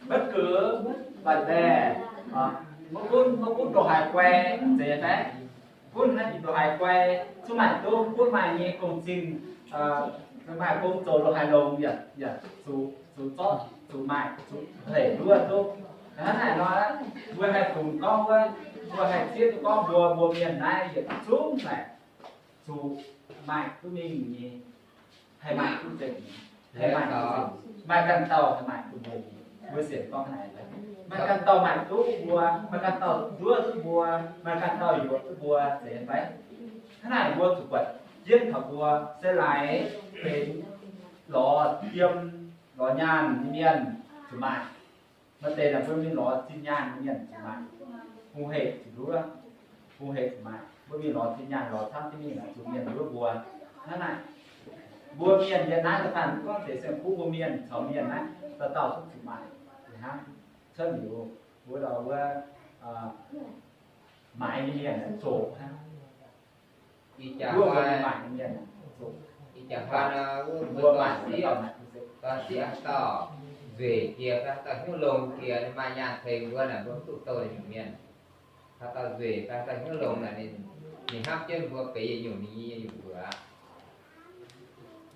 bất cứ vấn đề, maiv gunv, maiv gunv ndongc haaix guai, zeiz fai? Gunv naaiv ndongc haaix guai, zungv maaih duqv, gunv maaih nyei gong-zinh, maaih gong zoux ndongc haaix longx yaac, yaac zuqc, zuqc zorqv, zuqc maaih, zuqc hec nduov duqv. Hnangv naaic nor, mbuo haih fungx gorngv wuov, mbuo haih zieqv duqv gorngv mbuo, mbuo mienh naaiv yietc zungv naaic zuqc maaih duqv mingh nyei, haih maaih duqv nzengc, haih maaih duqv nzengc, maaih ganh dauh haih maaih duqv mbuo nyei. Mbuo sienx gorngv naaic, maaih ganh dauh maaih duqv mbuo, maaih ganh dauh nduov duqv mbuo, maaih ganh dauh yuoqc duqv mbuo, zeiz fai? Hnangv naaic mbuo zuqc buatc jienv taux mbuo se laaix benx lorz yiem, lorz nyaanh nyei mienh zuqc maaih. Maaih deix naaic mbuo mingh lorz zinh nyaanh nyei mienh zuqc maaih, hungh hec zuqc nduov, hungh hec zuqc maaih. Mbuo mingh lorz zinh nyaanh lorz camv jienv mingh naaic zuqc mienh nduov mbuo. Hnangv naaic, mbuo mienh yiem naaiv da'faanh gorngv deix saeng-kuv mbuo mienh caux mienh naaiv dauh dauh duqv zuqc maaih hnangv. Cuotv liuz wuov dauh wuov maaiz nyei mienh zoqc hnangv. Ih jaax haaix nor, wuov mbuo dorn-sieqv, dorn-sieqv haaix dauh nzueic jiex fai haaix dauh hnyouv longx jiex, maaih nyaanh tengx mbuo naaic, mbuo mv duqv douh ninh nyungc mienh. Haaix dauh nzueic fai haaix dauh hnyouv longx naaic, ninh, ninh hnamv jienv mbuo benx yietc nyungc, ninh nyei yietc nyungc mbuox.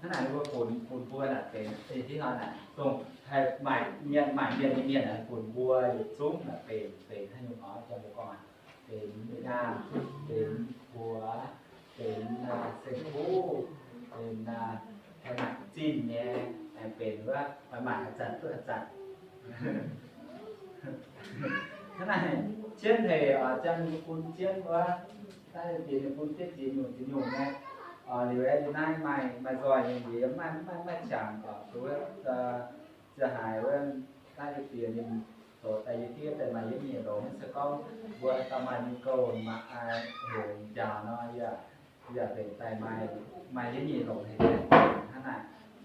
Hnangv naaic mbuo funx, funx mbuo naaic benx, ih hnoi naaic dongh haih maaih mienh, maaih mienh nyei mienh naaic funx mbuo yietc zungv naaic benx, benx haaix nyungc nor, jang mbuo gorngv benx nyaanh, benx mbuox, benx saeng-kuv, benx maaih zinh nyei, aengx benx wuov maaih maaih haaix zanc duqv haaix zanc. Hnangv naaic, jienv hec oc, jang ninh bun jienv wuov, naaiv bieqc ninh bun jienv ziex nyungc ziex nyungc nyei. Liuz aeqv, yie naaiv maaih, maaih nzoih nyei, yie maiv, maiv, maiv qangx oc, wuov, ziouc haiz wuov, naaiv yie bieqc ninh zoux daaih yie fiev daaih maaih yie nyei longx, se gorngv mbuo haaix dauh maaih nyei gouv mangc heuc njaaux nor, yie yaac mbenc daaih maaih, maaih yie nyei longx haic hnangv naaic.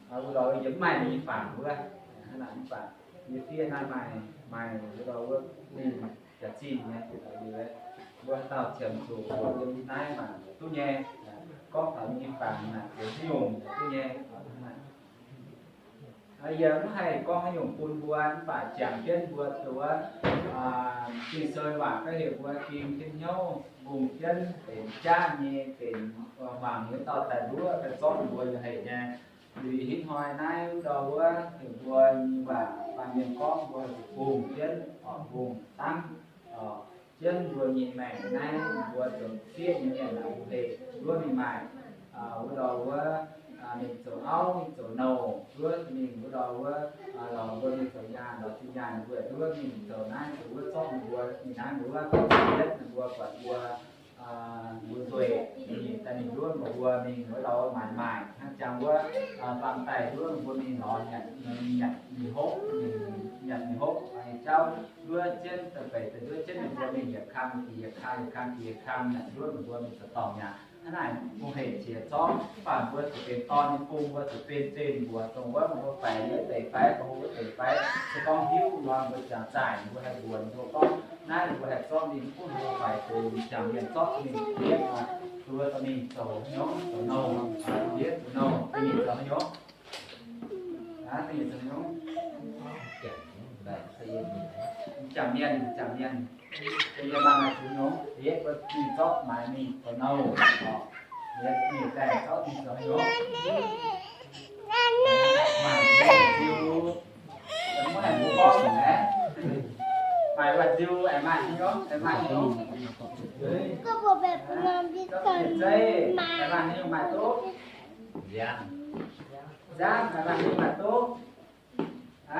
Wuov lorz yie mv maaih nyei fangx wuov, hnangv naaic mv baac yie fiev naaiv maaih, maaih wuov lorz wuov ninh jaax zinh nyei, mbuo haaix dauh qiemx zuqc yiem naaiv mangc duqv nyei, gorngv taux nyei fangx naaic benx haaix nyungc duqv nyei. Yie mv haih gorngv haaix nyungc bun mbuo, mv baac jangx jienv mbuo zuov Ging-Sou waac ga'heuc mbuo ging jienv hnyouv mbungh jienv benx jaav nyei, benx hmuangx nyei wuov dauh daaih nduov daaih zorqv mbuo nyei hec nyei. Liuz ih hnoi naaiv wuov ndau wuov heuc mbuo nyei waac baamh mienh gorngv mbuo zuqc mbungh jienv, mbungh dangv jienv mbuo nyei maengc naaiv, mbuo zoux sieqv nyei mienh naaic, mbuo hec nduov mingh maaih wuov ndau wuov mingh zoux auv, mingh zoux nouh, nduov mingh wuov ndau wuov lorz mbuo mingh zoux nyaanh, lorz zinh nyaanh, mbuo nduov mingh zoux naaiv zoux wuov, zorqv mbuo mingh naaiv mbuo wuov, yietv mbuo buatc mbuo, mbuo nzueic, ninh daaih ninh nduov mbuo mingh wuov ndau wuov maaiz maaic hnangv jangx wuov, faam daaih nduov mbuo mingh lorz nyanc, nyanc mingh hopv, nyanc mingh hopv jauv, nduov jienv daaih beic daaih nduov jienv ninh mbuo mingh yietc kang diex yietc kang, yietc kang diex yietc kang, nyanc nduov ninh mbuo mingh zoux dorngc nyanc. Hnangv naaic bung hec qiex zorqv, mv baac mbuo zuqc benx dorn nyei bung, mbuo zuqc benx zeiv mbuox dongh wuov mbuo faix wuov deix fai, mbuo wuov deix fai, se gorngv hiuv nor mbuo jangx zaaic, mbuo haih mbuox ninh mbuo gorngv, naaiv mbuo haih zorqv ninh mv gunv mbuo faix deix, jangx mienh zorqv ninh diev, mbuo dorh ninh zoux haaix nyungc, zoux nouh, diev zoux nouh, dingh zoux haaix nyungc, dingh zoux haaix nyungc, jangx mienh, jangx mienh, dingh mienh maaih zuqc haaix nyungc, diev mbuo dingh zorqv maaiz mingh zoux nouh, diev mingh daaih zorqv ninh zoux haaix nyungc, maaih ziu, mv haih mbuo gorngv aeqv, maaih wuov ziu aengx maaih haaix nyungc, aengx maaih haaix nyungc, zeiv aengx maaih haaix nyungc maaih duqv, nzangv aengx maaih haaix nyungc maaih duqv,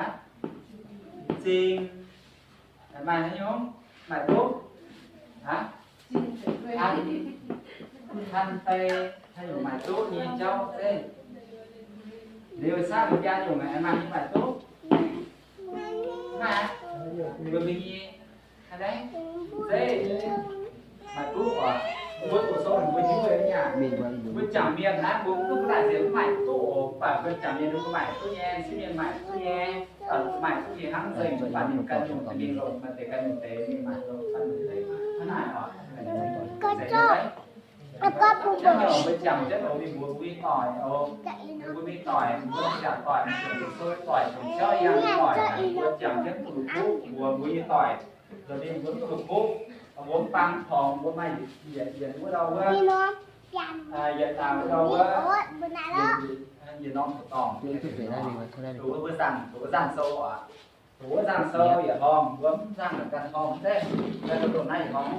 aqv, zingh aengx maaih haaix nyungc maaih duqv, aqv, han, han deix haaix nyungc maaih duqv nyei jauv zeiv. Liuz saav liuz biaa nyungc aengx maaih haaix nyungc maaih duqv, maaih, mbuo mingh nyei, hnangv naaiv, zeiv, maaih duqv oc. Mbuo doqc sou mbuo hiuv nyei aqv. Mbuo jangc mienh naaiv mbuo duqv daaih nzengc mv maaih duqv oc, mv baac mbuo jangc mienh mbuo maaih duqv nyei, sieqv mienh maaih duqv nyei, maaih duqv nyei hnangv nzengc, mv baac ninh ganh nyungc mingh longc maaih deix ganh nyungc deix, ninh maaih longc ganh nyungc deix. Hnangv naaic oc. Mbuo jangc jienv oc, mbuo mingh mbuox mbuo nyei doic oc, mbuo mingh doic, mbuo jangc doic, mbuo doqc sou doic, doqc jauv yangh doic, mbuo jangc jienv duqv la'kuqv mbuox mbuo nyei doic. Nza'hmien mbuo duqv la'kuqv, mbuo mv bang tongx, mbuo maaih yietc, yietc wuov ndau wuov, yietc wuov ndau wuov, yietc norm dorngx, doqc wuov mbuo nzangc, doqc wuov nzangc sou oc. Doqc wuov nzangc sou yietc horngh, mbuo mv nzangc ganh horngh zeiv, ganh doqc naaiv yietc horngh,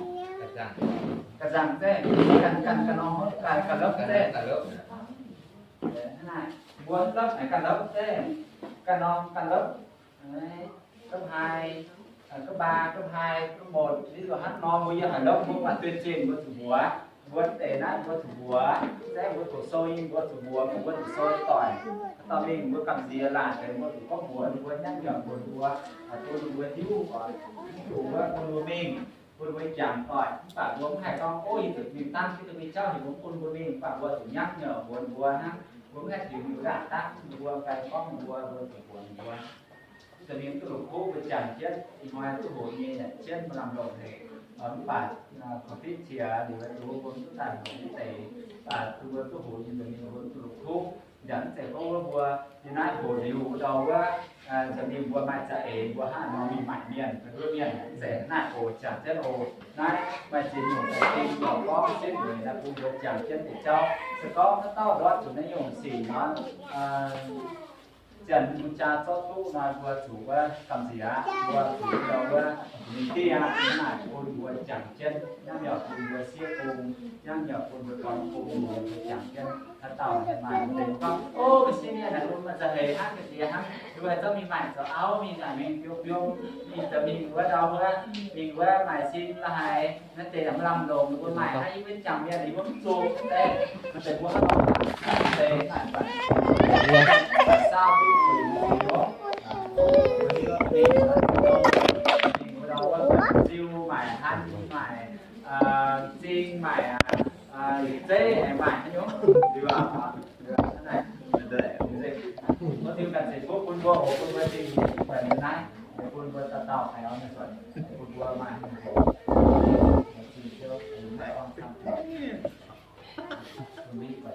ganh nzangc zeiv, ganh, ganh, ganh norm, ganh, ganh lopv zeiv. Mbuo lopv naaic ganh lopv zeiv, ganh norm ganh lopv. Cấp hai, cấp ba, cấp hai, cấp một, ví dụ hnangv nor mbuo yiem haaix lopv mbuo mangc dueiv zinh mbuo zuqc mbuox, mbuo deix naaiv mbuo zuqc mbuox, se mbuo doqc sou nyei mbuo zuqc mbuox, mbuo doqc sou doic, haaix dauh mingh mbuo gamh nziex laaic deix mbuo zuqc gorngv mbuox ninh mbuo, nyangv nyouc mbuox ninh mbuo, bun ninh mbuo hiuv oc, mv dungx wuov bun mbuo mingh, bun mbuo jangx doic. Mv baac mbuo mv haih gorngv, ov, yie zuqc mingh dangv jienv duqv mingh jauv heuc mbuo bun mbuo mingh, mv baac mbuo zuqc nyangv nyouc mbuox ninh mbuo hnangv, mbuo mv haih tiux miuc ndaangc dangv mbuo, ganh gorngv mbuo, mbuo zuqc mbuox ninh mbuo. Nza'hmien duqv la'kuqv mbuo jangx jienv, ih hnoi duqv hoqc nyei yaac jienv maaih lamh longc haic. Mv baac korv-fiqv qiex liuz, mbuo duqv daaih hoqc nyei deix, bun mbuo duqv hoqc nyei nza'hmien mbuo duqv la'kuqv. Yaac mv zeiz gorngv wuov mbuo yiem naaiv hoqc liuz ndau wuov, nza'hmien mbuo maaih za'eix mbuo hnangv nor mingh maaic mienh, mbuo mienh mv zeiz naaiv oc, jangx jienv oc. Naaiv maaih ziex nyungc deix ding, gorngv setv mueiz naaiv bun mbuo jangx jienv deix jauv. Se gorngv haaix dauh ndortv zuqc naaiv nyungc sic nor, Janx mbuo jaa zorqv duqv nor, mbuo zuqc wuov gamh nziex aqv, mbuo zuqc ndau wuov mingh dieh aqv. Hnangv naaic bun mbuo jangx jienv, nyangv nyouc bun mbuo siev bung, nyangv nyouc bun mbuo dorn bung, mbuo jangx jienv haaix dauh maaih deix gorngv, o, mbuo siev mienh naaic bun maaih za'eix hnangv, ga'ndiex hnangv, mbuo haih zorqv mingh maaic zoux auv, mingh naaic mingh biouv biouv, mingh zoux mingh wuov ndau wuov, mingh wuov maaic sin la'haic. Naaiv deix yaac maiv lamh longc, ninh mbuo maaih hnangv yie mbuo jangc mienh, yie mbuo mv zuqc deix, maaih deix mbuo hnangv nor deix, saau duqv zuqc mbuo, mbuo mingh, mingh wuov ndau wuov, ziu maaic, han maaic, zing maaic, yietc zeiv aengx maaic haaix nyungc, liuz aqv, liuz aqv, hnangv naaic, wuov diuh ganh zeiv fuqv bun mbuo, oc, bun mbuo zingh hnyouv bun naaiv, bun mbuo dauh dauh haiz oix mienh buatc, bun mbuo maaih hnyouv hoqc, zingh Ziouv, maaih orn camv, bun mbuo